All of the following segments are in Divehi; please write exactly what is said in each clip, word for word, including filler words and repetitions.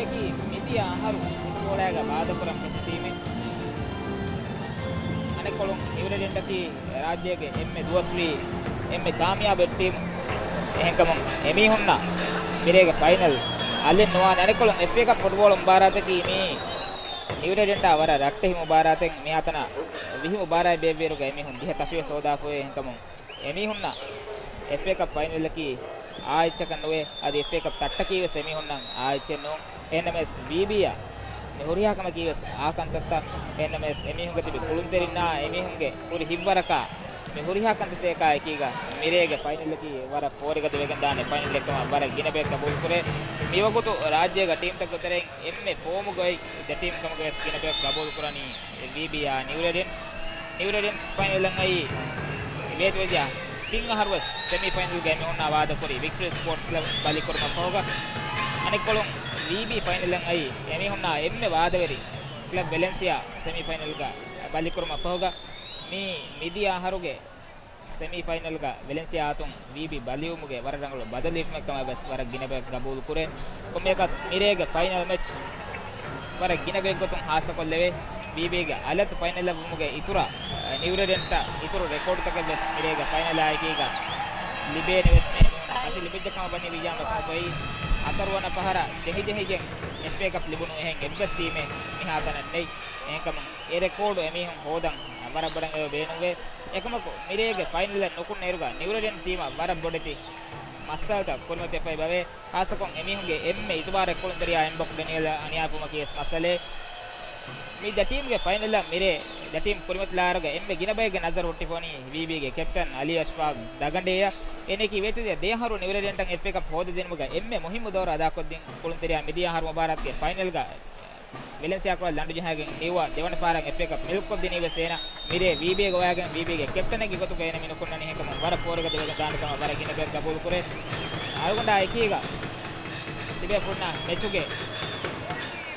އަކީ މިދިޔަ އަހަރު ފުޓްބޯޅައިގަ ވާދަކުރަން ފެށި ޓީމެއް. އަނެއްކޮޅުން ނިއުރެޑެންޓަކީ ރާއްޖޭގެ އެންމެ ދުވަސްވީ، އެންމެ ކާމިޔާބު އެއް ޓީމް. އެހެންކަމުން އެމީހުންނަށް މިރޭގެ ފައިނަލް އަލެއް ނުވާނެ. އަނެއްކޮޅުން އެފްއޭ ކަޕް ފުޓްބޯޅަ މުބާރާތަކީ މީ ނިއުރެޑެންޓާ ވަރަށް ރައްޓެހި މުބާރާތެއް. މިއާތަނަށް ވިހި މުބާރާތް ބޭއްވިއިރުގަ އެމީހުން ދިހަ ތަށިވެސް ހޯދާފައި. އެހެންކަމުން އެމީހުންނަށް އެފްއޭ ކަޕް ފައިނަލަކީ އާ އެއްޗަކަށް ނުވޭ. އަދި އެފްއޭ ކަޕް ތައްޓަކީ ވެސް އެމީހުންނަށް އާ އެއްޗެއް ނޫން. އެހެންނަމަވެސް ވީބީއަށް މި ހުރިހާ ކަމަކީ ވެސް އާ ކަންތައްތައް. އެހެންނަމަވެސް އެމީހުންގެ ތިބި ކުޅުންތެރިންނާ އެމީހުންގެ ހުރި ހިތްވަރަކާ މި ހުރިހާ ކަންތައްތަކާ އެކީގަ މިރޭގެ ފައިނަލަކީ ވަރަށް ފޯރިގަދަވެގެން ދާނެ ފައިނަލެއްކަމަށް ވަރަށް ގިނަ ބަޔަކު ގަބޫލުކުރޭ. މިވަގުތު ރާއްޖޭގަ ޓީމްތަކުގެ ތެރެއިން އެންމެ ފޯމުގައި ދެ ޓީމް ކަމުގަވެސް ގިނަ ބަޔަކު ގަބޫލުކުރަނީ ވީބީއާ ނިއުރެޑެންޓް. ނިއުރެޑެންޓް ފައިނަލަށް އައީ ވޭތުވެދިޔަ ތިން އަހަރުވެސް ސެމީ ފައިނަލްގައި މިހުންނާ ވާދަކުރި ވިކްޓަރީ ސްޕޯޓްސް ކްލަބް ބަލިކުރުމަށް ފަހުގަ. އަނެއްކޮޅުން ވީބީ ފައިނަލަށް އައީ އެމީހުންނާ އެންމެ ވާދަވެރި ކްލަބް ވެލެންސިއާ ސެމީ ފައިނަލްގަ ބަލިކުރުމަށް ފަހުގަ. މީ މިދިޔަ އަހަރުގެ ސެމީ ފައިނަލްގަ ވެލެންސިއާ އަތުން ވީބީ ބަލިވުމުގެ ވަރަށް ރަނގަޅު ބަދަލު ލިބުމެއް ކަމަށް ވެސް ވަރަށް ގިނަ ބަޔަކު ގަބޫލު ކުރޭ. ކޮންމެއަކަސް މިރޭގެ ފައިނަލް މެޗް ވަރަށް ގިނަ ގޮތްގޮތުން ހާއްސަކޮށްލެވޭ. ވީބީގެ އަލަށް ފައިނަލް ލިބުމުގެ އިތުރަށް، އަ، ނިއުރެޑެންޓަށް އިތުރު ރެކޯޑްތަކެއް ވެސް މިރޭގެ ފައިނަލާއެކީގަ ލިބޭނެ ވެސް މެ ކަށި ލިބިއްޖެ ކަމަށް ވަނީ ވިއްޔާ މެކްމަކޮއި ހަތަރުވަނަ ފަހަރަށް ޖެހި ޖެހިގެން އެފްއޭ ކަޕް ލިބުނު އެހެން އެއްވެސް ޓީމެއް މިހާތަނަށް ނެތް. އެހެންކަމުން އެ ރެކޯޑު އެމީހުން ހޯދަން ވަރަށް ބޮޑަށް އެބަ ބޭނުންވޭ. އެކަމަކު، މިރޭގެ ފައިނަލަށް ނުކުންނައިރުގަ ނިއުރެޑެން ޓީމަށް ވަރަށް ބޮޑެތި މައްސަލަތައް ކުރިމަތިވެފައި ބަވޭ. ހާއްސަކޮށް، އެމީހުންގެ އެންމެ އިތުބާރެއް ކުޅުންތެރިޔާ އެމްބޮކް ޑެނިއަލަށް އަނިޔާވުމަކީ ވެސް މައްސަލައެއް. މި ދެ ޓީމްގެ ފައިނަލަށް މިރޭ ދެ ޓީމް ކުރިމަތިލާއިރުގަ އެންމެ ގިނަ ބައެއްގެ ނަޒަރު ހުއްޓިފަ ވަނީ ވީބީގެ ކެޕްޓަން އަލީ އަޝްފާގް ދަގަނޑޭއަށް. އޭނައަކީ ވޭތުވެދިޔަ ދެ އަހަރު ނިއުރެޑެންޓަށް އެފްއޭ ކަޕް ހޯދަދިނުމުގަ އެންމެ މުހިއްމު ދައުރު އަދާކޮށްދިން ކުޅުންތެރިޔާ. މިދިޔަ އަހަރު މުބާރާތުގެ ފައިނަލްގަ ވެލެންސިއާ ކުޅަ ލަނޑު ޖަހައިގެން ނިއުވާ ދެވަނަ ފަހަރަށް އެފްއޭ ކަޕް މިލްކުކޮށްދިނީ ވެސް އޭނަ. މިރޭ ވީބީގަ ވަޔަގެން ވީބީގެ ކެޕްޓަނެއްގެ ގޮތުގަ އޭނަ މި ނުކުންނަނީ. އެހެންކަމުން ވަރަށް ފޯރިގަދަވެގެން ދާނެ ކަމަށް ވަރަށް ގިނަ ބަޔަކު ގަބޫލު ކުރޭ. އަޅުގަނޑާ އެކީގަ ތިބޭފުޅުންނަށް މެޗުގެ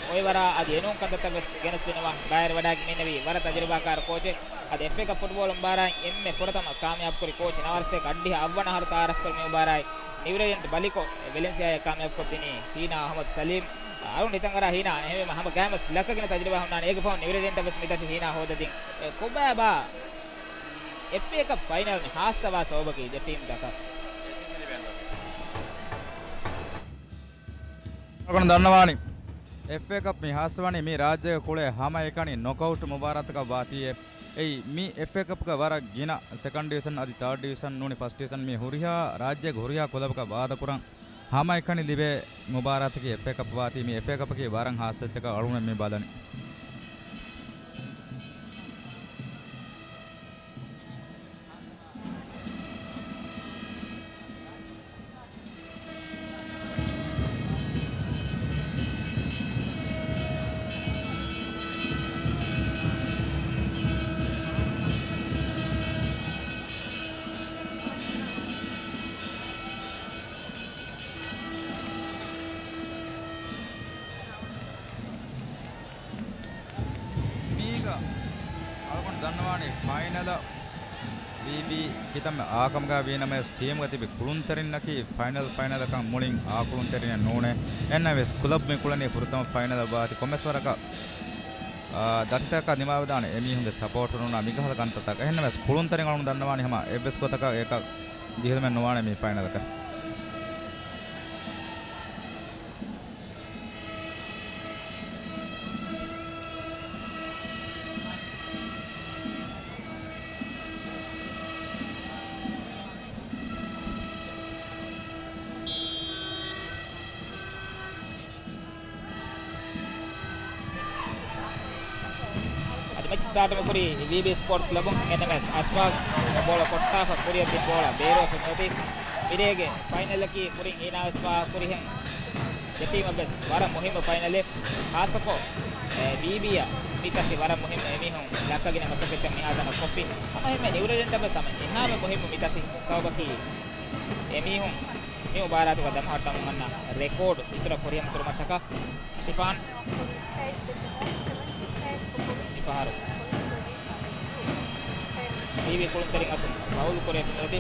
އޮއިވަރާ އަދި އެނޫން ކަންތައްތައް ވެސް ގެނެސްދިނުމަށް ބައިވެރިވަޑައިގެން މިންނެވީ ވަރަށް ތަޖުރިބާކާރު ކޯޗެއް. އަދި އެފްއޭ ކަޕް ފުޓްބޯޅަ މުބާރާތް އެންމެ ފުރަތަމަ ކާމިޔާބުކުރި ކޯޗް ނަވާރަ ސަތޭކަ އަށްޑިހަ އަށްވަނަ އަހަރު ތައާރަފްކުރި މި މުބާރާތް ނިއުރެޑެންޓް ބަލިކޮށް، ވެލެންސިއާއަށް ކާމިޔާބުކޮށްދިނީ ހީނާ އަހްމަދު ސަލީމް. އަޅުގަނޑު ހިތަށް އަރާ ހީނާ އެހެންވީމަ ހަމަ ގާތް ވެސް ލައްކަގިނަ ތަޖުރިބާ ހުންނާނެ. އޭގެ ފަހުން ނިއުރެޑެންޓަށް ވެސް މި ތަށި ހީނާ ހޯދަދިން. އެ ކޮބާބާ އެފްއޭ ކަޕް ފައިނަލް މި ހާއްސަވާ ސަބަބަކީ ދެ ޓީމްތަކަށް؟ އަޅުގަނޑު ދަންނަވާނީ އެފްއޭ ކަޕް މި ހާއްސަވަނީ މި ރާއްޖޭގެ ކުޅޭ ހަމައެކަނި ނޮކްއައުޓް މުބާރާތަކަށް ވާތީއޭ. އެއީ، މި އެފްއޭ ކަޕްގަ ވަރަށް ގިނަ ސެކަންޑް ޑިވިޝަން އަދި ތާޑް ޑިވިޝަން ނޫނީ ފަސްޓް ޑިވިޝަން މި ހުރިހާ ރާއްޖޭގެ ހުރިހާ ކުލަބަކަށް ވާދަކުރަން ހަމައެކަނި ލިބޭ މުބާރާތަކީ އެފްއޭ ކަޕް ވާތީ. މި އެފްއޭ ކަޕަކީ ވަރަށް ހާއްސަ އެއްޗަކަށް އަޅުގަނޑު މި ބަލަނީ. މީގަ އަޅުގަނޑު ދަންނަވާނީ ފައިނަލަށް ވީބީ ކިތަންމެ އާކަމުގަ ވީނަމަވެސް، ޓީމުގަ ތިބި ކުޅުންތެރިންނަކީ ފައިނަލް، ފައިނަލަކަށް މުޅިން އާ ކުޅުންތެރިންނެއް ނޫނޭ. އެހެންނަމަވެސް، ކުލަބް މި ކުޅެނީ ފުރަތަމަ ފައިނަލަށް ވާތީ. ކޮންމެސް ވަރަކަށް، އާ، ދަތިތަކަށް ދިމާވެދާނެ އެމީހުންގެ ސަޕޯޓް ނޫނާ މިކަހަލަ ކަންތައްތަކަށް. އެހެންނަމަވެސް، ކުޅުންތެރިން އަޅުގަނޑު ދަންނަވާނީ ހަމަ އެއްވެސް ގޮތަކަށް އެކަށް ޖެހިލުމެއް ނުވާނެ މި ފައިނަލަކަށް. އަދި މެޗް ސްޓާޓު މިކުރީ ވީބީ ސްޕޯޓްސް ކްލަބުން. އެންއެމްއެސް އަޝްފާގް ބޯޅަ ކޮށްޓާފަ ކުރިއަށް ދިން ބޯޅަ ބޭރުވެފަ މިއޮތީ. މިރޭގެ ފައިނަލަކީ ކުރިން ހީނާވެސް ފާހަގަކުރިހެން ދެ ޓީމަށް ވެސް ވަރަށް މުހިއްމު ފައިނަލެއް. ހާއްސަކޮށް، އެ، ވީބީއަށް މި ތަށި ވަރަށް މުހިއްމު އެމީހުން ލައްކަގިނަ މަސައްކަތްތައް މިހާތަނަށް ކޮށްފި. ހަމައެހެންމެ ނިއުރެޑެންޓަށް ވެސް ހަމަ އެހާމެ މުހިއްމު މި ތަށި. ސަބަބަކީ އެމީހުން މި މުބާރާތުގަ ދަމަހައްޓަމުން އަންނަ ރެކޯޑް އިތުރަށް ފުރިހަމަ ކުރުމަށްޓަކާ. ޝިފާން. މިފަހަރު ވީބީ ކުޅުންތެރިން އަތުން ފައުލް ކުރެވިފަ މިއޮތީ.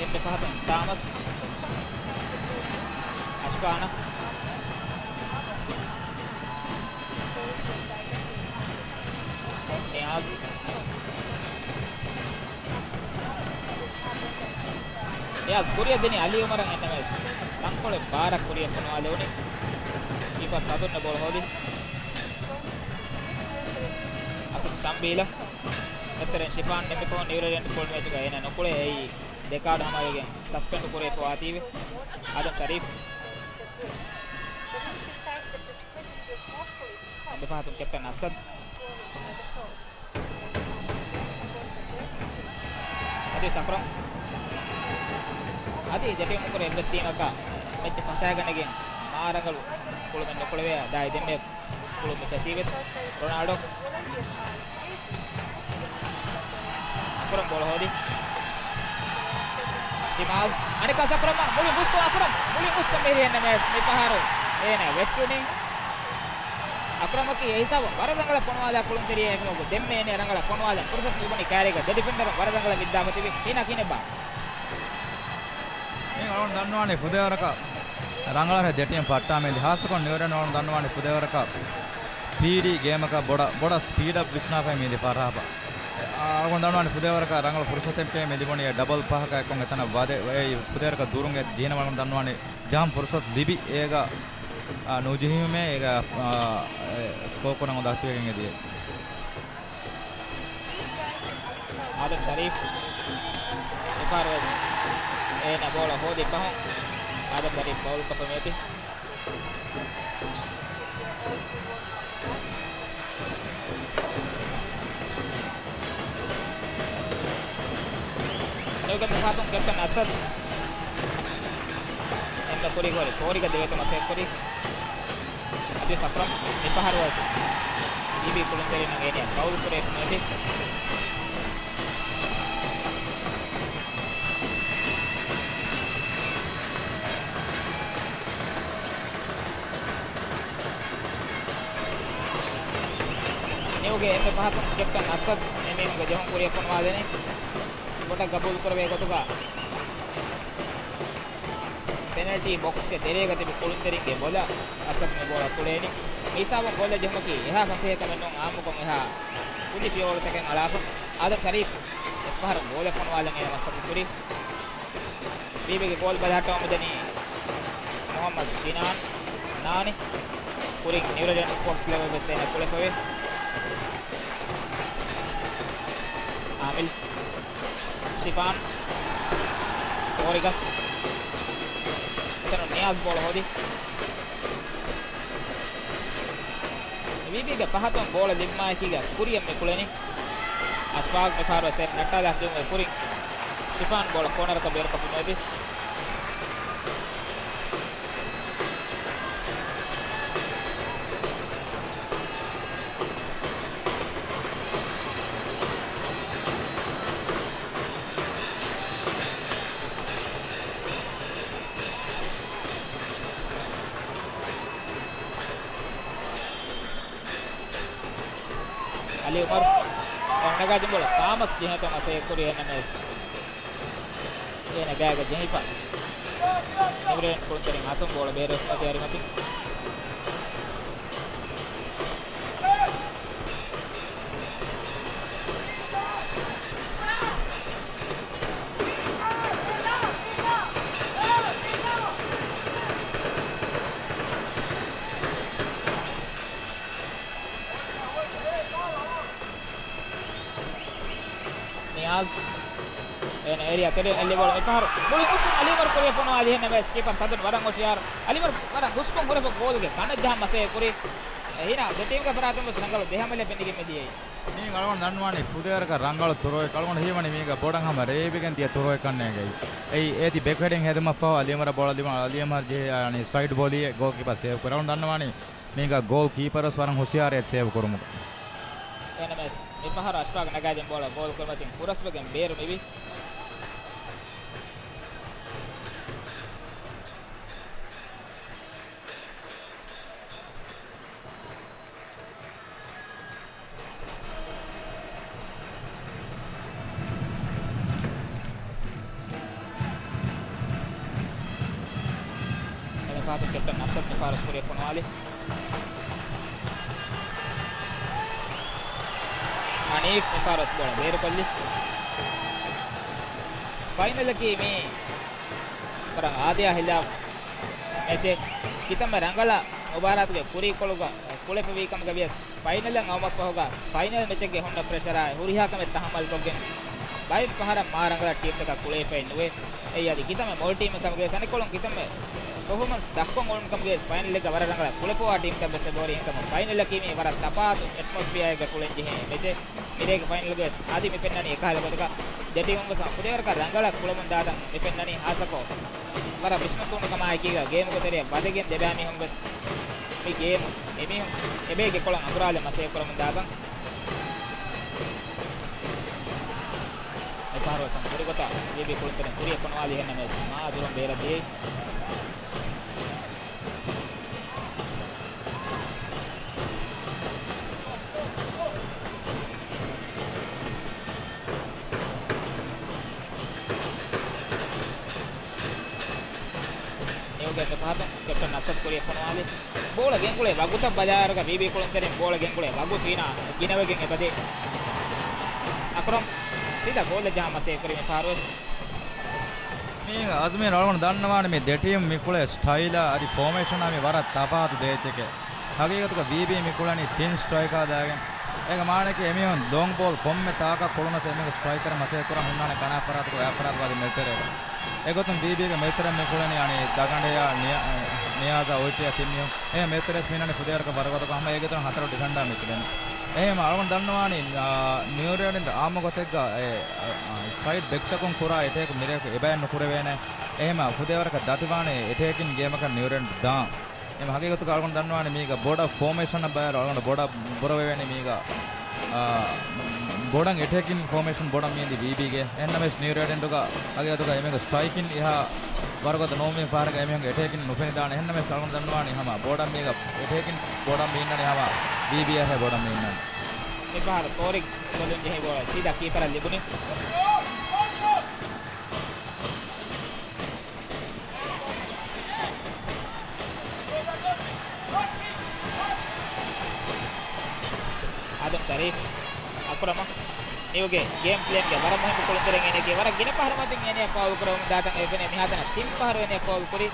އެންމެ ފަހަތުން ތާމަސް. އަޝްފާނަށް. ނިޔާޒް. ނިޔާޒް ކުރިއަށް ދިނީ އަލީ އުމަރަށް އެންނަމެސް ތަންކޮޅެއް ބާރަށް ކުރިއަށް ފޮނުވާލެވުނީ. ކީޕަރ ސަދުން ބޯޅަ ހޯދި. އަސަދު ޝަމްބީލަށް. އެތެރެން ޝިފާން ނެމިފޯން ނިއުރެލެންޑް ކުޅުން މެޗުގަ އޭނަ ނުކުޅޭ އެއީ ދެ ކާޑު ހަމަވެގެން ސަސްޕެންޑް ކުރެވިފައި ވާތީވެ. އާދަމް ޝަރީފް. އެންމެ ފަހަތުން ކެޕްޓަން އަސަދް. އަދި ސަކްރަމް. އަދި ދެޓީމު ކުރެ އެއްވެސް ޓީމަކަށް މެޗް ފަށާގަނެގެން މާ ރަނގަޅު ކުޅުމެއް ނުކުޅެވޭ. ދާއި ދެންމެ ކުޅުމެއް ފެށީވެސް. ރޮނާލްޑޯ. އަކުރަމް ބޯޅަ ހޯދި. ޝިމާޒް. އަނެއްކާ ސަކްރަމް. މުޅި ގުސްކޮ އަކުރަމް. މުޅި ގުސްކޮ މިހިރީ އެންނަމެސް މި ފަހަރު އޭނަ ވެއްޓުނީ. އަކުރަމަކީ އެ ހިސާބުން ވަރަށް ރަނގަޅަށް ފޮނުވާލާ ކުޅުންތެރިއެއް އެކަމަކު ދެންމެ އޭނަ ރަނގަޅަށް ފޮނުވާލަން ފުރުސަތު ލިބުނީ ކައިރީގަ ދެ ޑިފެންޑަރުން ވަރަށް ރަނގަޅަށް ވިއްދާފަ ތިބި. ހީނާ ކިހިނެއްބާ؟ މި އަޅުގަނޑު ދަންނަވާނީ ފުދޭވަރަކަށް ރަނގަޅަށް ދެ ޓީމް ފައްޓާ މިދި. ހާއްސަކޮށް ނިއުރެން އަޅުގަނޑު ދަންނަވާނީ ފުދޭވަރަކަށް ސްޕީޑީ ގޭމަކަށް ބޮޑަށް، ބޮޑަށް ސްޕީޑަށް ވިސްނާފައި މިދި ފަރާބަ. އަޅުގަނޑު ދަންނަވާނީ ފުދޭވަރަކަށް ރަނގަޅު ފުރުސަތެއް މި ލިބުނީ ޑަބަލް ފަހަކަށް އެކޮން އެތަނަށް ވަދެ، އެ ފުދޭވަރަކަށް ދުރުން އެ ޖެހިނަމަ އަޅުގަނޑު ދަންނަވާނީ ޖަހަން ފުރުސަތު ލިބި އޭގަ، އާ، ނުޖެހީމޭ އޭގަ، އާ، އެ، ސްކޯ ކުރަން އުނދަގުތިވެގެން އެދިޔަ. އާދަމް ޝަރީފް މިފަހަރުވެސް އޭނަ ބޯޅަ ހޯދި ފަހުން އާދަމް ޝަރީފް ފައުލްކޮށްފަ މިއޮތީ. ނިއުގެ މިފަހަތުން ކެޕްޓަން އަސަދް އެންމެ ކުރީ ހުރި ކޯރިގަ ދެވޭތަ މަސައްކަތް ކުރީ. އަދި ސަކްރަމް މިފަހަރުވެސް ލީބީ ކުޅުންތެރިންނަށް އޭނަ ފައުލް ކުރެވިފަ މިއޮތީ. ނިއުގެ އެންމެ ފަހަތުން ކެޕްޓަން އަސަދް އެމީހުންގެ ޖެހުން ކުރިއަށް ފޮނުވާލެވުނީ. ބޮޑަށް ގަބޫލު ކުރެވޭ ގޮތުގަ ޕެނަލްޓީ ބޮކްސްގެ ތެރޭގަ ތިބި ކުޅުންތެރިންގެ ބޮލަށް އަސަދް މި ބޯޅަ ކުޅޭނީ. މި ހިސާބުން ބޯޅަ ޖެހުމަކީ އެހާ ފަސޭހަކަމެއް ނޫން، އާއްމުކޮށް އެހާ ކުދި ފިޔަވަޅުތަކެއް އަޅާފަ. އާދަމް ޝަރީފް އެއްފަހަރު ބޯޅަ ފޮނުވާލަން އޭނަ މަސައްކަތް ކުރީ. ބީބީގެ ގޯލް ބަލަހައްޓަވަމުން ދަނީ މުހައްމަދު ޝިނާން ނާނި. ކުރިން ނިއުރެލެންޑް ސްޕޯޓްސް ކްލަބަށް ވެސް އޭނަ ކުޅެފަވޭ. އާމިލް. ޝިފާން. ކޯރިގަ. އެތަނުން ނިޔާޒް ބޯޅަ ހޯދި. ވީބީގެ ފަހަތުން ބޯޅަ ލިބުމާއެކީގަ ކުރިއަށް މި ކުޅެނީ. އަޝްފާގް މިފަހަރު ވެސް ނައްޓާލާ ހަޖޫމުގެ ކުރިން ޝިފާން ބޯޅަ ކޯނަރަކަށް ބޭރުކޮށްފަ މިއޮތީ. އަލީ އުމަރު ނަގާ ދިން ބޯޅަ ތާމަސް ޖެހޭތޯ މަސައްކަތް ކުރި އެންނަމެސް އޭނަ ގާގަ ޖެހިފަ. ނިއުރެލެންޑް ކުޅުންތެރިން އަތުން ބޯޅަ ބޭރުވެފަ މިއޮތީ އަރިމަތިން. ނިޔާޒް. އޭނަ އޭރިއާ ތެރެއަށް އެއްލި ބޯޅަ މިފަހަރު މުޅި ގުސްކޮށް އަލީމަރު ކުރިއަށް ފޮނުވާލި އެހެންނަމަވެސް ކީޕަރ ސަދުން ވަރަށް ހުޝިޔާރު. އަލީމަރު ވަރަށް ގުސްކޮށް ހުރެފަ ގޯލުގެ ކަނަށް ޖަހަން މަސައްކަތް ކުރި. އެހިނާ ދެ ޓީމްގެ ފަރާތުން ވެސް ރަނގަޅު ދެ ހަމަލެއް ފެނިގެން މިދިޔައީ. މީގަ އަޅުގަނޑު ދަންނަވާނީ ފުދޭވަރަކަށް ރަނގަޅު ތުރުއެއް. އަޅުގަނޑު ހީވަނީ މީގަ ބޮޑަށް ހަމަ ރޭވިގެން ދިޔަ ތުރުއެއް ކަންނޭނގެ. އެއީ އޭތި ބެކްހެޑިން ހެދުމަށްފަހު އަލީމަރަށް ބޯޅަ ލިބުނު އަލީމަރު ޖެހި، އަނި، ސައިޑް ބޯޅައެއް ގޯލްކީޕަރ ސޭވް ކުރި. އަޅުގަނޑު ދަންނަވާނީ މީގަ ގޯލް ކީޕަރުވެސް ވަރަށް ހުޝިޔާރެއް ސޭވް ކުރުމުގަ. އެންނަމެސް މިފަހަރު އަޝްފާގް ނަގާދިން ބޯޅަ ގޯލް ކުރިމަތިން ހުރަސްވެގެން ބޭރު މިވީ. ފަހަތުން ކެޕްޓަން އަސަދް މިފަހަރު ވެސް ކުރިއަށް ފޮނުވާލި. ހަނީފް މިފަހަރު ވެސް ބޯޅަ ބޭރުކޮށްލި. ފައިނަލަކީ މީ ވަރަށް އާދަޔާ ހިލާފް މެޗެއް. ކިތަންމެ ރަނގަޅަށް މުބާރާތުގެ ކުރީކޮޅުގަ ކުޅެފަވީ ކަމުގަ ވިޔަސް، ފައިނަލަށް އައުމަށްފަހުގަ ފައިނަލް މެޗެއްގެ ހުންނަ ޕްރެޝަރާއި ހުރިހާ ކަމެއް ތަހައްމަލްކޮށްގެން، ބައެއް ފަހަރަށް މާ ރަނގަޅަށް ޓީމްތަކަށް ކުޅެފައެއް ނުވޭ. އެއީ އަދި ކިތަންމެ މޮޅު ޓީމެއް ކަމުގަ ވިޔަސް އަނެއްކޮޅުން ކިތަންމެ ޕަފޯމަންސް ދައްކަން އުޅުނު ކަމުގަ ވިޔަސް ފައިނަލްއެއްގަ ވަރަށް ރަނގަޅަށް ކުޅެފަވާ ޓީމްތައް ވެސް އެބަހުރި. އެހެންކަމުން ފައިނަލަކީ މީ ވަރަށް ތަފާތު އެޓްމޮސްފިއާއެއްގަ ކުޅެންޖެހޭ މެޗެއް. މިރޭގެ ފައިނަލްގަވެސް އަދި މި ފެންނަނީ އެކަހަލަ ގޮތަކަށް. ދެ ޓީމުން ވެސް ފުދޭވަރަކަށް ރަނގަޅަށް ކުޅަމުން ދާތަން މި ފެންނަނީ. ހާއްސަކޮށް ވަރަށް ވިސްނުން ކުޅުނު ކަމާއެކީގަ ގޭމުގެ ތެރެއަށް ވަދެގެން ދެބައިމީހުން ވެސް މި ގޭމު އެމީހުން އެބޭގެ ކޮޅަށް އަނބުރާލަން މަސައްކަތް ކުރަމުން ދާތަން. މިފަހަރު ވެސް ހަމަ ފުރިގޮތަށް ވީބީ ކުޅުންތެރިން ކުރިއަށް ފޮނުވާލީ. އެހެންނަމަވެސް މާ ދުރުން ބޭރަށް ދިޔައީ. ނިއުގެ ފަހަތުން ކެޕްޓަން އަސަދް ކުރިއަށް ފޮނުވާލި. ބޯޅަ ގެންގުޅޭ ވަގުތަށް ބަލާއިރުގަ ވީބީ ކުޅުންތެރިން ބޯޅަ ގެންގުޅޭ ވަގުތު އިނާ ގިނަވެގެން އެބަދޭ. އަކްރަމް ސީދާ ގޯލަށް ޖަހާ މަސައްކަތް ކުރި މި ފަހަރު ވެސް. މީ އަޒްމީން އަޅުގަނޑު ދަންނަވާނެ މި ދެ ޓީމް މި ކުޅޭ ސްޓައިލާ އަދި ފޯމޭޝަނާ މި ވަރަށް ތަފާތު ދޭއްޗެކޭ. ހަގީގަތުގަ ވީބީ މި ކުޅެނީ ތިން ސްޓްރައިކާ ދާގެން. އޭގެ މާނައަކީ އެމީހުން ލޮންގް ބޯލް ކޮންމެ ތާކަށް ކުޅުނަސް އެމީހުން ސްޓްރައިކަރެއް މަސައްކަތް ކުރަން ހުންނާނެ ކަނާ ފަރާތަކު އައި ފަރާތަކު އަދި މެދުތެރޭގަ. އެގޮތުން ވީބީގެ މެދުތެރެއަށް މި ކުޅެނީ އަނީ ދަގަނޑެޔާ ނިޔާ-، ނިޔާޒާ އޮއިޓެޔާ ތިން މީހުން. އެ މެދުތެރެއަށް މި އިންނަނީ ފުދޭވަރަކަށް ވަރުގަދަކޮށް ހަމަ އޭގެ އިތުރުން ހަތަރު ޑިފެންޑާ މި ތިބެނީ. އެހެން އަޅުގަނޑު ދަންނަވާނީ، އާ، ނިއުރޭޑެން އާއްމު ގޮތެއްގަ އެ، އެ، އާ، ސައިޑް ބެކްތަކުން ކުރާ އެޓޭކް މިރޭކު އެބައެއް ނުކުރެވޭނެ. އެހެން ފުދޭވަރަކަށް ދަތިވާނީ އެޓޭކިން ގޭމަކަށް ނިއުރޭޑެން ދާން. އެމަ ހަގީގަތުގަ އަޅުގަނޑު ދަންނަވާނެ މީގަ ބޮޑަށް ފޯމޭޝަނަށް ބައިވަރު އަޅުގަނޑު ބޮޑަށް ބުރަވެވޭނެ މީގަ، އާ، ބޮޑަށް އެޓޭކިން ފޯމޭޝަން ބޮޑަށް މިއަންދި ވީބީގެ. އެހެންނަމަވެސް ނިއުރޭޑެންޓުގަ ހަގީގަތުގަ އެމީހުންގެ ސްޓްރައިކިން އެހާ ވަރުގަދަ ނޫންވީ ފަހަރަކަށް އެމީހުންގެ އެޓޭކިން ނުފެނިދާނެ. އެހެންނަމަވެސް އަޅުގަނޑު ދަންނަވާނީ ހަމަ ބޮޑަށް މީގަ އެޓޭކިން ބޮޑަށް މި އިންނަނީ ހަމަ ވީބީއާ ހޭ ބޮޑަށް މި އިންނަނީ. މިފަހަރު ތޯރިގް ގޮލުން ޖެހި ބޯޅަ ސީދާ ކީޕަރަށް ލިބުނީ. އާދަމް ޝަރީފް، އަކުރަމަށް. ނިއުގެ ގޭމް ޕްލޭންގެ ވަރަށް މުހިއްމު ކުޅުންތެރިން އޭނައަކީ ވަރަށް ގިނަ ފަހަރު މަތިން އޭނަޔަށް ފައުލް ކުރެވެމުން ދާތަން އެ ފެނޭ. މިހާތަނަށް ތިން ފަހަރު އޭނަޔަށް ފައުލް ކުރި.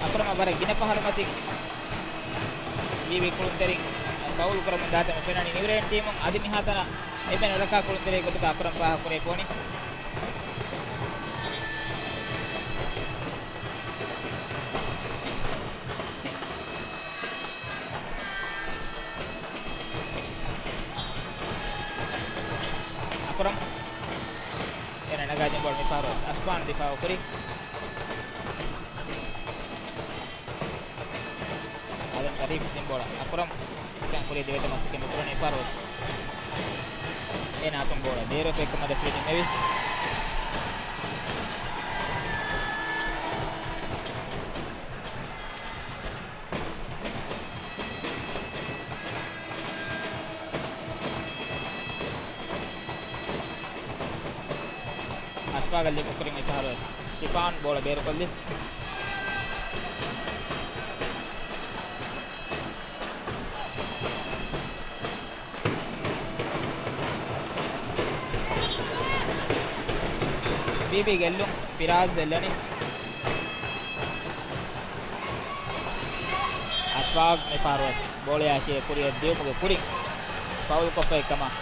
އަކުރަމަށް ވަރަށް ގިނަ ފަހަރު މަތިން ވީވީ ކުޅުންތެރިން ފައުލް ކުރަމުން ދާތަން ފެނަނީ. ނިއުރޭން ޓީމުން އަދި މިހާތަނަށް އެންމެ ނުރައްކާ ކުޅުންތެރި ގޮތުގަ އަކުރަމް ފާހަގަކުރެވިފަ ވަނީ. އަކުރަމް. އޭނަ ނަގާ ދިން ބޯޅަ މިފަހަރު ވެސް އަސްފާން ދިފާއު ކުރި. އާދަމް ޝަރީފް ދިން ބޯޅަ އަކުރަމް ކުރި ދެވޭތަ މަސައްކަތް މި ކުރަނީ މިފަހަރު ވެސް. އޭނަ އަތުން ބޯޅަ ބޭރުވެފަ އެކަމަށް ރެފްރީ ނިންމެވި. އަޝްފާގަށް ލިބުކުރިން މިފަހަރު ވެސް ޝިފާން ބޯޅަ ބޭރުކޮށްލި. ވީބީ ގެއްލުން، ފިރާޒް އެއްލަނީ. އަޝްފާގް މިފަހަރު ވެސް ބޯޅަޔާއެކީ ކުރިއަށް ދިއުމުގެ ކުރިން ފައުލްކޮށްފައި ކަމަށް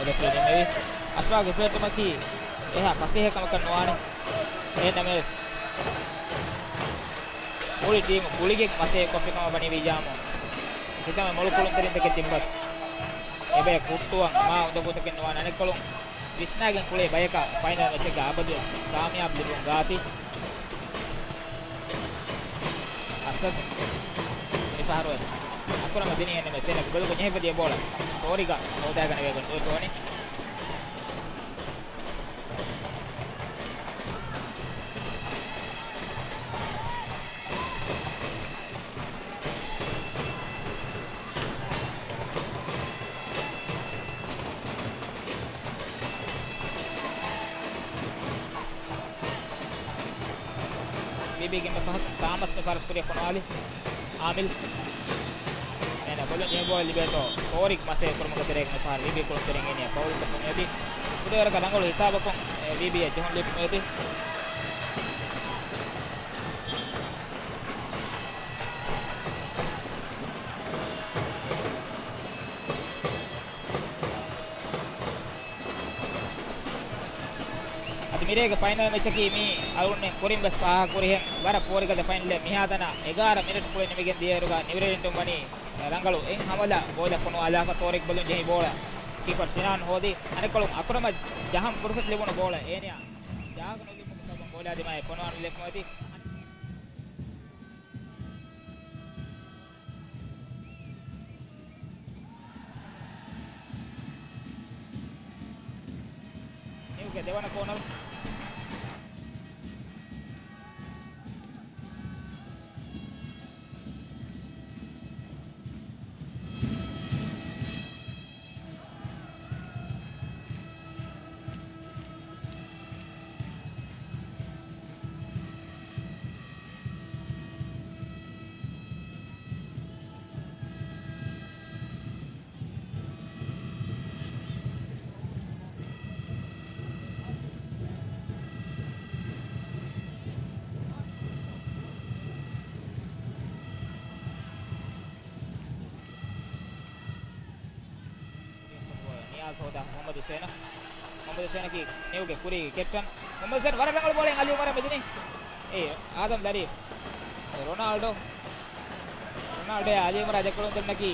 ރެފްރީ ނިންމެވި. އަޝްފާގް އެފައިޓުމަކީ އެހާ ފަސޭހަ ކަމަކަށް ނުވާނެ. އެހެންނަމަވެސް، މުޅި ޓީމު ގުޅިގެން މަސައްކަތް ކޮށްފި ކަމަށް ވަނީ ވިއްޔާމު. ކިތަންމެ މޮޅު ކުޅުންތެރިންތަކެއް ތިއްބަސް، އެބަޔަށް ހުއްޓުވަން މާ އުނދަގޫތަކެއް ނުވާނެ. އަނެއްކޮޅުން ވިސްނާގެން ކުޅޭ ބަޔަކަށް ފައިނަލް މެޗެއްގަ އަބަދުވެސް ކާމިޔާބު ލިބުން ގާތީ. އަސަދް މިފަހަރުވެސް އަކުރަމަށް ދިނީ. އެންމެ ސޭނަގެ ބޮލުގަ ޖެހިފަ ދިޔަ ބޯޅަ ތޯރިގަ ހޯދާގަނެވޭ ގޮތް ނުވެފަ ވަނީ. ވީބީގެ މި ފަހަރު ތާމަސް މި ފާރަސް ކުރިޔަށް ފޮނުވާލި. އާމިލް. އޭނަ ބޮލުން ޖެހި ބޯޅަ ލިބޭތޯ ތޯރިކް މަސޭ ކުރުމުގެ ތެރޭގަ މި ފަހަރު ވީބީ ކުޅުންތެރިން އޭނަ ފައުލް ކޮށްފަ މިއޮތީ. ފުދޭވަރަކަށް ރަނގަޅު ހިސާބަކުން ވީބީއަށް ޖެހުން ލިބި މިއޮތީ. އަދި މިރޭގެ ފައިނަލް މެޗަކީ މީ އަޅުގަނޑުމެން ކުރިން ވެސް ފާހަގަކުރިހެން ވަރަށް ފޯރިގަދަ ފައިނަލެއް. މިހާތަނަށް އެގާރަ މިނެޓް ކުޅެ ނިމިގެން ދިޔައިރުގަ ނިއުރެލިންޓުން ވަނީ ރަނގަޅު އެއް ހަމަލަ ބޯލަ ފޮނުވާލާފަ ތޯރިކް ބޮލުން ޖެހި ބޯޅަ ކީޕަރ ސިނާން ހޯދި. އަނެއްކޮޅުން އަކުރަމަށް ޖަހަން ފުރުސަތު ލިބުނު ބޯޅަ އޭނަޔާ ޖަހާގަ ނުލިބުމުގެ ސަބަބުން ބޯލާ ދިމާއަށް ފޮނުވާ ނުލެވުމަތީ. ނިއުގެ ދެވަނަ ކޯނަރު. ނިޔާޒް ހޯދާ މުހައްމަދު ހުސޭނަށް. މުހައްމަދު ހުސޭނަކީ ނިއުގެ ކުރީގެ ކެޕްޓަން. މުހައްމަދު ހުސޭން ވަރަށް ރަނގަޅު ބޯޅައެއް އަލީ އުމަރަށް މިދިނީ. އޭ، އާދަމް ލަރީފް. ރޮނާލްޑޯ. ރޮނާލްޑޯ އަލީ އުމަރާ ދެކުޅުންތެރިންނަކީ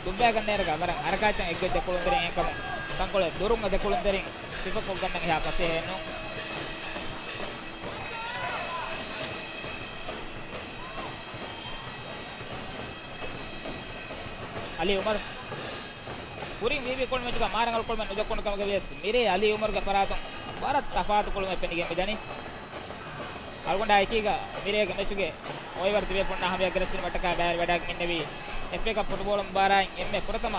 ދުއްވާގަންނައިރުގަ ވަރަށް ހަރަކާތްތައް އެއްގޮތް ދެކުޅުންތެރިން އެކަމު ތަންކޮޅެއް ދުރުން ދެކުޅުންތެރިން ސިފަކޮށްގަންނަން އެހާ ފަސޭހައެއްނު. އަލީ އުމަރު. ކުރިން ވީވީ ކުޅުމެއްގަ މާ ރަނގަޅު ކުޅުމެއް ނުދެއްކުނު ކަމުގަ ވިޔަސް، މިރޭ އަލީ އުމަރުގެ ފަރާތުން ވަރަށް ތަފާތު ކުޅުމެއް ފެނިގެން މިދަނީ. އަޅުގަނޑާ އެކީގަ މިރޭގެ މެޗުގެ އޮއިވަރު ދިވެފުންނާ ހަމަޔަށް ގެރެސްދިނުމަށްޓަކާ ބައިވެރިވެވަޑައިގެން އިންނެވީ އެފްއޭ ކަޕް ފުޓްބޯޅަ މުބާރާތް އެންމެ ފުރަތަމަ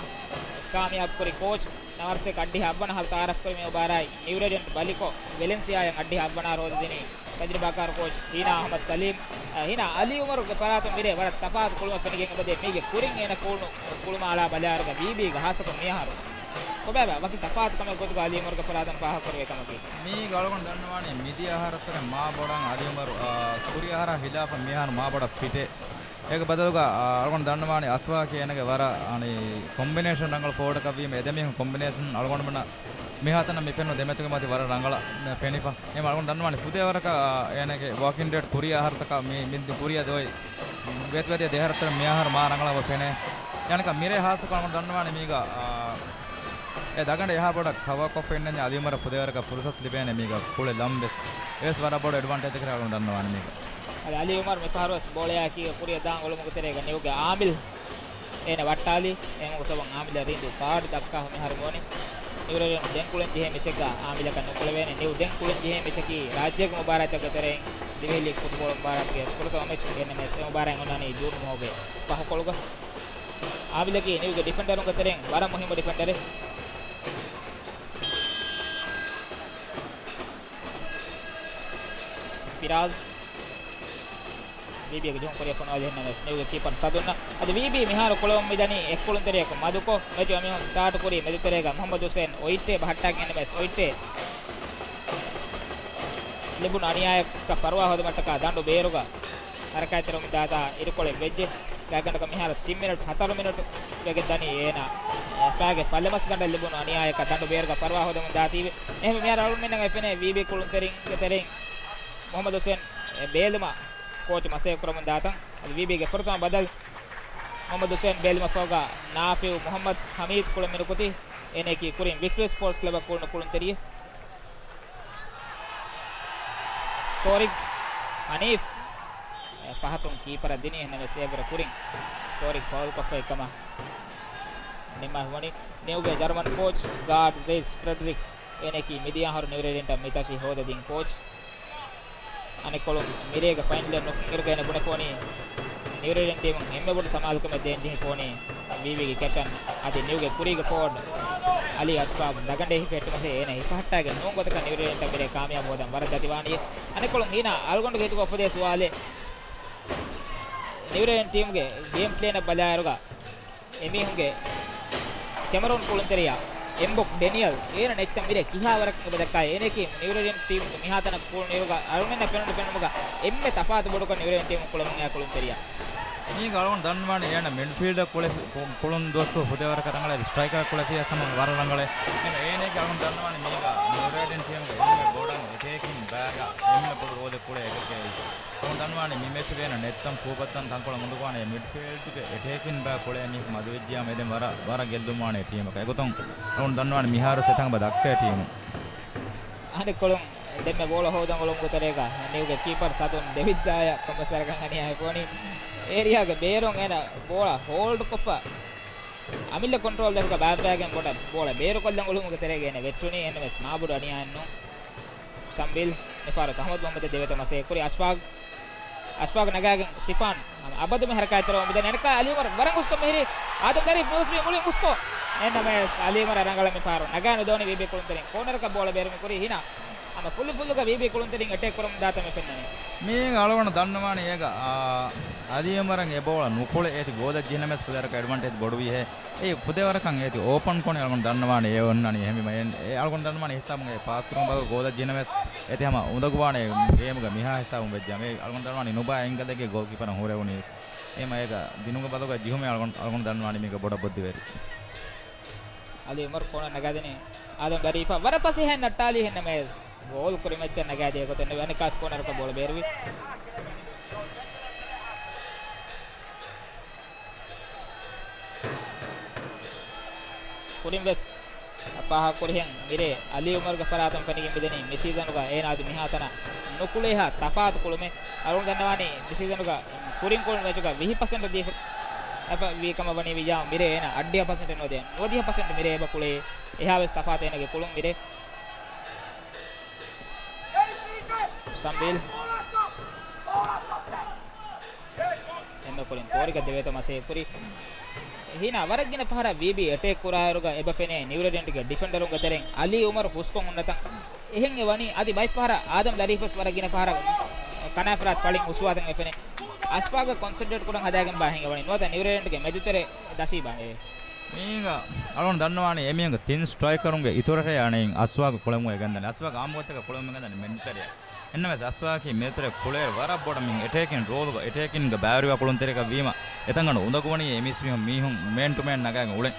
ކާމިޔާބުކުރި ކޯޗް، ނަވާރަސްތޭކަ އަށްޑިހަ އަށްވަނަ ހަރުތަ އާރަފްކުރި މި މުބާރާތް ނިއުރެޑިންޓް ބަލިކޮށް، ވެލެންސިއާއަށް އަށްޑިހަ އަށްވަނަ ހަރު ހޯދަދިނީ. ތަޖުރިބާކާރު ކޯޗް ހީނާ އަޙްމަދު ސަލީމް، އަ، ހީނާ އަލީ އުމަރުގެ ފަރާތުން މިރޭ ވަރަށް ތަފާތު ކުޅުމެއް ފެނިގެން އެބަދޭ. މީގެ ކުރިން އޭނަ ކުޅުނު ކުޅުމާ އަޅާ ބަލާއިރުގަ ވީބީގެ ހާއްސަކޮށް މިއަހަރު ކޮބާބާ ވަކި ތަފާތު ކަމެއް ގޮތުގަ އަލީ އުމަރުގެ ފަރާތުން ފާހަގަކުރެވޭ ކަމަކީ. މީގަ އަޅުގަނޑު ދަންނަވާނީ މިދިޔަ އަހަރަށް ތެރޭ މާ ބޮޑަށް އަލީ އުމަރު، އާ، ކުރި އަހަރާ ހިލާފަށް މިއަހަރު މާ ބޮޑަށް ފިޓެއް. އޭގެ ބަދަލުގަ، އާ، އަޅުގަނޑު ދަންނަވާނީ އަސްވާކީ އޭނަގެ ވަރަށް، އަނި، ކޮމްބިނޭޝަން ރަނގަޅު ފޯވަޑަކަށްވީމަ، އެ ދެމީހުން ކޮމްބިނޭޝަން އަޅުގަނޑުމެންނަށް މިހާތަނަށް މި ފެންނު ދެމެޗުގެ މަތި ވަރަށް ރަނގަޅަށް ފެނިފަ. އެހެން އަޅުގަނޑު ދަންނަވާނީ ފުދޭވަރަކަށް، އާ، އޭނަގެ ވާކިން ޑޭޓް ކުރިޔަ އަހަރުތަކާ މި، މި ކުރިޔަ ދޮއި ވޭތުވެދިޔަ ދެ އަހަރަށް ތެރޭ މި އަހަރު މާ ރަނގަޅަށް ފެނޭ. އަނެކާ މިރޭ ހާއްސަކޮށް އަޅުގަނޑު ދަންނަވާނީ މީގަ، އާ، އެ ދަގަނޑަށް އެހާ ބޮޑަށް ކަވަރ ކޮށްފަ އިންނަނީ އަލީ އުމަރަށް ފުދޭވަރަކަށް ފުރުސަތު ލިބޭނެ މީގަ ކުޅެ ލަން ވެސް. އެވެސް ވަރަށް ބޮޑު އެޑްވާންޓޭޖަކަށް އަޅުގަނޑު ދަންނަވާނެ މީގަ. އަދި އަލީ އުމަރު މި ފަހަރު ވެސް ބޯޅަޔާ ކީ ކުރިއަށް ދާން އުޅުމުގެ ތެރޭގަ ނިއުގެ އާމިލް އޭނަ ވައްޓާލީ. އެހެންވީމަ ސަބަބުން އާމިލަށް ރީނދޫ ކާޑު ދައްކާފަ މިހާރު މިވަނީ. ނިއުރެލިން ދެން ކުޅެން ޖެހޭ މެޗެއްގަ އާމިލަކަށް ނުކުޅެވޭނެ. ނިއު ދެން ކުޅެން ޖެހޭ މެޗަކީ ރާއްޖޭގެ މުބާރާތްތަކުގެ ތެރެއިން ދިވެހި ލީގް ފުޓްބޯޅަ މުބާރާތުގެ ފުރަތަމަ މެޗް. އެންއެމްއެސް އެ މުބާރާތް އޮންނާނީ ޖޫން މަހުގެ ފަހުކޮޅުގަ. އާމިލަކީ ނިއުގެ ޑިފެންޑަރުންގެ ތެރެއިން ވަރަށް މުހިއްމު ޑިފެންޑަރެއް. ފިރާޒް. ވީބީގެ ޖެހުން ކުރިއަށް ފޮނުވާލި އެންއެމްއެސް. ނިއުގެ ކީޕަރު ސަދުންނަށް. އަދި ވީބީ މިހާރު ކުޅެވުން މިދަނީ އެއްކުޅުންތެރިޔަކު މަދުކޮށް، މެޗު އެމީހުން ސްޓާޓު ކުރީ މެދުތެރޭގަ މުހައްމަދު ހުސޭން އޮއިއްޓޭ ބަހައްޓާގެން އެންއެމްއެސް އޮއިއްޓޭ ލިބުނު އަނިޔާއަކަށް ފަރުވާ ހޯދުމަށްޓަކާ ދަނޑު ބޭރުގަ ހަރަކާތްތެރިވަމުން ދާތާ އިރުކޮޅެއް ވެއްޖެ. ގާތްގަނޑަކަށް މިހާރު ތިން މިނެޓް ހަތަރު މިނެޓް ވެގެން ދަނީ އޭނާ ފައިގެ ފަލެމަސްގަނޑަށް ލިބުނު އަނިޔާއަކަށް ދަނޑު ބޭރުގަ ފަރުވާ ހޯދަމުން ދާތީވެ. އެހެންވެ މިހާރު އަޅުގަނޑުމެންނަށް ފެނޭ ވީބީ ކުޅުންތެރިންގެ ތެރެއިން މުހައްމަދު ހުސޭން ބޭލުމަށް ކޯޗު މަސައްކަތް ކުރަމުން ދާތަން. އަދި ވީބީގެ ފުރަތަމަ ބަދަލު މުހައްމަދު ހުސޭން ބޭލުމަށްފަހުގަ ނާފިއު މުހައްމަދު ހަމީދު ކުޅެން މިނުކުތީ. އޭނައަކީ ކުރިން ވިކްޓަރީ ސްޕޯޓްސް ކްލަބަށް ކުޅުނު ކުޅުންތެރިއެއް. ތޯރިގް ހަނީފް ފަހަތުން ކީޕަރަށް ދިނީ. އެހެންނަމަވެސް އެއަށްވުރެ ކުރިން ތޯރިގް ފައުލްކޮށްފައި ކަމަށް ނިންމާފަވަނީ. ނިއުގެ ޖަރުމަން ކޯޗް ގާޑް ޒެއިސް ފްރެޑްރިކް އޭނައަކީ މިދިޔަ އަހަރު ނިއުރެލިންޓަށް މިތަށި ހޯދަދިން ކޯޗް. އަނެއްކޮޅުން މިރޭގެ ފައިނަލެއް ނުކުންއިރުގަ އޭނަ ބުނެފޯނީ ނިއުރެލިން ޓީމުން އެންމެ ބޮޑު ސަމާލުކަމެއް ދޭން ޖެހިފޯނީ ވީވީގެ ކެޕްޓަން އަދި ނިއުގެ ކުރީގެ ފޯވަޑް އަލީ އަޝްފާގް ދަގަނޑޭ ހިފެހެއްޓުމަށް އޭނަ ހިފަހައްޓާގެން ނޫން ގޮތަކަށް ނިއުރެލިންޓަށް މިރޭ ކާމިޔާބު ހޯދަން ވަރަށް ދަތިވާނީ. އަނެއްކޮޅުން ހީނާ އަޅުގަނޑުގެ ހިތުގަ އުފެދޭ ސުވާލެއް، ނިއުރެލިން ޓީމުގެ ގޭމް ޕްލޭނަށް ބަލާއިރުގަ އެމީހުންގެ ކެމަރޫން ކުޅުންތެރިޔާ އެމްބޮކް ޑެނިއަލް އޭނަ ނެތްތަން މިރޭ ކިހާ ވަރަކަށް އެބަ ދައްކާ؟ އޭނައަކީ ނިއުރެލިން ޓީމުގެ މިހާތަނަށް ކުޅުނުއިރުގަ އަޅުގަނޑަށް ފެނުނު ފެނުމުގަ އެންމެ ތަފާތު ބޮޑުކޮށް ނިއުރެލިން ޓީމުން ކުޅެމުން އައި ކުޅުންތެރިޔާ. މީގަ އަޅުގަނޑު ދަންނަވާނެ އޭނަ މިޑްފީލްޑަށް ކުޅެފި-، ކު-، ކުޅުން ދުވަސްތު ފުދޭވަރަކަށް ރަނގަޅަށް ސްޓްރައިކަރަށް ކުޅެފިޔަސް ހަމަ ވަރަށް ރަނގަޅޭ. އެހެން އޭނައަކީ އަޅުގަނޑު ދަންނަވާނެ މީގަ ނިއުރެލިން ޓީމުގެ އެންމެ ބޮޑަށް އެޓޭކިން ބައިގަ އެންމެ ބޮޑު ރޯލެއް ކުޅޭ އެކެކޭ. އަޅުގަނޑު ދަންނަވާނެ މި މެޗުގަ އޭނަ ނެތްތަން ފޫބައްދަން ތަންކޮޅެއް އުނދަގުވާނެ މިޑްފީލްޑްގެ އެޓޭކިން ބައި ކުޅޭ މީހަކު މަދުވެއްޖިޔާމަ އެދެން ވަރަށް، ވަރަށް ގެއްލުންވާނެ ޓީމަކަށް. އެގޮތުން އަޅުގަނޑު ދަންނަވާނެ މިހާރު އެތަން އެބަ ދައްކައި ޓީމު. އަނެއްކޮޅުން ދެންމެ ބޯޅަ ހޯދަން އުޅުމުގެ ތެރޭގަ ނިއުގެ ކީޕަރ ސަދުން ދެވިއްދާޔަ ކޮންމެސް ވަރަކަށް އަނިޔާ ހިފުނީ. އޭރިއާގެ ބޭރުން އޭނަ ބޯޅަ ހޯލްޑް ކޮށްފަ އަމިއްލަ ކޮންޓްރޯލް ދެކުގަ ބާއްވާގެން ބޮޑަށް ބޯޅަ ބޭރުކޮށްލަން އުޅުމުގެ ތެރޭގަ އޭނަ ވެއްޓުނީ. އެންމެސް މާބޮޑު އަނިޔާއެއް ނޫން. ޝަމްބިލް، މިފަހަރު އަހްމަދު މުހައްމަދަށް ދެވޭތޯ މަސައްކަތް ކުރި އަޝްފާގް. އަޝްފާގް ނަގާގެން ޝިފާން އަބަދުމެ ހަރަކާތްތެރިވަމުން މިދަނީ. އަނެއްކާ އަލީ އުމަރު ވަރަށް ހުސްކޮށް މިހިރީ. އާދަމް ދަރީފް މި ހުސްވީ މުޅިން ހުސްކޮށް. އެންނަމަވެސް އަލީ އުމަރަށް ރަނގަޅަށް މިފަހަރު ނަގާ ނުދޯނީ ވީބީ ކުޅުންތެރިން. ކޯނަރަކަށް ބޯޅަ ބޭރުމި ކުރީ ހީނާ. ހަމަ ފުއްލު ފުއްލުގަ ވީބީ ކުޅުންތެރިން އެޓޭކް ކުރަމުން ދާތަން ފެންނަނީ. މީގަ އަޅުގަނޑު ދަންނަވާނެ އޭގަ، އާ، އަލީ އުމަރަށް އެ ބޯޅަ ނުކުޅެ އޭތި ގޯލަށް ޖެހިނަމަވެސް ފުދޭވަރަކަށް އެޑްވަންޓޭޖް ބޮޑުވީހޭ. އެ ފުދޭވަރަކަށް އޭތި އޯޕަން ކޯނެއް އަޅުގަނޑު ދަންނަވާނެ އެ އޮންނަނީ. އެހެންވީމަ އެ، އެ އަޅުގަނޑު ދަންނަވާނެ ހިސާބުން އެ ޕާސް ކުރުމުގެ ބަދަލު ގޯލަށް ޖެހިނަމަވެސް އޭތި ހަމަ އުނދަގުވާނެ ގޭމުގެ މިހާ ހިސާބުން ވެއްޖާމަ. އެ އަޅުގަނޑު ދަންނަވާނީ ނުބާ އެންގަލެއްގެ ގޯލްކީޕަރުން ހުރެވުނީވެސް. އެހެންވީމަ އޭގަ ދިނުމުގެ ބަދަލުގަ ޖެހުމެއް އަޅުގަނޑު، އަޅުގަނޑު ދަންނަވާނީ މީގަ ބޮޑަށް ބުއްދިވެރި. އަލީ އުމަރު ކޯނަރ ނަގާދިނީ. އާދަމް ދަރީފާ ވަރަށް ފަސޭހައިން ނައްޓާލީ އެހެންނަމަވެސް ގޯލް ކުރި މެޗަށް ނަގާދިޔަ ގޮތެއް ނުވޭ. އަނެއްކާސް ކޯނަރަކަށް ބޯޅަ ބޭރުވި. ކުރިންވެސް ފާހަގަކުރިހެން މިރޭ އަލީ އުމަރުގެ ފަރާތުން ފެނިގެން މިދަނީ މި ސީޒަނުގަ އޭނާ އަދި މިހާތަނަށް ނުކުޅޭހާ ތަފާތު ކުޅުމެއް. އަޅުގަނޑު ދަންނަވާނީ މި ސީޒަނުގަ ކުރިން ކުޅުނު މެޗުގަ ވިހި ޕަސެންޓު ދީފަ ވީ ކަމަށް ވަނީ ވިއްޔާ މިރޭ އޭނާ އަށްޑިހަ ޕަސެންޓެއް ނުވަދިހަ، ނުވަދިހަ ޕަސެންޓު މިރޭ އެބަ ކުޅޭ. އެހާވެސް ތަފާތު އޭނާގެ ކުޅުން މިރޭ. ސަމްބީލް. އެންމެ ކުރިން ތޯރިކަށް ދެވޭތޯ މަސައްކަތް ކުރި. ހީނާ ވަރަށް ގިނަ ފަހަރަށް ވީބީ އެޓޭކް ކުރާއިރުގަ އެބަ ފެނޭ ނިއުރެޑެންޓްގެ ޑިފެންޑަރުންގެ ތެރެއިން އަލީ އުމަރު ހުސްކޮށް ހުންނަތަން. އެހެން އެ ވަނީ އަދި ބައެއް ފަހަރަށް އާދަމް ލަރީފްވެސް ވަރަށް ގިނަ ފަހަރަށް ކަނާފަރާތް ފަޅިން ހުސްވާދެން އެ ފެނޭ. އަޝްފާގަށް ކޮންސެންޓްރޭޓް ކުރަން ހަދާގެން ބާ ހިނގަވަނީ. ނުވަތަ ނިއުރެޑެންޓްގެ މެދުތެރެ ދަށީ ބާ އެ. މީގަ އަޅުގަނޑު ދަންނަވާނީ އެމީހުންގެ ތިން ސްޓްރައިކަރުންގެ އިތުރަށޭ އަނެއިން އަސްވާގު ކުޅެމުން އެ ގެންދަނީ. އަސްވާގު އާއްމުގޮތަކަށް ކުޅެމުން ގެންދަނީ މެދުތެރެއަށް. އެންނަމަވެސް އަސްވާގަކީ މެދުތެރެ ކުޅޭއިރު ވަރަށް ބޮޑަށް މި އެޓޭކިން ރޯލުގަ އެޓޭކިންގަ ބައިވެރިވާ ކުޅުންތެރިއަކަށް ވީމަ، އެތަންގަނޑު އުނދަގުވަނީ އެ މީސްމީހުން މީހުން މޭން ޓު މޭން ނަގާގެން އުޅެން.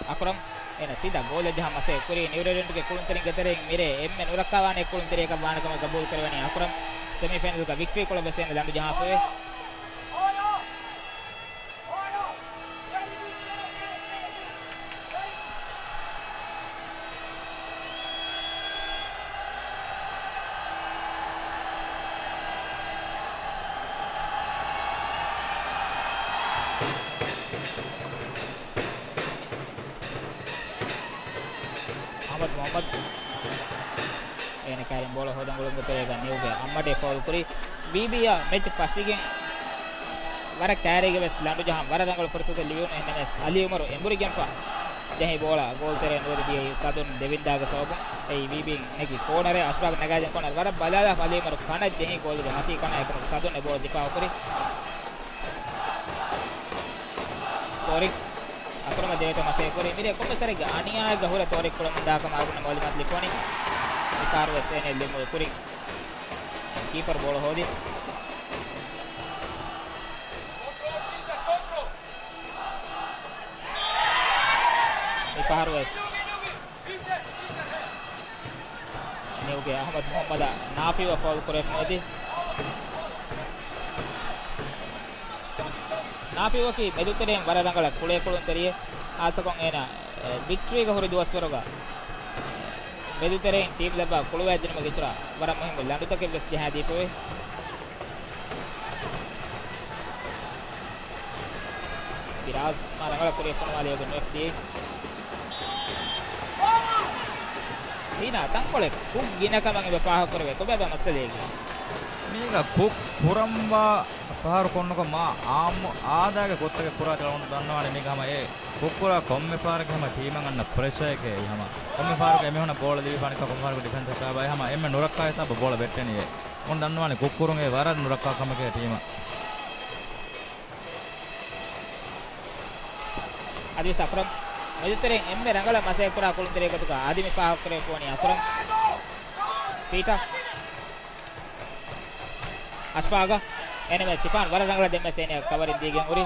އަކުރަމް އޭނަ ސީދާ ގޯލަށް ޖަހާ މަސައްކަތް ކުރީ. ނިއުރެޑެންޓްގެ ކުޅުންތެރިންގެ ތެރެއިން މިރޭ އެންމެ ނުރައްކާވާނެ ކުޅުންތެރިއަކަށް ވާނެ ކަމަށް ގަބޫލު ކުރެވެނީ އަކުރަމް. ސެމީފައިނަލްގަ ވިކްޓްރީ ކޮޅަށް ވެސް އޭނަ ލަނޑު ޖަހާފައިވޭ. އަހްމަދު މުހައްމަދު އޭނަ ކައިރިން ބޯޅަ ހޯދަން އުޅުމުގެ ތެރޭގަ ނިއުގެ އައްމަޓޭ ފައުލް ކުރި. ވީބީއާ މެޗް ފަށިގެން ވަރަށް ކައިރީގަ ވެސް ލަނޑު ޖަހަން ވަރަށް ރަނގަޅު ފުރުސަތެއް ލިބިވުނު. އެހެންނަމަވެސް އަލީ އުމަރު އެނބުރިގެންފަ ޖަހި ބޯޅަ ގޯލް ތެރެއަށް ނުވަދި ދިޔައީ ސަދުން ދެވިންދާގެ ސަބަބުން. އެއީ ވީބީ ނެގި ކޯނަރެއް. އަޝްފާގް ނަގާދިން ކޯނަރ ވަރަށް ބަލާލާފަ އަލީ އުމަރު ކަނަށް ޖެހި ގޯލުގެ މަތީ ކަނާ އެކަމަކު ސަދުން އެ ބޯޅަ ދިފާއު ކުރި. ތޯރިކް އަކުރަމަށް ދެވޭތޯ މަސައްކަތް ކުރީ. މިރޭ ކޮންމެސް ވަރެއްގެ އަނިޔާއެއްގަ ހުރެ ތޯރިކް ކުޅަމުން ދާކަމަށް އަޅުގަނޑަށް މައުލޫމާތު ލިބުނީ. މިފަހަރުވެސް އޭނަ ލިބުނު ކުރިން ކީޕަރު ބޯޅަ ހޯދި. މިފަހަރުވެސް ނިއުގެ އަހްމަދު މުހައްމަދަށް ނާފިއުއަށް ފައުލް ކުރެވިފަ ނުވަތި. ނާފިއުއަކީ މެދުތެރެއިން ވަރަށް ރަނގަޅަށް ކުޅޭ ކުޅުންތެރިއެއް. ހާއްސަކޮށް އޭނަ، އެ، ވިކްޓްރީގަ ހުރި ދުވަސްވަރުގަ މެދުތެރެއިން ޓީމް ލައްވާ ކުޅުވައިދިނުމުގެ އިތުރަށް ވަރަށް މުހިއްމު ލަނޑުތަކެއް ވެސް ޖަހާދީފައިވޭ. ފިރާޒް މާ ރަނގަޅަށް ކުރިއަށް ފޮނުވާލީ އެގޮތް ނުވެފަ ދިޔައީ. ހީނާ ތަންކޮޅެއް ކުށް ގިނަ ކަމަށް އެބަ ފާހަގަކުރެވޭ. ކޮބާބާ މައްސަލައެއް؟ މީގަ ކުކް ކުރަންވާ ފަހަރު ކޮންނުކޮށް މާ އާއްމު އާދައިގެ ގޮތްތަކެއް ކުރާތީ އަޅުގަނޑު ދަންނަވާނެ މީގަ ހަމަ އެ ކުކް ކުރާ ކޮންމެ ފަހަރަކީ ހަމަ ޓީމަށް އަންނަ ޕްރެޝަރެކޭ. ހަމަ ކޮންމެ ފަހަރަކު އެމީހުންނަށް ބޯޅަ ލިބިފާނެ ކޮންމެ ފަހަރަކު ޑިފެންސް ހިސާބަށް ހަމަ އެންމެ ނުރައްކާ ހިސާބަށް ބޯޅަ ވެއްޓެނީ އެ. އޮން ދަންނަވާނެ ކުކް ކުރުން އެ ވަރަށް ނުރައްކާ ކަމެކޭ ޓީމަށް. އަދިވެސް އަކްރަމް މެދުތެރެއިން އެންމެ ރަނގަޅަށް މަސައްކަތްކުރާ ކުޅުންތެރިއެއްގެ ގޮތުގަ އަދި މި ފާހަގަކުރެވިފަ ވަނީ އަކްރަމް. ޕީޓާ. އަޝްފާގަށް. އެންއެމްއެސް ޝިފާން ވަރަށް ރަނގަޅަށް ދެންމެ ސޭނަޔަށް ކަވަރިން ދީގެން ހުރި.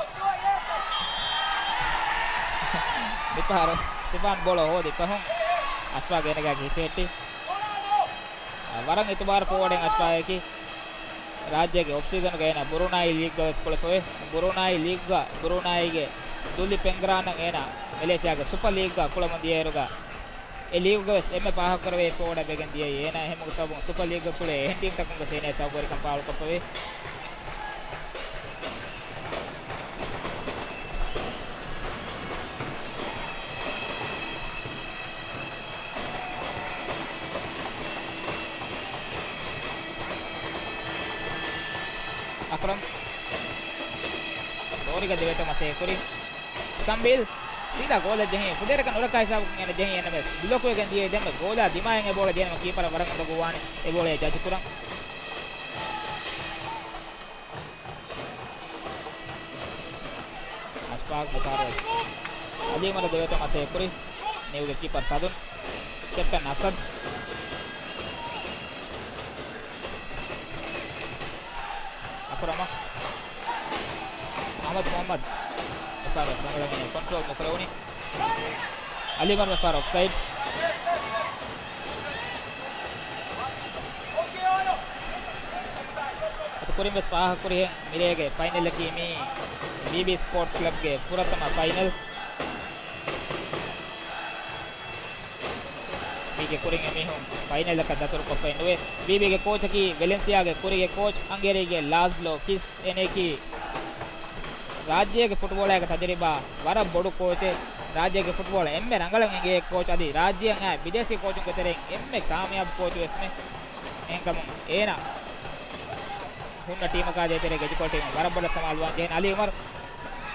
މިފަހަރު ޝިފާން ބޯޅަ ހޯދި ފަހުން އަޝްފާގް އޭނަގެ ހިފެހެއްޓި. ވަރަށް އިތުބާރު ފޯވަޑެއް އަޝްފާގަކީ. ރާއްޖޭގެ އޮފްސީޒަނުގަ އޭނަ ބުރޫނާއީ ލީގްގަ ވެސް ކުޅެފަވޭ. ބުރޫނާއީ ލީގްގަ ބުރޫނާއީގެ ދުލި ޕެންގްރާނަށް އޭނަ މެލޭޝިޔާގެ ސުޕަ ލީގްގަ ކުޅަމުން ދިޔައިރުގަ އެ ލީގުގަ ވެސް އެންމެ ފާހަގަކުރެވޭ ފޯވަޑަށް ވެގެން ދިޔައީ. އޭނާ އެހެން ސަބަބުން ސުޕަ ލީގްގަ ކުޅޭ އެހެން ޓީމްތަކުން ވެސް އޭނާ ސައުގުވެރިކަން ފާޅުކޮށްފަވޭ. އަކްރަމް ތޯރިގަ ދެވޭތޯ މަސައްކަތްކުރި. ޝަމްބީލް ސީދާ ގޯލަށް ޖެހި، ފުދޭވަރަކަށް ނުރައްކާ ހިސާބަކުން އޭނަ ޖެހި އެންއެމްއެސް ބްލޮކްވެގެން ދިޔައީ. ދެންމެ ގޯލާ ދިމާއިން އެ ބޯޅަ ދިޔަނީމަ ކީޕަރަށް ވަރަށް އުނދަގޫވާނެ އެ ބޯޅަ ޖަޖް ކުރަން. އަޝްފާގް މިފަހަރު ވެސް އަލީމަރަށް ދެވޭތޯ މަސައްކަތްކުރި. ނިއުގެ ކީޕަރ ސަދުން. ކެޕްޓަން އަސަދް. އަކުރަމަށް. އަހްމަދު މުހައްމަދު. މިފަހަރު ވެސް ރަނގަޅަށް ކޮންޓްރޯލް ނުކުރެވުނީ. އަލީމަރު މިފަހަރު އޮފްސައިޑް. އަދި ކުރިން ވެސް ފާހަގަކުރިހެން މިރޭގެ ފައިނަލަކީ މީ ވީބީ ސްޕޯޓްސް ކްލަބްގެ ފުރަތަމަ ފައިނަލް. މީގެ ކުރިން އެމީހުން ފައިނަލަކަށް ދަތުރުކޮށްފައި ނުވޭ. ވީބީގެ ކޯޗަކީ ވެލެންސިއާގެ ކުރީގެ ކޯޗް ހަންގޭރީގެ ލާޒްލޯ ކިސް. އޭނައަކީ ރާއްޖޭގެ ފުޓްބޯޅައިގެ ތަޖުރިބާ ވަރަށް ބޮޑު ކޯޗެއް. ރާއްޖޭގެ ފުޓްބޯޅަ އެންމެ ރަނގަޅަށް އެނގޭ ކޯޗް. އަދި ރާއްޖެއަށް އައި ބިދޭސީ ކޯޗުންގެ ތެރެއިން އެންމެ ކާމިޔާބު ކޯޗު ވެސްމެ. އެހެންކަމުން އޭނާ ހުންނަ ޓީމަކާ ދޭތެރޭގެ އެޖުކޮޅު ޓީމުން ވަރަށް ބޮޑަށް ސަމާލުވާން ޖެހޭނެ. އަލީ އުމަރު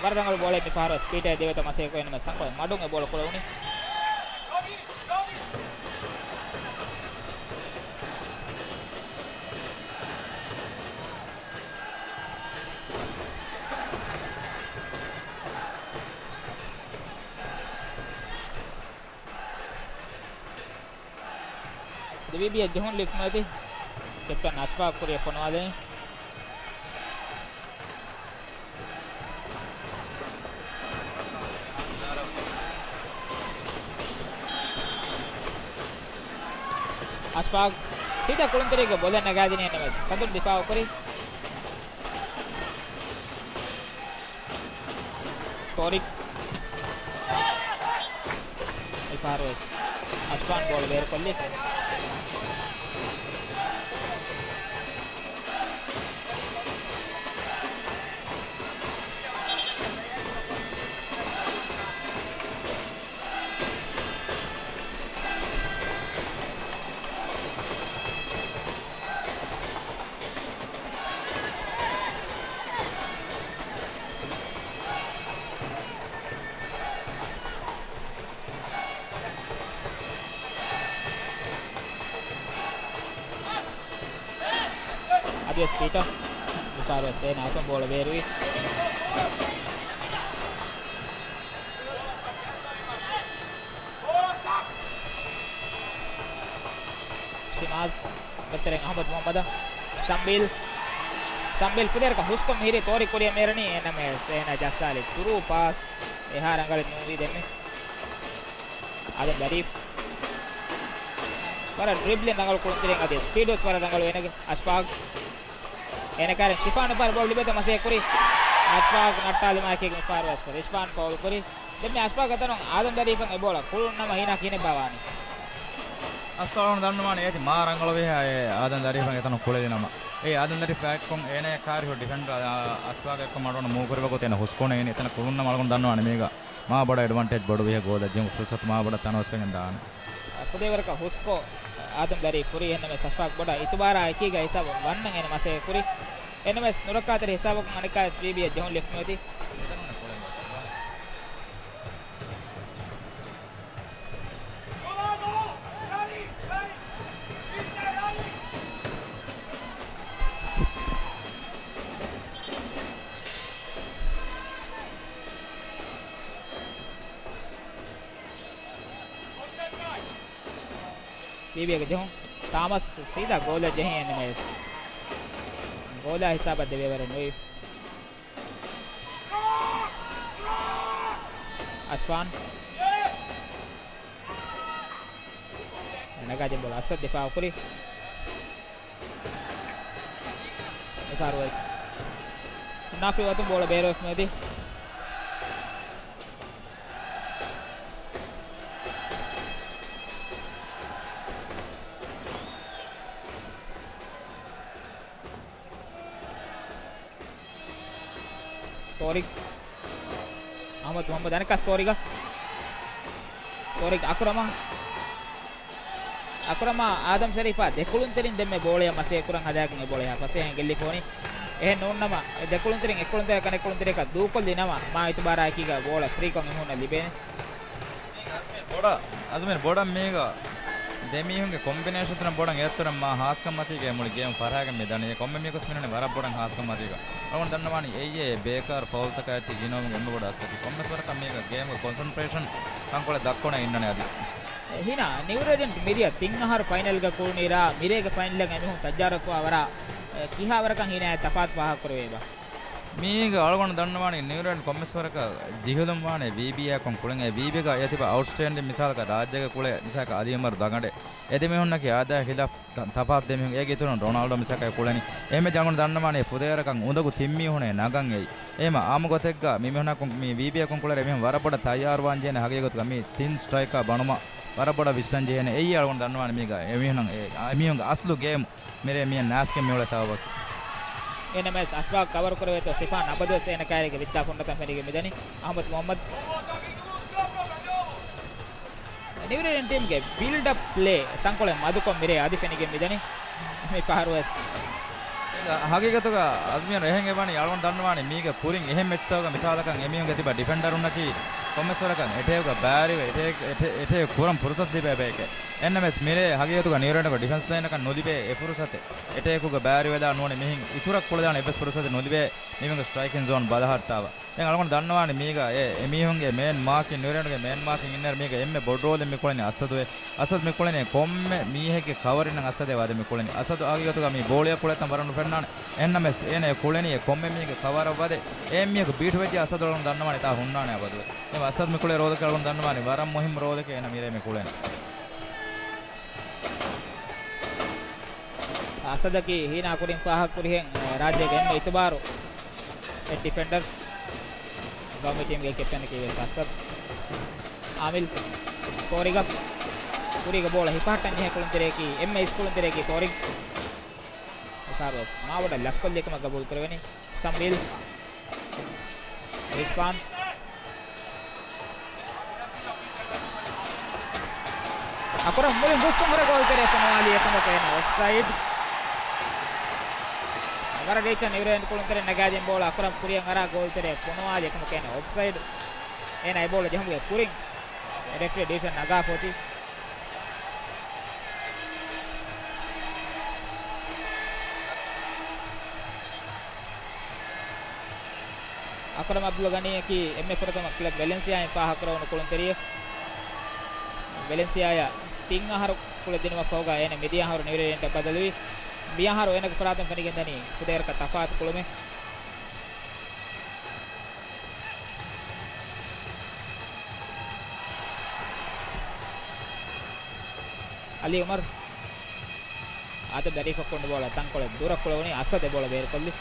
ވަރަށް ރަނގަޅު ބޯޅައެއް މި ފަހަރު ސްޕީޑަށް ދެވޭތޯ މަސައްކަތް ކުރެވުނީ. ތަންކޮޅެއް މަޑުން އެ ބޯޅަ ކުޅެވުނީ. ދެވިބިޔަ ޖެހުން ލިފް ނުވެތި. ކެޕްޓަން އަޝްފާގް ކުރިއަށް ފޮނުވާލެވި. އަޝްފާގް ސީދާ ކުޅުންތެރިއެއްގެ ބޮލަށް ނަގާދިނީ އެންއެމްއެސް. ސަދުން ދިފާއުކުރި. ތޯރިކް. މިފަހަރު ވެސް އަޝްފާން ބޯޅަ ބޭރުކޮށްލި. އަދިވެސް ޕީޓަ މިފަހަރު ވެސް އޭނާ އަތުން ބޯޅަ ބޭރުވި. ޝިމާޒް ދަތަރެން އަހްމަދު މުހައްމަދަށް. ޝަމްބީލް. ޝަމްބީލް ފުދޭވަރަކަށް ހުސްކޮށް މިހިރީ ތޯރި ކުރިއަށް މޭރަނީ. އެންއެމްއެސް އޭނާ ޖައްސާލި ތުރޫ ޕާސް. އެހާ ރަނގަޅެއް ނޫންވީ ދެންމެ. އާދަމް ލަރީފް. ވަރަށް ޑްރިބްލިން ރަނގަޅު ކުޅުންތެރިން އަދި ސްޕީޑް ވެސް ވަރަށް ރަނގަޅު އޭނަގެ. އަޝްފާގް. އޭނަ ކާރިން ޝިފާން ފަހަރު ބޯޅަ ލިބޭތޯ މަސައްކަތް ކުރި. އަޝްފާގް ނައްޓާލުމާއެކީގަ މިފަހަރު ވެސް ރިޝްފާން ފައުލު ކުރި. ދެންމެ އަޝްފާގް އެތަނުން އާދަމް ލަރީފަށް އެ ބޯޅަ ކުޅުނުން ނަމަ ހީނާ ކިހިނެއްބާ ވާނީ؟ އަސްލު އަޅުގަނޑު ދަންނަވާނެ އޭތި މާ ރަނގަޅުވިހާ އެ އާދަމް ލަރީފަށް އެތަނުން ކުޅެލި ނަމަ. އެ އާދަމް ލަރީފް އެއްކޮށް އޭނަޔަށް ކާރިހުރި ޑިފެންޑަރ އަ-، އަޝްފާގް އެއްކޮށް މަޑުން މޫވް ކުރި ވަގުތު އޭނަ ހުސްކޮށް އޭނަ އެތަނަށް ކުޅުން ނަމަ އަޅުގަނޑު ދަންނަވާނެ މީގަ މާ ބޮޑަށް އެޑްވާންޓޭޖް ބޮޑުވިހެ ގޯލަށް ޖެހުން ފުރުސަތު މާ ބޮޑަށް ތަނަވަސްވެގެން ދާނެ. ފުދޭވަރަކަށް ހުސްކޮށް، އާދަމް ދަރީ ފުރީ. އެހެންނަމަވެސް އަޝްފާޤް ބޮޑަށް އިތުބާރާ އެކީގަ ހިސާބު ވަންނަން އޭނަ މަސައްކަތް ކުރި. އެހެންނަމަވެސް ނުރައްކާތެރި ހިސާބަކުން އަނެއްކާވެސް ވީބީއަށް ޖެހުން ލިބުމެވެތި. ވީބީއަށް ޖެހުން. ތާމަސް ސީދާ ގޯލަށް ޖެހި އެންއެމްއޭސް. ގޯލާ ހިސާބަށް ދެވޭވަރެއް ނުވި. އަޝްފާން. ނަގާދިން ބޯޅަ އަސަދް ދިފާއު ކުރި. މިފަހަރުވެސް ނާފި ވަތުން ބޯޅަ ބޭރުވެފަ މެދި. ތޯރިގް. އަޙްމަދު މުޙައްމަދު އަނެއްކާސް ތޯރިގަ. ތޯރިގް އަކުރަމާ. އަކުރަމާ އާދަމް ޝަރީފާ ދެކުޅުންތެރިން ދެންމެ ބޯޅަޔަށް މަސައްކަތް ކުރަން ހަދާގެން އެ ބޯޅަ އެހާ ފަސޭހައިން ގެއްލިފަ ވަނީ. އެހެން ނޫންނަމަ، އެ ދެކުޅުންތެރިން އެއްކުޅުންތެރިއަކާ އަނެއްކުޅުންތެރިއަކަށް ދޫކޮށްލި ނަމަ، މާ އިތުބާރާ އެކީގަ ބޯޅަ ފްރީކޮށް އެމީހުންނަށް ލިބޭނެ. ބޮޑަށް، އަޒްމީރު ބޮޑަށް މީގަ ދެމީހުންގެ ކޮމްބިނޭޝަންތައް ބޮޑަށް އެއްތަރަށް މާ ހާސްކަން މަތީގަ މުޅި ގޭމް ފަރާގެން މި ދަނީ. ކޮންމެ މީހަކުސް މިނުނެ ވަރަށް ބޮޑަށް ހާސްކަން މަތީގަ. އަޅުގަނޑު ދަންނަވާނީ އެއްޔޭ ބޭކާރު ފައުލްތަކާ އެއްޗެއް ގިނަވަމުން އެންމެ ބޮޑު އަސްލަކީ. ކޮންމެސް ވަރަކަށް މީގަ ގޭމްގެ ކޮންސަންޓްރޭޝަން ތަންކޮޅެއް ދައްކަވަން އިންނަނީ އަދި. ހީނާ، ނިއުރޭޑިއަންޓް މިދިޔަ ތިން އަހަރު ފައިނަލްގަ ކުޅުނީރާ، މިރޭގެ ފައިނަލްއަށް އެމީހުން ތައްޔާރުވެފަވާ ވަރަށް، އެ، ކިހާވަރަކަށް ހީނާ ތަފާތު ފާހަގަކުރެވޭބާ؟ މީގަ އަޅުގަނޑު ދަންނަވާނީ ނިއުރޭޑިއަންޓް ކޮންމެސް ވަރަކަށް ޖެހިލުން ވާނެ ވީބީއާއެކުން ކުޅެން. އެ ވީބީގަ އެ ތިބާ އައުޓްސްޓޭންޑިން މިސާލަކަށް ރާއްޖޭގަ ކުޅޭ މިސާލަކަށް އަލީ އުމަރު ދަގަނޑޭ. އެ ދެމީހުންނަކީ އާދައާ ޚިލާފް ތަ-، ތަފާތު ދެމީހުން. އޭގެ އިތުރުން ރޮނާލްޑޯ މިސާލަކަށް ކުޅެނީ. އެހެންވެއްޖެ އަޅުގަނޑު ދަންނަވާނީ ފުދޭވަރަކަށް އުނދަގޫ ތިން މީހުންނޭ ނަގަން އެއީ. އެހެންވީމަ އާއްމު ގޮތެއްގަ މި މީހުންނަކު މި ވީބީއަކުން ކުޅެ އެމީހުން ވަރަށް ބޮޑަށް ތައްޔާރުވާން ޖެހޭނެ. ހަގީގަތުގަ މި ތިން ސްޓްރައިކާ ބަނުމަށް ވަރަށް ބޮޑަށް ވިސްނަން ޖެހޭނެ. އެއީ އަޅުގަނޑު ދަންނަވާނީ މީގަ އެމީހުން އެ، އެމީހުންގެ އަސްލު ގޭމް މިރޭ މިއަށް ނާސްގެން މިއުޅޭ ސަބަބަކީ. އެންއެމްއޭސް އަޝްފާޤް ކަވަރު ކުރެވޭތޯ ޝިފާން އަބަދުވެސް އޭނަ ކައިރީގެ ވިއްދާ ފުނޑަތަން ފެނިގެން މިދަނީ. އަޙްމަދު މުޙައްމަދު. ނިއުރޭޑިއަންޓް ޓީމްގެ ބިލްޑް އަޕް ޕްލޭ ތަންކޮޅެއް މަދުކޮށް މިރޭ އަދި ފެނިގެން މިދަނީ. މި ފަހަރުވެސް. ހަގީގަތުގަ އަޒްމީރު އެހެން އެވަނީ އަޅުގަނޑު ދަންނަވާނީ މީގަ ކުރިން އެހެން މެޗްތަކުގަ މިސާލަކަށް އެމީހުންގެ ތިބާ ޑިފެންޑަރުންނަކީ ކޮންމެސް ވަރަކަށް އެޓޭކްގަ ބައިވެރިވެ އެޓޭކް، އެޓޭ-، އެޓޭކް ކުރަން ފުރުސަތު ލިބޭ ބައެކޭ. އެންއެމްއޭސް މިރޭ ހަގީގަތުގަ ނިއުރޭޑިއަންޓް ޑިފެންސް ލައިނަކަށް ނުލިބޭ އެ ފުރުސަތެއް. އެޓޭކުގަ ބައިވެރިވެލާ ނޫނީ މިހެން އިތުރަށް ކުޅެދާނެ އެއްވެސް ފުރުސަތެއް ނުލިބޭ މީހުންގެ ސްޓްރައިކިން ޒޯން ބަލަހައްޓާފަ. ދެން އަޅުގަނޑު ދަންނަވާނީ މީގަ އެ، އެމީހުންގެ މޭން މާކިން، ނިއުރޭޑިއަންޓްގެ މޭން މާކިން އިންނައިރު މީގަ އެންމެ ބޮޑު ރޯލެއް މި ކުޅެނީ އަސަދުއޭ. އަސަދު މި ކުޅެނީ ކޮންމެ މީހެއްގެ ކަވަރިންނަށް އަސަދޭ ވަދެ މި ކުޅެނީ. އަސަދު ހަގީގަތުގަ މީ ބޯޅަޔަށް ކުޅޭތަން ވަރަށް ނުފެންނާނެ. އެހެންނަމަވެސް އޭނަ އެ ކުޅެނީ އެ ކޮންމެ މީހެއްގެ ކަވަރަށް ވަދެ. އެ މީހަކު ބީޓުވެއްޖެ އަސަދު އަޅުގަނޑު ދަންނަވާނެ ތާ ހުންނާނެ އަބަދުވެސް. އެ އަސަދު މި ކުޅޭ ރޯލަކީ އަޅުގަނޑު ދަންނަވާނީ ވަރަށް މުހިއްމު ރޯލެކޭ އޭނަ މިރޭ މި ކުޅެނީ. އަސަދަކީ ހީނާ ކުރިން ފާހަގަކުރިހެން، އެ، ރާއްޖޭގެ އެންމެ އިތުބާރު އެ ޑިފެންޑަރ. ގައުމީ ޓީމްގެ ކެޕްޓަނަކީ ވެސް އަސަދް. އާމިލް ތޯރިގަ. ކުރީގަ ބޯޅަ ހިފަހައްޓަން ޖެހޭ ކުޅުންތެރިޔަކީ، އެންއެމް އިސް ކުޅުންތެރިޔަކީ ތޯރިގް. އެފާރުވެސް މާބޮޑަށް ލަސްކޮށްލި ކަމަށް ގަބޫލު ކުރެވެނީ. ޝަމްއީލް. އިރްފާން. އަކުރަމް މުޅި ހުސްކޮށް ހުރެ ގޯލްތެރެއަށް ފޮނުވާލީ އެކަމަކު އޭނަ އޮފްސައިޑް. ވަރަށް ރީއްޗަށް ނިއުރޭޑިއަންޓް ކުޅުންތެރިން ނަގާދިން ބޯޅަ އަކުރަމް ކުރިއަށް އަރާ ގޯލްތެރެއަށް ފޮނުވާލި އެކަމަކު އޭނަ އޮފްސައިޑް. އޭނަ އެ ބޯޅަ ޖެހުމުގެ ކުރިން ރެފްރީ ޑިސިޝަން ނަގާފަ އޮތީ. އަކްރަމް އަބްދުލް ޣަނީއަކީ އެންމެ ފުރަތަމަ ކްލަބް ވެލެންސިއާއިން ފާހަގަކުރެވުނު ކުޅުންތެރިއެއް. ވެލެންސިއާއަށް ތިން އަހަރު ކުޅެދިނުމަށް ފަހުގަ އޭނަ މިދިޔަ އަހަރު ނިއުރޭޑިއަންޓަށް ބަދަލުވި. މިއަހަރު އޭނަގެ ފަރާތުން ފެނިގެންދަނީ ފުދޭވަރަކަށް ތަފާތު ކުޅުމެއް. އަލީ އުމަރު. އާދަމް ދަރީފަށް ކޮނޑު ބޯޅަ ތަންކޮޅެއް ދުރަށް ކުޅެވުނީ އަސަދް އެ ބޯޅަ ބޭރުކޮށްލި.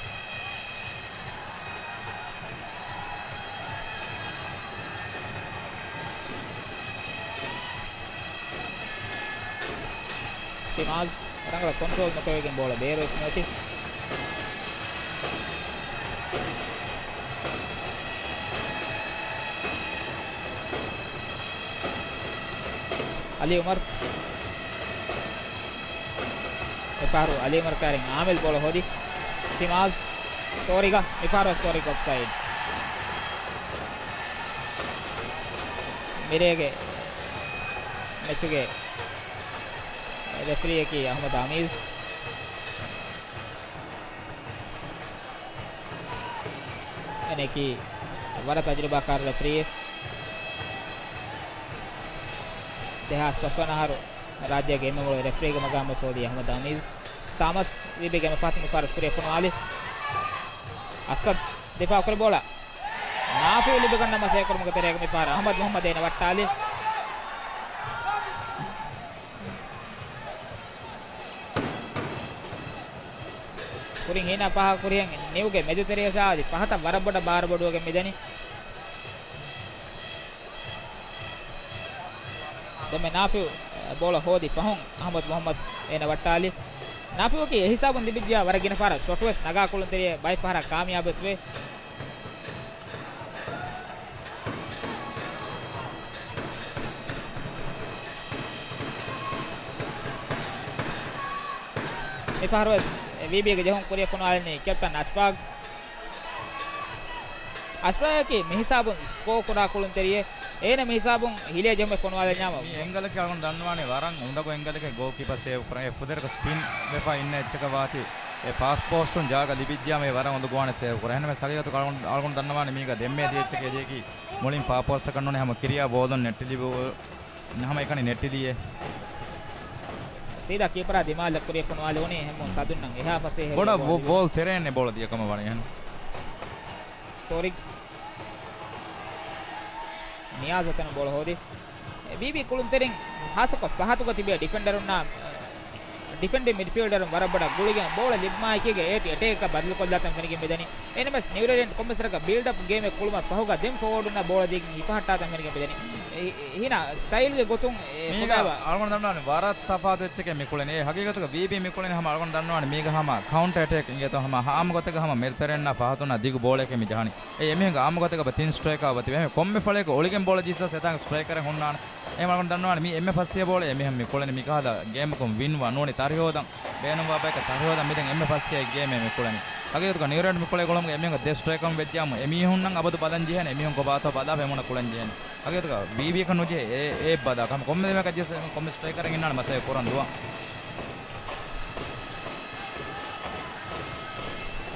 ޝިމާޒް ރަނގަޅަށް ކޮންޓްރޯލް ނުކުރެވިގެން ބޯޅަ ބޭރުވެސް ނުވެތި. އަލީ އުމަރު. ފަހަރު އަލީމަރު ކައިރިން އާމިލް ބޯޅަ ހޯދި. ސިމާޒް ތޯރިގަ، މިފަހަރުވެސް ތޯރިގް އޮފްސައިޑް. މިރޭގެ މެޗުގެ ރެފްރީއަކީ އަހްމަދު އަމީޒް. އޭނައަކީ ވަރަށް ތަޖުރިބާކާރު ރެފްރީއެއް. ދެހާސް ފަސް ވަނަ އަހަރު ރާއްޖޭގެ އެންމެ މޮޅު ރެފްރީގެ މަގާމް ވެސް ހޯދި އަހްމަދު އަމީޒް. ތާމަސް ވީބީގެ މަފާތި މިފާރަސް ކުރިއަށް ފޮނުވާލި. އަސަދް ދިފާ ކުރި ބޯޅަ. ނާފިއު ލިބިގަންނަ މަސައްކަތް ކުރުމުގެ ތެރޭގަ މިފަހަރު އަހްމަދު މުހައްމަދު އޭނަ ވައްޓާލި. ކުރިން ހީނާ ފާހަގަ ކުރިހެން ނިއުގެ މެދުތެރެއަށާ އަދި ފަހަތަށް ވަރަށް ބޮޑަށް ބާރު ބޮޑުވެގެން މިދަނީ. ދެންމެ ނާފިއު ބޯޅަ ހޯދި ފަހުން އަހްމަދު މުހައްމަދު އޭނަ ވައްޓާލި. ނާފިއުއަކީ އެހިސާބުން ލިބިއްޖެޔާ ވަރަށް ގިނަ ފަހަރަށް ޝޮޓުވެސް ނަގާ ކުޅުންތެރިއެއް، ބައެއް ފަހަރަށް ކާމިޔާބުވެސް ވޭ. މިފަހަރުވެސް ވީބީގެ ޖެހުން ކުރިއަށް ފޮނުވާލަނީ ކެޕްޓަން އަޝްފާގް. އަޝްފާގަކީ މިހިސާބުން ސްކޯ ކުރާ ކުޅުންތެރިއެއް. އޭނަ މިހިސާބުން ހިލޭ ޖެހުމެއް ފޮނުވާލަންޏާމު. މި އެންގަލަކީ އަޅުގަނޑު ދަންނަވާނީ ވަރަށް އުނދަގޫ އެންގަލެކޭ، ގޯލްކީޕަރ ސޭވް ކުރަން. އެ ފުދޭވަރަކަށް ސްޕިން ވެފަ އިންނަ އެއްޗަކަށް ވާތީ، އެ ފާސްޓް ޕޯސްޓުން ޖާގަ ލިބިއްޖާމު އެ ވަރަށް އުނދަގޫވާނެ ސޭވް ކުރަން. އެހެންނަމަވެސް ހަގީގަތުގަ އަޅުގަނޑު، އަޅުގަނޑު ދަންނަވާނީ މީގަ ދެންމެ ދިޔަ އެއްޗަކީ އެ ދިޔަކީ މުޅިން ފާ ޕޯސްޓަކަށް ނޫނީ ހަމަ ކިރިޔާ ބޯލުން ނެއްޓިލިބު ހަމަ އެކަނި ނެއްޓިލިއޭ. ސީދާ ކީޕަރާ ދިމާލަށް ކުރިއަށް ފޮނުވާލެވުނީ ހަމަ ސަދުންނަށް އެހާ ފަސޭހަ ބޮޑަށް ބޯ-، ބޯލް ތެރޭން އެ ބޯޅަ ދިޔަ ކަމަށް ވަނީ އެހެން. ތޯރިގް ނިޔާޒަށް ބޯޅަ ހޯދި. ވީބީ ކުޅުންތެރިން ހާއްސަކޮށް ފަހަތުގަ ތިބޭ ޑިފެންޑަރުންނާ، ޑިފެންޑިން މިޑްފީލްޑަރުން ވަރަށް ބޮޑަށް ގުޅިގެން ބޯޅަ ލިބުމާއެކީގަ އޭޓި އެޓޭކަށް ބަދަލުކޮށްލާތަން ފެނިގެން މިދަނީ. އެހެންނަމަވެސް ނިއުރޭޑިއަންޓް ކޮންމެސް ވަރަކަށް ބިލްޑްއަޕް ގޭމެއް ކުޅުމަށް ފަހުގަ ދެން ފޯވާޑުންނާ ބޯޅަ ދީގެން ހިފަހައްޓާތަން ފެނިގެން މިދަނީ. އެ، އެ، ހީނާ ސްޓައިލްގެ ގޮތުން އެ މީގަ ކުޑަވާ އަޅުގަނޑު ދަންނަވާނެ ވަރަށް ތަފާތު އެއްޗެކޭ މި ކުޅެނީ. އެ ހަގީގަތުގަ ވީބީ މި ކުޅެނީ ހަމަ އަޅުގަނޑު ދަންނަވާނެ މީގަ ހަމަ ކައުންޓަ އެޓޭކް އިނގޭތޯ ހަމަ ހާމަ ގޮތެއްގަ ހަމަ މެދުތެރެއިންނާ ފަހަތުންނާ ދިގު ބޯޅައެކޭ މި ޖަހަނީ. އެ އެމީހުންގެ އާއްމު ގޮތެއްގަ ތިން ސްޓްރައިކާ އޮތީ. އެހެން ކޮންމެ ފަޅިއަކު އޮޅިގެން ބޯޅަ ޖެހިއްސަސް އެތާނގަ ސްޓްރައިކަރެއް ހުންނާނެ. އެހެން އަޅުގަނޑު ދަންނަވާނެ މީ އެންމެ ފަސޭހަ ބޯޅަ އެމީހުން މި ކުޅެނީ މިކަހަލަ ގޭމަކުން ވިންވާ ނޫނީ ތަރިހޯދަން ބޭނުންވާ ބަޔަކަށް ތަރިހޯދަން މިދެން އެންމެ ފަސޭހަ ގޭމެއް މި ކުޅެނީ. ހަގީގަތުގަ ނިއުރޭޑް މި ކުޅޭ ގުޅުމުގަ އެމީހުންގެ ދެ ސްޓްރައިކަރުން ވެއްޖާމު އެމީހުންނަށް އަބަދު ބަލަން ޖެހޭނެ އެމީހުން ކޮބާތޯ ބަލާފަ އެމީހުންނަށް ކުޅެން ޖެހޭނެ. ހަގީގަތުގަ ވީބީއަކަށް ނުޖެހޭ އެ، އެ ބަދާ ކަމެއް ކޮންމެ ދެމެކަށް ޖެހޭ ކޮންމެ ސްޓްރައިކަރެއް އިންނާނެ މަސައްކަތް ކުރަން ދުވަން.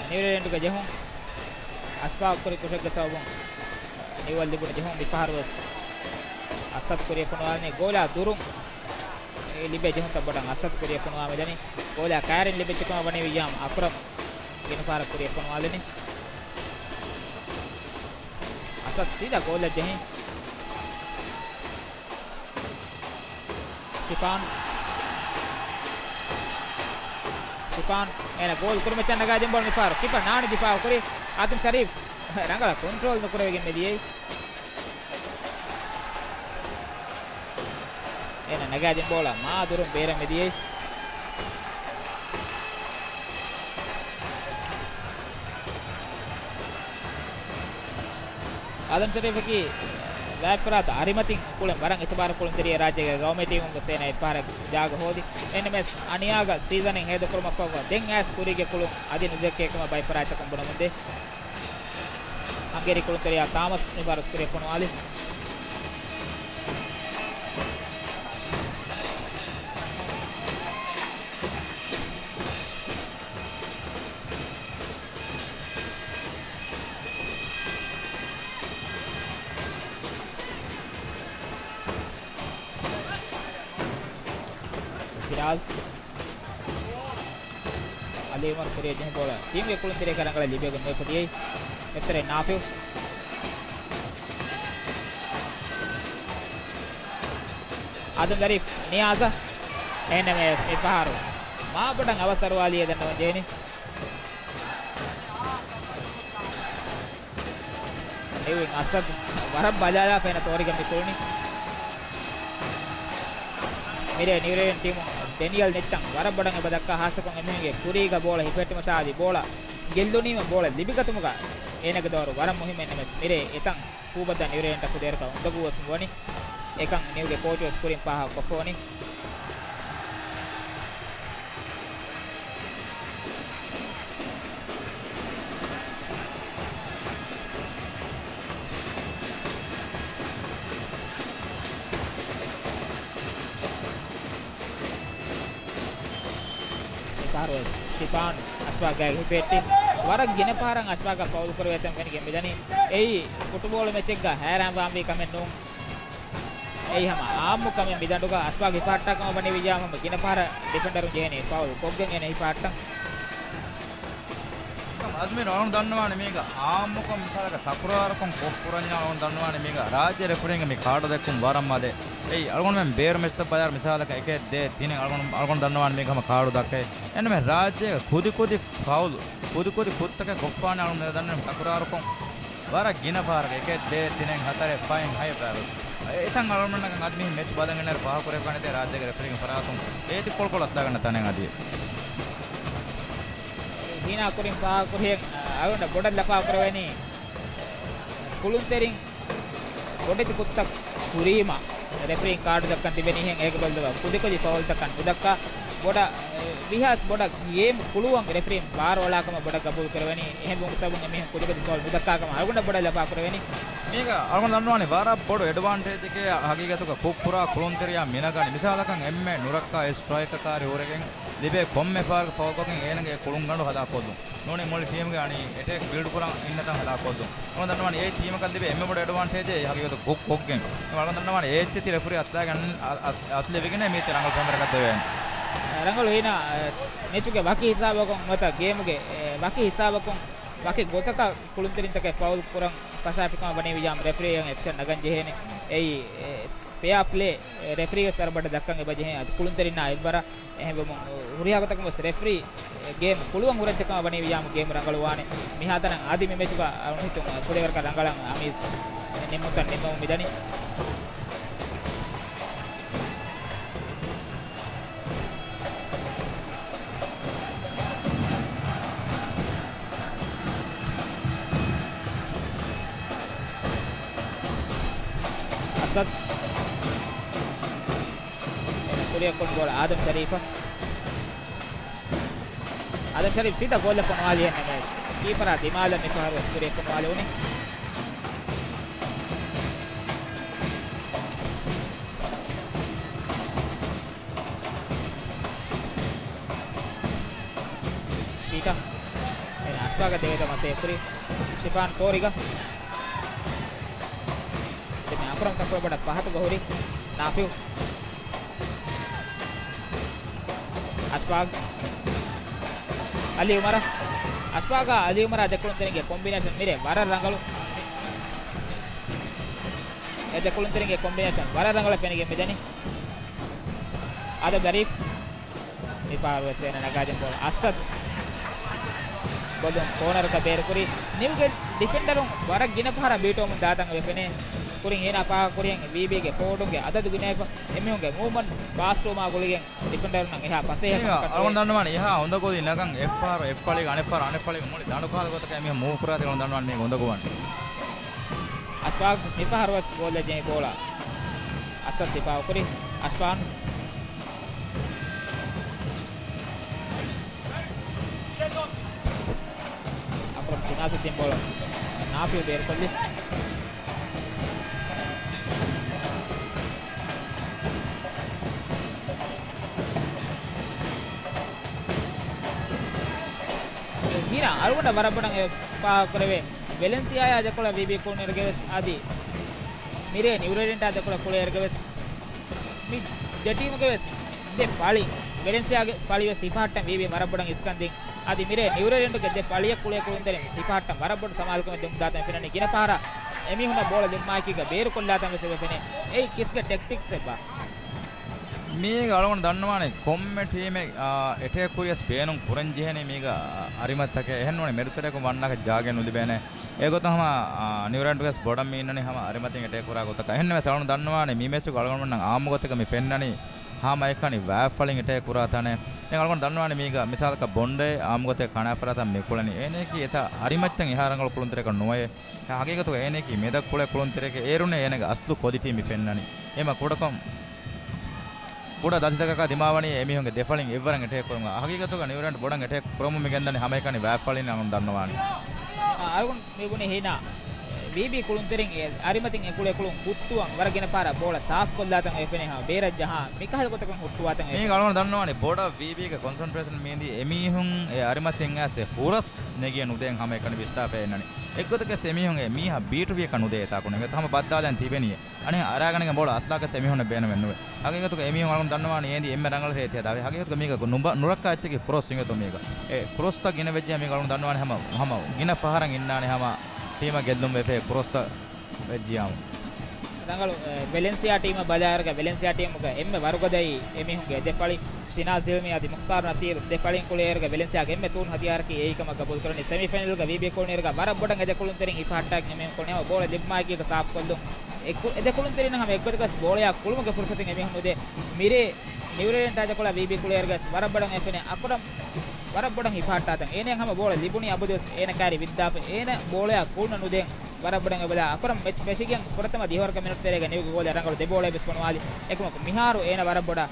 ނިއުރޭޑްގެ ޖެހުން އަސްފާ ކުރި ކުށެއްގެ ސަބަބުން ނިއުއަށް ލިބުނު ޖެހުން މިފަހަރުވެސް އަސަދް ކުރިއަށް ފޮނުވާލަނީ. ގޯލާ ދުރުން އެ ލިބޭ ޖެހުންތައް ބޮޑަށް އަސަދް ކުރިއަށް ފޮނުވާ މިދަނީ. ގޯލާ ކައިރިން ލިބިއްޖެ ކަމަށް ވަނީ ވިއްޔާމް އަކްރަމް ގިނަ ފަހަރަށް ކުރިއަށް ފޮނުވާލަނީ. އަސަދް ސީދާ ގޯލަށް ޖެހި. ޝިފާން. ޝިފާން އޭނަ ގޯލް ކުރިމައްޗަށް ނަގާ ދިން ބޯޅަ މިފަހަރު ކީޕަރ ނާނި ދިފާއު ކުރި. އާދަމް ޝަރީފް ރަނގަޅަށް ކޮންޓްރޯލް ނުކުރެވިގެން މިދިޔައީ. އޭނަ ނަގާދިން ބޯޅަ މާ ދުރުން ބޭރަށް މިދިޔައީ. އާދަމް ޝަރީފަކީ ލާފަރާތަށް އަރިމަތިން ކުޅެން ވަރަށް އިތުބާރު ކުޅުންތެރިއެއް. ރާއްޖޭގެ ގައުމީ ޓީމުން ވެސް އޭނަ އެއްފަހަރަށް ޖާގަ ހޯދި. އެހެންނަމަވެސް އަނިޔާގަ ސީޒަނެއް ހޭދަކުރުމަށްފަހުގަ ދެން އައިސް ކުރީގެ ކުޅުން އަދި ނުދެއްކޭ ކަމަށް ބައެއް ފަރާތްތަކުން ބުނަމުންދޭ. ހަނގޭރީ ކުޅުންތެރިޔާ ތާމަސް މިފަހަރު ސްކުރިއަށް ފޮނުވާލި. ފިރާޒް. އަލީ އުމަރު ކުރިއަށް ޖެހި ބޯޅަ ޓީމްގެ ކުޅުންތެރިޔަކަށް ރަނގަޅަށް ލިބިގެން ނުވެފަ ދިޔައީ. މެދުތެރެ ނާފިއު. އާދަމް ޝަރީފް ނިޔާޒަށް. އެހެންނަމަވެސް މިފަހަރު މާ ބޮޑަށް އަވަސް އަރުވާލީ އެދަންނަވަން ޖެހެނީ. އެއިން އަސަދް ވަރަށް ބަލާލާފަ އޭނަ ތޯރިގަ މި ކުޅުނީ. މިރޭ ނިއުރޭޑިއަންޓް ޓީމުން ޑެނިއަލް ނެތްތަން ވަރަށް ބޮޑަށް އެބަ ދައްކާ، ހާއްސަކޮށް އެމީހުންގެ ކުރީގަ ބޯޅަ ހިފެހެއްޓުމަށާ އަދި ބޯޅަ ގެއްލުނީމަ ބޯޅަ ލިބިގަތުމުގަ އޭނަގެ ދައުރު ވަރަށް މުހިއްމު. އެހެންނަމަވެސް މިރޭ އެތަން ފޫބައްދާ ނިއުރޭޑިއަންޓަށް ފުދޭވަރަކަށް އުނދަގޫވެފަ މިވަނީ. އެކަން ނިއުގެ ކޯޗު ވެސް ކުރިން ފާހަގަކޮށްފަ ވަނީ. ސްޓިފާން އަޝްފާގްގެ ހިފެއްޓި ވަރަށް ގިނަ ފަހަރަށް އަޝްފާގަށް ފައުލް ކުރެވޭތަން ފެނިގެން މިދަނީ. އެއީ ފުޓުބޯޅަ މެޗެއްގަ ހައިރާންވާންވީ ކަމެއް ނޫން. އެއީ ހަމަ އާއްމު ކަމެއް. މިދަނޑުގަ އަޝްފާގް ހިފަހައްޓާ ކަމަށް ވަނީ ވިއްޔާމު ހަމަ ގިނަ ފަހަރަށް ޑިފެންޑަރުން ޖެހޭނީ ފައުލް ކޮށްގެން އޭނަ ހިފަހައްޓަން. އަޒްމީރު އަޅުން ދަންނަވާނެ މީގަ އާއްމުކޮށް މިސާލަކަށް ތަކުރާރުކޮށް ކޮށް ކުރަންޏާ އަޅުން ދަންނަވާނެ މީގަ ރާއްޖެ ރެފްރީންގެ މި ކާޑު ދެއްކުން ވަރަށް މަދެ. އެއީ އަޅުގަނޑުމެން ބޭރު މެޗްތައް ބަލާއިރު މިސާލަކަށް އެކެއް ދޭއް ތިނެއް އަޅުގަނޑު، އަޅުގަނޑު ދަންނަވާނެ މީގަ ހަމަ ކާޑު ދައްކައި. އެންމެ ރާއްޖޭގަ ކުދި ކުދި ފައުލު، ކުދި ކުދި ކުށްތަކެއް ކޮށްފާނެ އަޅުން ދަންނަވަން ތަކުރާރުކޮށް ވަރަށް ގިނަ ފަހަރަކަށް އެކެއް ދޭއް ތިނެއް ހަތަރެއް ފަހެއް ހައެއް ބައިވެސް. އެތަން އަޅުގަނޑުމެންނަކަށް އަދި މި މެޗް ބަލަން ގެންނައިރު ފާހަގަކުރެވިފާނެތޭ ރާއްޖޭގެ ރެފްރީގެ ފަރާތުން އޭތި ކޮޅުކޮޅު އަތުލާގަންނަ ތަނެއް އަދި. ހީނާ ކުރިން ފާހަގަކުރިހެން އަޅުގަނޑަށް ބޮޑަށް ލަފާކުރެވެނީ ކުޅުންތެރިން ބޮޑެތި ކުށްތައް ކުރީމަ ރެފްރީން ކާޑު ދައްކަން ތިބެނީހެން އޭގެ ބަދަލުގަ ކުދިކުދި ފައުލްތަކަށް ނުދައްކާ ބޮޑަށް، އެ، ވީހާވެސް ބޮޑަށް ގޭމް ކުޅުވަން ރެފްރީން ބާރު އަޅާ ކަމަށް ބޮޑަށް ގަބޫލު ކުރެވެނީ. އެހެންވުމުގެ ސަބަބުން އެމީހުން ކުދިކުދި ފައުލް ނުދައްކާ ކަމަށް އަޅުގަނޑަށް ބޮޑަށް ލަފާ ކުރެވެނީ. މީގަ އަޅުގަނޑު ދަންނަވާނީ ވަރަށް ބޮޑު އެޑްވާންޓޭޖެކޭ ހަގީގަތުގަ ކުށްކުރާ ކުޅުންތެރިޔާ މިނަގަނީ. މިސާލަކަށް އެންމެ ނުރައްކާ އެއް ސްޓްރައިކަކާ ރިހުރެގެން ލިބޭ ކޮންމެ ފަހަރަކު ފައުލްކޮށްގެން އޭނަގެ ކުޅުންގަނޑު ހަލާކުކޮށްލުން. ނޫނީ މުޅި ޓީމުގެ އަނީ އެޓޭކް ބިލްޑް ކުރަން އިންނަ ތަން ހަލާކުކޮށްލުން. އަޅުގަނޑު ދަންނަވާނީ އެ ޓީމަކަށް ލިބޭ އެންމެ ބޮޑު އެޑްވާންޓޭޖެއް އެ ހަގީގަތު ކުށް ކޮށްގެން. އަޅުގަނޑު ދަންނަވާނީ އެ އެއްޗެތި ރެފްރީ އަތުލާގެން އަ-، އަ-، އަތުލެވިގެން މީތި ރަނގަޅު ފެންވަރަކަށް ދެވޭނެ. ރަނގަޅު ހީނާ، އަ، މެޗުގެ ވަކި ހިސާބަކުން ނުވަތަ ގޭމުގެ، އެ، ވަކި ހިސާބަކުން ވަކި ގޮތަކަށް ކުޅުންތެރިންތަކެއް ފައުލް ކުރަން ފަށާފިކަމަށް ވަނީ ވިއްޔާމް ރެފްރީއަށް އެކްޝަން ނަގަން ޖެހޭނެ. އެއީ، އެ، ފެއާ ޕްލޭ، އެ، ރެފްރީވެސް ވަރަށް ބޮޑަށް ދައްކަން އެބަޖެހޭ އަދި ކުޅުންތެރިންނާ އެއްވަރަށް. އެހެންވެމުން، ހުރިހާ ގޮތަކުން ވެސް ރެފްރީ، އެ، ގޭމް ކުޅުވަން ހުރައްޖެކަމަށް ވަނީ ވިއްޔާމް ގޭމް ރަނގަޅުވާނެ. މިހާތަނަށް ᱟᱹދި މި މެޗުގަ އަޅުން ހިތުން ފުދޭވަރަކަށް ރަނގަޅަށް އަމީސް ނިންމުންތައް ނިންމަމުން މިދަނީ. އަސަދް. އޭނަ ކުރިއަށް ކޮން ގޯލް އާދަމް ޝަރީފަށް. އާދަމް ޝަރީފް ސީދާ ގޯލަށް ފޮނުވާލި އެންމެ ކީޕަރާ ދިމާލަށް މިފަހަރު ވެސް ކުރިއަށް ފޮނުވާލެވުނީ. ޕީޓަ. އޭނަ އަޝްފާގަށް ދެވޭތޯ މަސޭ ކުރި. ޝިފާން ކޯރިގަ. ދެން އަކްރަމް ތަކުރަ ބޮޑަށް ފަހަތުގަ ހުރި. ނާފިއު. އަޝްފާގް. އަލީ އުމަރަށް. އަޝްފާގާ އަލީ އުމަރާ ދެކުޅުންތެރިންގެ ކޮމްބިނޭޝަން މިރޭ ވަރަށް ރަނގަޅު. އެ ދެކުޅުންތެރިންގެ ކޮމްބިނޭޝަން ވަރަށް ރަނގަޅަށް ފެނިގެން މިދަނީ. އާދަމް ޝަރީފް. މިފަހަރު ވެސް އޭނަ ނަގާދިން ބޯޅަ އަސަދް ބޮލުން ކޯނަރަކަށް ބޭރުކުރީ. ނިއުގެ ޑިފެންޑަރުން ވަރަށް ގިނަ ފަހަރަށް ބީޓުވަމުން ދާތަން އެބަ ފެނޭ. ކުރިން ހީނާ ފާހަގަކުރިހެން ވީބީގެ ފޯވަޑުންގެ އަދަދު ގިނަވެފަ. އެމީހުންގެ މޫވްމަންޓް ފާސްޓުވުމާ ގުޅިގެން ޑިފެންޑަރުންނަށް އެހާ ފަސޭހަ ކަމަކަށް އަޅުގަނޑު ދަންނަވާނެ އެހާ އުނދަގުލީ ނަގަން އެއްފަހަރު އެއްފަޅިގަ އަނެއްފަހަރު އަނެއްފަޅިގަ މުޅި ދަނޑު ކާލަ ގޮތަކަށް އެމީހުން މޫވް ކުރާތީ އަޅުގަނޑު ދަންނަވާނެ މީގެ އުނދަގުވަނީ. އަޝްފާގް މިފަހަރު ވެސް ގޯލް ޖެހި ބޯޅަ އަސަދް ދިފާއު ކުރި. އަޝްފާން. އަކްރަމް ޝިނާޒުއްދީން ބޯޅަ ނާފިއު ބޭރުކޮށްލި. ހީނާ އަޅުގަނޑަށް ވަރަށް ބޮޑަށް އެ ފާހަގަކުރެވޭ. ވެލެންސިއާއާ ދެކޮޅަށް ވީބީ ކުޅުނުއިރުގަވެސް އަދި މިރޭ ނިއުރެޑެންޓާ ދެކޮޅަށް ކުޅޭއިރުގަވެސް މި ދެ ޓީމުގެ ވެސް ދެ ފަޅި، ވެލެންސިއާގެ ފަޅި ވެސް ހިފަހައްޓަން ވީބީ ވަރަށް ބޮޑަށް އިސްކަން ދިން. އަދި މިރޭ ނިއުރެޑެންޓުގެ ދެ ފަޅިއަށް ކުޅޭ ކުޅުންތެރިން ހިފަހައްޓަން ވަރަށް ބޮޑު ސަމާލުކަމެއް ދެމުން ދާތަން ފެންނަނީ. ގިނަ ފަހަރަށް އެމީހުންނަށް ބޯޅަ ދެމުމާއެކީގަ ބޭރުކޮށްލާތަން ވެސް އެބަ ފެނޭ. އެއީ ކިސްގެ ޓެކްޓިކްސް އެއްބާ؟ މީގަ އަޅުގަނޑު ދަންނަވާނެ ކޮންމެ ޓީމެއް، އާ، އެޓޭކް ކުރިޔަސް ބޭނުން ކުރަން ޖެހޭނީ މީގަ، އާ، އަރިމަތްތަކެއް. އެހެންނޫނީ މެދުތެރެއަކުން ވަންނާކަށް ޖާގައެއް ނުލިބޭނެ. އެގޮތަށް ހަމަ، އާ، ނިއުރެންޓް ވެސް ބޮޑަށް މި އިންނަނީ ހަމަ އަރިމަތިން އެޓޭކް ކުރާ ގޮތަކަށް. އެހެންނަމަވެސް އަޅުގަނޑު ދަންނަވާނީ މި މެޗުގަ އަޅުގަނޑުމެންނަށް އާއްމުގޮތެއްގަ މި ފެންނަނީ ހަމައެކަނި ވާތްފަޅިން އެޓޭކް ކުރާ ތަނެއް. ދެން އަޅުގަނޑު ދަންނަވާނީ މީގަ މިސާލަކަށް ބޮންޑޭ އާއްމުގޮތެއް ކަނާފަރާތަން މި ކުޅެނީ. އޭނައަކީ އެތާ އަރިމައްޗަށް އެހާ ރަނގަޅު ކުޅުންތެރިޔަކަށް ނުވައޭ. ހަގީގަތުގަ އޭނައަކީ މެދަށް ކުޅޭ ކުޅުންތެރިޔަކޭ. އޭރުންނޭ އޭނަގެ އަސްލު ކޮލިޓީ މި ފެންނަނީ. އެމަ ކުޑަކޮށް ކުޑަ ދަތިތަކަކާ ދިމާވަނީ އެމީހުންގެ ދެފަޅިން އެއްވަރަށް އެޓޭކް ކުރުމުގަ. ހަގީގަތުގަ ނިއުރެންޓް ބޮޑަށް އެޓޭކް ކުރަމުން މި ގެންދަނީ ހަމައެކަނި ވާތްފަޅިން އަޅުގަނޑު ދަންނަވާނީ. އަޅުގަނޑު މި ބުނީ ހީނާ، ވީބީ ކުޅުންތެރިން އެ އަރިމަތިން އެކުޅެ ކުޅުން ހުއްޓުވަން ވަރަށް ގިނަ ފަހަރަށް ބޯޅަ ސާފްކޮށްލާތަން އެފެނޭ ހަމަ ބޭރަށް ޖަހާ މިކަހަލަ ގޮތަކަށް ހުއްޓުވާތަން މީގަ އެފެނޭ. އަޅުގަނޑު ދަންނަވާނީ ބޮޑަށް ވީބީގެ ކޮންސަންޓްރޭޝަން މީނދީ އެމީހުން އެ އަރިމަތިން އައިސް ހުރަސް ނެގިޔަ ނުދޭން ހަމަ އެކަނި ވިސްޓާފައި އެންނަނީ. އެއްގޮތަކަސް އެމީހުން އެ މީހާ ބީޓުވިޔަކަށް ނުދޭ އެތާކު ނެގެތަ ހަމަ ބައްދާލައިން ތިބެނީ. އަނެއް އަރާގަނެގެން ބޯޅަ އަސްލާކަސް އެމީހުންނަށް ބޭނުމެއް ނުވޭ. ހަގީގަތުގަ އެމީހުން އަޅުގަނޑު ދަންނަވާނީ އޭނދީ އެންމެ ރަނގަޅަށް އެތި ހަދާ. ހަގީގަތުގަ މީގަ ނުބަ-، ނުރައްކާ އެއްޗަކީ ކްރޮސް އިނގޭތޯ މީގަ. އެ ކްރޮސްތައް ގިނަ ވެއްޖެ މީގަ އަޅުގަނޑު ދަންނަވާނީ ހަމަ، ހަމަ ގިނަ ފަހަރަށް އިންނާނެ ހަމަ ޓީމަށް ގެއްލުން ވެފައި ކްރޮސްތައް ވެއްޖިޔާމު. ރަނގަޅު، އެ، ވެލެންސިއާ ޓީމަށް ބަލާއިރުގަ ވެލެންސިއާ ޓީމުގަ އެންމެ ވަރުގަދައީ އެމީހުންގެ ދެ ފަޅި، ޝިނާޒް ޒިލްމީ އަދި މުޚްތާރު ނަސީރު ދެ ފަޅިން ކުޅޭއިރުގަ ވެލެންސިއާގެ އެންމެ ތޫނު ހަތިޔާރަކީ އެއީ ކަމަށް ގަބޫލުކުރަނީ. ސެމީފައިނަލްގަ ވީބީ ކުޅުނުއިރުގަ ވަރަށް ބޮޑަށް އެ ދެ ކުޅުންތެރިން ހިފަހައްޓާގެން އެމީހުން ކުޅުނީ ހަމަ ބޯޅަ ލިބުމާއެކީގަ ސާފްކޮށްލުން. އެ ކު-، އެ ދެ ކުޅުންތެރިންނަށް ހަމަ އެއްގޮތަކަސް ބޯޅަޔާ ކުޅުމުގެ ފުރުސަތެއް އެމީހުން ނުދޭ. މިރޭ ނިއުރޭލެންޑް ރާއްޖެކޮޅާ ވީބީ ކުޅޭއިރުގަސް ވަރަށް ބޮޑަށް އެފެނޭ އަކުރަމް ވަރަށް ބޮޑަށް ހިފަހައްޓާތަން. އޭނައަށް ހަމަ ބޯޅަ ލިބުނީ އަބަދުވެސް އޭނަ ކައިރި ވިއްދާފަ. އޭނަ ބޯޅަޔާ ކުޅުނަ ނުދޭން ވަރަށް ބޮޑަށް އެބަލާ. އަކުރަމް މެޗް ފެށިގެން ފުރަތަމަ ދިހަވަރަކަށް މިނެޓް ތެރޭގަ ނިއުގެ ގޯލެއް ރަނގަޅު ދެ ބޯޅައެއް ވެސް ފޮނުވާލި. އެކަމަކު މިހާރު އޭނަ ވަރަށް ބޮޑަށް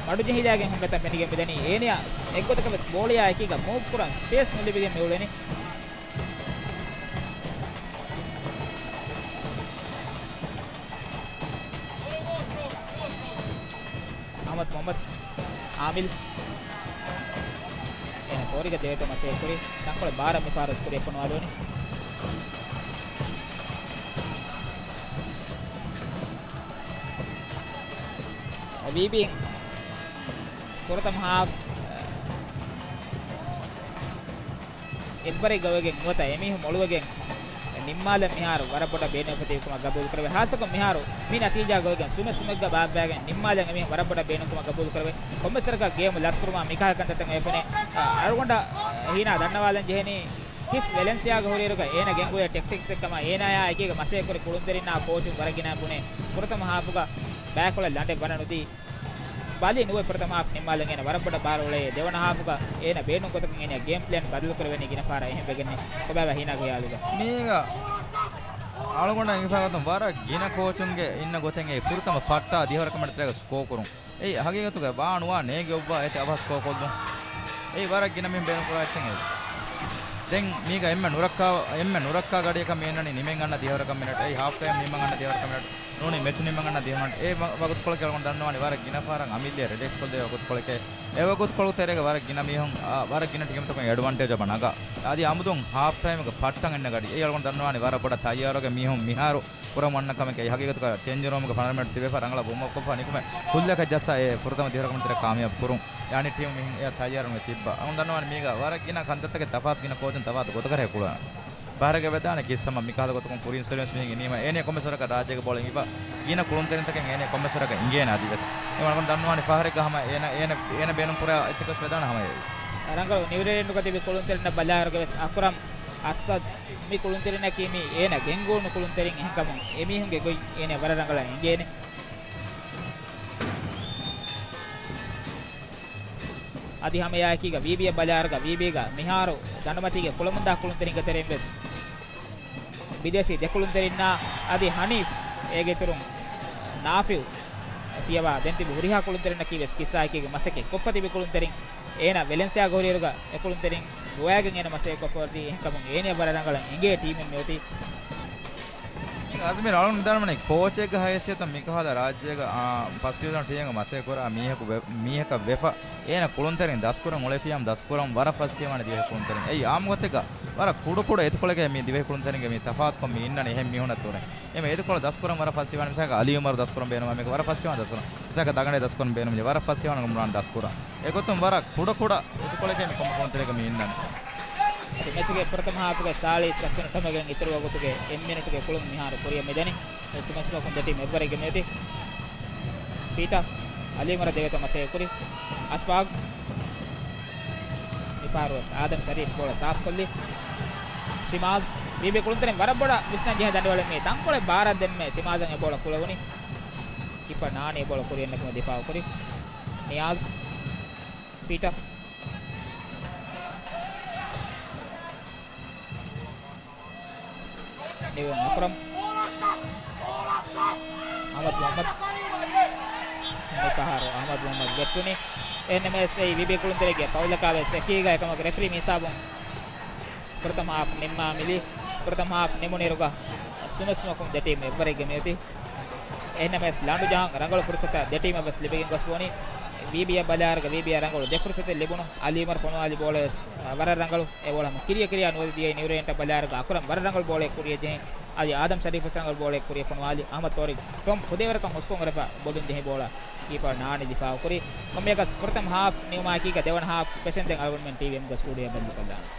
މަޑުޖެހިލާގެން ހުންނަތަން ފެނިގެން މިދަނީ. އޭނަޔަށް އެއްގޮތަކަށް ވެސް ބޯޅަޔާ އެކީގަ މޫވް ކުރަން ސްޕޭސް ނުލިބިގެން މިއުޅެނީ. އަހްމަދު މުހައްމަދު އާމިލް. އޭނަ ކޯރީގަ ދެވޭތޯ މަސައްކަތް ކުރި. ތަންކޮޅެއް ބާރަށް މިފަހަރު ވެސް ކުރިއަށް ފޮނުވާލެވުނީ. ވީބީ ފުރަތަމަ ހާފް އެއްވަރެއްގަ އޮވެގެން ނުވަތަ އެމީހުން މޮޅުވެގެން ނިންމާލަން މިހާރު ވަރަށް ބޮޑަށް ބޭނުންފަތިވި ކަމަށް ގަބޫލުކުރެވޭ. ހާއްސަކޮށް މިހާރު މި ނަތީޖާގަ އޮވެގެން ސުމެއް ސުމެއްގަ ބާއްވާގެން ނިންމާލަން އެމީހުން ވަރަށް ބޮޑަށް ބޭނުންކަމަށް ގަބޫލުކުރެވޭ. ކޮންމެސް ވަރަކަށް ގޭމު ލަސްކުރުމާ މިކަހަލަ ކަންތައްތައް އެފެނޭ. އަޅުގަނޑަށް ހީނާ ދަންނަވާލަން ޖެހެނީ ކިސް ވެލެންސިއާގެ ހުރިއިރުގަ އޭނަ ގެންގުޅޭ ޓެކްޓިކްސްއެއް ކަމަށް. އޭނާޔާ އެކީގަ މަސައްކަތް ކުރި ކުޅުންތެރިންނާ ކޯޗުން ވަރަށް ގިނަ ބުނޭ. ފުރަތަމަ ހާފުގަ ބައިކޮޅަށް ލަނޑެއް ވަނަ ނުދީ. ބަލި ނުވެ ފުރަތަމަ ހާފް ނިންމާލަން އޭނަ ވަރަށް ބޮޑަށް ބާރު އުޅޭ. ދެވަނަ ހާފުގަ އޭނަ ބޭނުން ގޮތަކަށް އޭނަ ގޭމް ޕްލޭން ބަދަލު ކުރެވެނީ ގިނަ ފަހަރަށް އެހެން ވެގެންނެ. ކޮބާބާ ހީނާގެ ހިޔާލުގަ؟ މީގަ އަޅުގަނޑަށް އިނގިފައި ގޮތުން ވަރަށް ގިނަ ކޯޗުންގެ އިންނަ ގޮތެއް އެ ފުރަތަމަ ފައްޓާ ދިހަވަރަކަށް މެޑް ތެރޭގަ ސްކޯ ކުރުން. އެއީ ހަގީގަތުގަ ވާ ނުވާ ނޭނގެ އޮއްވާ އެތި އަވަހަށް ސްކޯ ކޮށްލުން. އެއީ ވަރަށް ގިނަ މީހުން ބޭނުން ކުރާ އެއްޗެއް އެއީ. ދެން މީގަ އެންމެ ނުރައްކާ، އެންމެ ނުރައްކާ ގަޑިއަކަށް މި އިންނަނީ ނިމެން އަންނަ ދިހަވަރަކަށް މިނެޓް. އެއީ ހާފް ޓައިމް ނިމެން އަންނަ ދިހަވަރަކަށް މިނެޓް. ނޫނީ މެޗު ނިމެން އަންނަ ދިހަވަރަކަށް. އެ ވަ-، ވަގުތުކޮޅެކޭ އަޅުގަނޑު ދަންނަވާނީ ވަރަށް ގިނަ ފަހަރަށް އަމިއްލައަށް ރިލެކްސް ކޮށްދެވޭ ވަގުތުކޮޅެކޭ. އެ ވަގުތުކޮޅު ތެރޭގަ ވަރަށް ގިނަ މީހުން، އާ، ވަރަށް ގިނަ ޓީމްތަކުން އެޑްވާންޓޭޖް އޮބަ ނަގާ. އަދި އަމުދުން ހާފް ޓައިމްގެ ފައްޓަން އިންނަ ގަޑި. އެއީ އަޅުގަނޑު ދަންނަވާނީ ވަރަށް ބޮޑަށް ތައްޔާރުވެގެން މީހުން މިހާރު ކުރަން ވަންނަ ކަމެކޭ. ހަގީގަތުގަ ޗޭންޖް ރޫމްގެ ފަނަރަ މިނެޓް ތިބޭފަ ރަނގަޅަށް ވޯމް އަޕް ކޮށްފަ ނިކުމެ ކުއްލަކަށް ޖައްސާ އެ ފުރަތަމަ ދިހަވަރަކަށް މިނެޓް ތެރޭ ކާމިޔާބު ކުރުން. އެ އަނެއް ޓީމު މިހެން އެއަށް ތައްޔާރުން ތިއްބާ. އަޅުގަނޑު ދަންނަވާނީ މީގަ ވަރަށް ގިނަ ކަންތައްތަކެއް ތަފާތު ގިނަ ކޯޗުން ތަފާތު ގޮތަކަށް ކުޅަނީ. ފަހަރެއްގަ ވެދާނެ ކިއްސަމަ މިކަހަލަ ގޮތަކުން ކުރިން ސޮރިވެސް މިހެން އިނީމަ އޭނަ ކޮންމެސް ވަރަކަށް ރާއްޖޭގެ ބޯޅަ އިނގިފަ ގިނަ ކުޅުންތެރިންތަކެއް އޭނަ ކޮންމެސް ވަރަކަށް އިނގޭނެ އަދިވެސް. އެ އަޅުގަނޑު ދަންނަވާނީ ފަހަރެއްގަ ހަމަ އޭނަ، އޭނަ، އޭނަ ބޭނުން ކުރާ އެއްޗަކަސް ވެދާނެ ހަމަ އެއީސް. ރަނގަޅު ނިއުރޭލެންޑުގަ ތިބި ކުޅުންތެރިންނަށް ބަލާއިރުގަ ވެސް އަކުރަމް އަސްއަދް މި ކުޅުންތެރިންނަކީ މީ އޭނަ ގެންގުޅުނު ކުޅުންތެރިން. އެހެންކަމުން އެމީހުންގެ ގޮތް އޭނަ ވަރަށް ރަނގަޅަށް އެނގޭނެ. އަދި ހަމައެއާއެކީގަ ވީބީއަށް ބަލާއިރުގަ ވީބީގަ މިހާރު ދަނޑުމަތީގެ ކުޅަމުންދާ ކުޅުންތެރިންގެ ތެރެއިން ވެސް ބިދޭސީ ދެ ކުޅުންތެރިންނާ އަދި ހަނީފް އޭގެ އިތުރުން ނާފިއު ފިޔަވާ ދެން ތިބި ހުރިހާ ކުޅުންތެރިންނަކީ ވެސް ކިއްސާއެކީގަ މަސައްކަތް ކޮށްފަ ތިބި ކުޅުންތެރިން. އޭނަ ވެލެންސިއާގަ ހުރިއިރުގަ އެ ކުޅުންތެރިން ގޮވައިގެން އޭނަ މަސައްކަތް ކޮށްފަ ވަރަދީ. އެހެންކަމުން އޭނަ ވަރަށް ރަނގަޅަށް އެނގޭ ޓީމެއް މިއޮތީ. އަޒްމީރް އަޅުގަނޑު ދަންނަވަނީ ކޯޗެއްގެ ހައިސިއްޔަތުން މިކަހަލަ ރާއްޖޭގަ، އާ، ފަސްޓް ޑިވިޝަން ޓީމެއްގަ މަސައްކަތް ކުރާ މީހަކު ވެ-، މީހަކަށް ވެފަ އޭނަ ކުޅުންތެރިން ދަސްކުރަން އުޅެފިޔާމަ ދަސްކުރަން ވަރަށް ފަސް ފިޔަވާނެ ދިވެހި ކުޅުންތެރިން. އެއީ އާއްމު ގޮތެއްގަ ވަރަށް ކުޑަ ކުޑަ އެތިކޮޅެއްގައި މި ދިވެހި ކުޅުންތެރިންގެ މި ތަފާތުކޮށް މި އިންނަނީ އެހެން މީހުންނަށް ތުރެ. އެމެ އެތިކޮޅު ދަސްކުރަން ވަރަށް ފަސް ފިޔަވާނެ. މިސާލަކަށް އަލީ އުމަރު ދަސްކުރަން ބޭނުމާ މީގަ ވަރަށް ފަސް ފިޔަވާނެ ދަސްކުރަން. މިސާލަކަށް ދަގަނޑޭ ދަސްކުރަން ބޭނުމާ ވަރަށް ފަސް ފިޔަވާނެ މުޅާނެ ދަސްކުރަން. އެގޮތުން ވަރަށް ކުޑަ ކުޑަ އެތިކޮޅެކޭ މި ކޮންމެ ކުޅުންތެރިއަކަށް މި އިންނަނީ. މެޗުގެ ފުރަތަމަ ހާފުގެ ސާޅީސް ފަސް މިނެޓު ހަމަގެން އިތުރު ވަގުތުގެ އެއް މިނެޓުގެ ކުޅުން މިހާރު ކުރިއަށް މިދަނީ. އެ ސުމެސް ވަކުން ދެ ޓީމް އެއްވަރެއްގެ މިއޮތީ. ޕީޓަ އަލީމަރަށް ދެވޭތޯ މަސައްކަތް ކުރި. އަޝްފާގް. މިފަހަރުވެސް އާދަމް ޝަރީފް ބޯޅަ ސާފްކޮށްލި. ޝިމާޒް. ވީބީ ކުޅުންތެރިން ވަރަށް ބޮޑަށް ވިސްނަން ޖެހޭ ދަނޑުވަޅެއް މީ. ތަންކޮޅެއް ބާރަށް ދެންމެ ޝިމާޒަށް އެ ބޯޅަ ކުޅެވުނީ. ކީޕަރ ނާނީ އެ ބޯޅަ ކުރިއަށް ނެތުމަށް ދިފާއު ކުރި. ނިޔާޒް. ޕީޓަ. ނިވެން އަކްރަމް. އަހްމަދު މުހައްމަދު. މިފަހަރު އަހްމަދު މުހައްމަދު ވެއްޓުނީ. އެހެންނަމަވެސް އެއީ ވީބީ ކުޅުންތެރިގެ ފައުލަކާވެސް އެކީގަ އެކަމަކު ރެފްރީ މިހިސާބުން ފުރަތަމަ ހާފް ނިންމާ މިލީ. ފުރަތަމަ ހާފް ނިމުނުއިރުގަ ސުމެ ސުމަކުން ދެ ޓީމް އެއްވަރެއްގަ މިއޮތީ. އެހެންނަމަވެސް ލަނޑު ޖަހަން ރަނގަޅު ފުރުސަތައް ދެ ޓީމަށް ވެސް ލިބިގެން ގޮސް ވަނީ. ވީބީއަށް ބަލާއިރުގަ ވީބީއަށް ރަނގަޅު ދެ ފުރުސަތެއް ލިބުނު. އަލީ އުމަރު ފޮނުވާލި ބޯޅަ ވެސް، އަ، ވަރަށް ރަނގަޅު އެ ބޯޅަ ހަމަ ކިރިޔަ ކިރިޔާ ނުވަދި ދިޔައީ ނިއުރޭންޓަށް ބަލާއިރުގަ އަކުރަމް ވަރަށް ރަނގަޅު ބޯޅައެއް ކުރިޔަށް ޖެހިން. އަލީ އާދަމް ޝަރީފް ވެސް ރަނގަޅު ބޯޅައެއް ކުރިޔަށް ފޮނުވާލި. އަހްމަދު ތޯރިގް ޓޮމް ފުދޭވަރަކަށް ހުސްކޮށް އެރެފަ ބޮލުން ޖެހި ބޯޅަ ކީޕަރ ނާނި ދިފާއު ކުރި. ކޮންމެއަކަސް ފުރަތަމަ ހާފް ނިމުމާއެކީގަ ދެވަނަ ހާފް ފެށެންދެން އަޅުގަނޑުމެން ޓީވީ އެމްގެ ސްޓޫޑިއޯ ބަދަލުކޮށްލާނަން.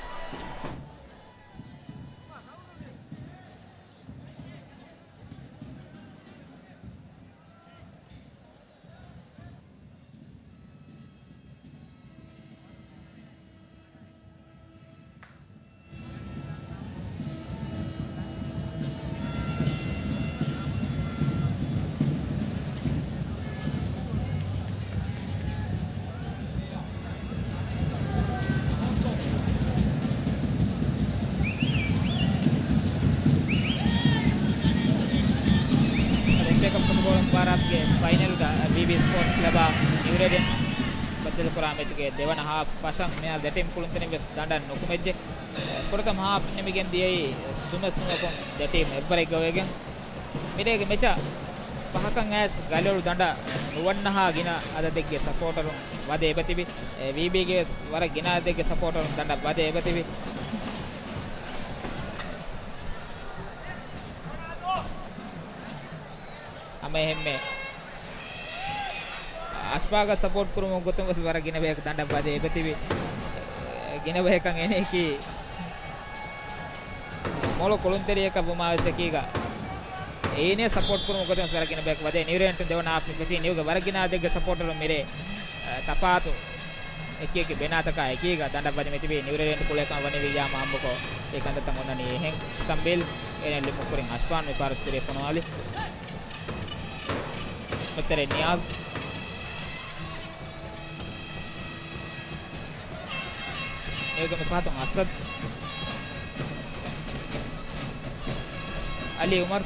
އެފްއޭ ކަޕް ފުޓްބޯޅަ މުބާރާތުގެ ފައިނަލްގަ ވީވީ ސްޕޯޓްސް ކްލަބާ ނިއުރޭޑިއަން ބައްދަލުކުރާ މެޗުގެ ދެވަނަ ހާފް ފަށަން މިހާރު ދެ ޓީމް ކުޅުންތެރިން ވެސް ދަނޑަށް ނުކުމެއްޖެ. ފުރަތަމަ ހާފް ނިމިގެން ދިޔައީ ސުމެ ސުމަކުން ދެ ޓީމް އެއްވަރެއްގަ ވެގެން. މިރޭގެ މެޗަށް ފަހަކަށް އައިސް ގަލޮޅު ދަނޑަށް ނުވަންނަހާ ގިނަ އަދަދެއްގެ ސަޕޯޓަރުން ވަދެ އެބަތިބި. އެ، ވީބީގެ ވެސް ވަރަށް ގިނަ އަދަދެއްގެ ސަޕޯޓަރުން ދަނޑަށް ވަދެ އެބަތިބި. ހަމައެހެންމެ އަޝްފާގަށް ސަޕޯޓް ކުރުމުގެ ގޮތުން ވެސް ވަރަށް ގިނަ ބަޔަކު ދަނޑަށް ވަދެ އެބަތިބި. ގިނަ ބަޔަކަށް އެނެއަކީ މޮޅު ކުޅުންތެރިޔަކަށް ވުމާ ވެސް އެކީގަ އެއިން ސަޕޯޓް ކުރުމުގެ ގޮތުން ވެސް ވަރަށް ގިނަ ބަޔަކު ވަދެ. ނިއުރޭންޓުން ދެވަނަ ހާފް މި ފެށީ ނިއުގެ ވަރަށް ގިނަ އަދަދެއްގެ ސަޕޯޓަރުން މިރޭ، އަ، ތަފާތު އެކި އެކި ބިނާތަކާ އެކީގަ ދަނޑަށް ވަދެ މިތިބީ. ނިއުރޭންޓު ކުޅޭކަމަށް ވަނީ ވިއްޔާމު އާއްމުކޮށް އެ ކަންތައްތައް އޮންނަނީ އެހެން. ޝަމްބީލް އޭނަ ލިމުކުރިން އަޝްފާން މި ފާރަސް ކުރިޔަށް ފޮނުވާލި. މިތެރެ ނިޔާޒް. ނިއުގެ މި ފަހަތުން އަސަދް. އަލީ އުމަރު.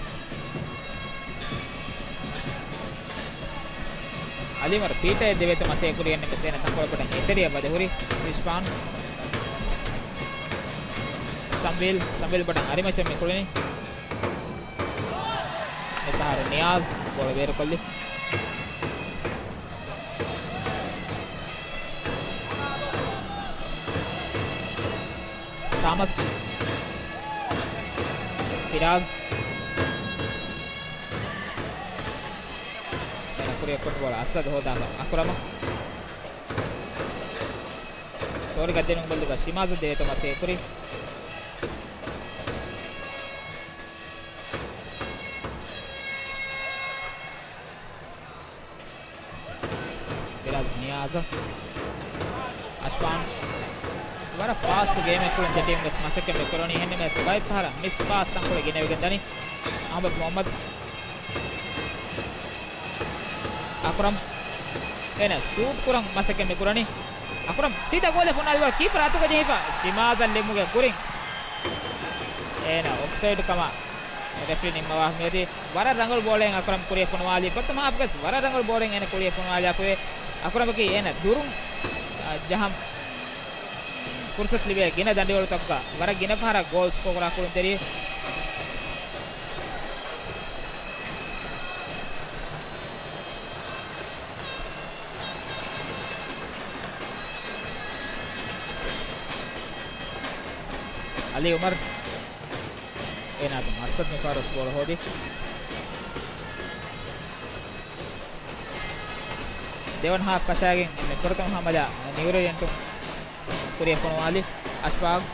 އަލީ އުމަރު ޕީޓައަށް ދެވޭތޯ މަސައްކަތް ކުރިޔަށް ނިމެސް އޭނަ ތަންކޮޅެއް ބޮޑަށް އެތެރެއަށް ވަދެ ހުރި. އިޝްފާން. ޝަމްވީލް، ޝަމްވީލް ބޮޑަށް އަރިމައްޗަށް މި ކުޅެނީ. މިފަހަރު ނިޔާޒް ބޯޅަ ބޭރުކޮށްލި. ތާމަސް. ފިރާޒް. އޭނަ ކުރިއަށް ކޮށް ބޯޅަ އަސަދު ހޯދާފަ އަކުރަމަށް. ތޯރިގަށް ދިނުން ބޮލުގަ ޝިމާޒަށް ދޭތޯ މަސައްކަތް ކުރި. ފިރާޒް ނިޔާޒަށް. އަޝްފާން. ވަރަށް ފާސްޓު ގޭމެއް ކުޅެން ދެ ޓީމް ވެސް މަސައްކަތް މި ކުރަނީ. އެހެންނަމަވެސް ބައެއް ފަހަރަށް މިސް ޕާސް ތަންކޮޅެއް ގިނަވެގެން ދަނީ. އަހްމަދު މުހައްމަދު. އަކްރަމް. އޭނަ ޝޫޓް ކުރަން މަސައްކަތް މި ކުރަނީ. އަކްރަމް ސީދާ ގޯލަށް ފޮނުވާލި ބޯޅަ ކީޕަރ އަތުގަ ޖެހިފަ ޝިމާޒަށް ލެއްވުމުގެ ކުރިން އޭނަ އޮފްސައިޑް ކަމަށް ރެފްރީ ނިންމަވާ މިއޮތީ. ވަރަށް ރަނގަޅު ބޯޅައެއް އަކްރަމް ކުރިއަށް ފޮނުވާލީ. ފުރަތަމަ ހާފްގަސް ވަރަށް ރަނގަޅު ބޯޅައެއް އޭނަ ކުރިއަށް ފޮނުވާލާފައި. އަކްރަމަކީ އޭނަ ދުރުން، އަ، ޖަހަން ފުރުސަތު ލިބޭ ގިނަ ދަނޑިވަޅުތަކުގަ ވަރަށް ގިނަ ފަހަރަށް ގޯލް ސްކޯރު ކުރާ ކުޅުންތެރިއެއް. އަލީ އުމަރު. އޭނާ އަތުން އަސަދް މިފަހަރު ވެސް ބޯޅަ ހޯދި. ދެވަނަ ހާފް ފަށާގެން އެންމެ ފުރަތަމަ ހަމަލާ ނިއުރޭޑިއަންޓުން ކުރިއަށް ފޮނުވާލި. އަޝްފާގް.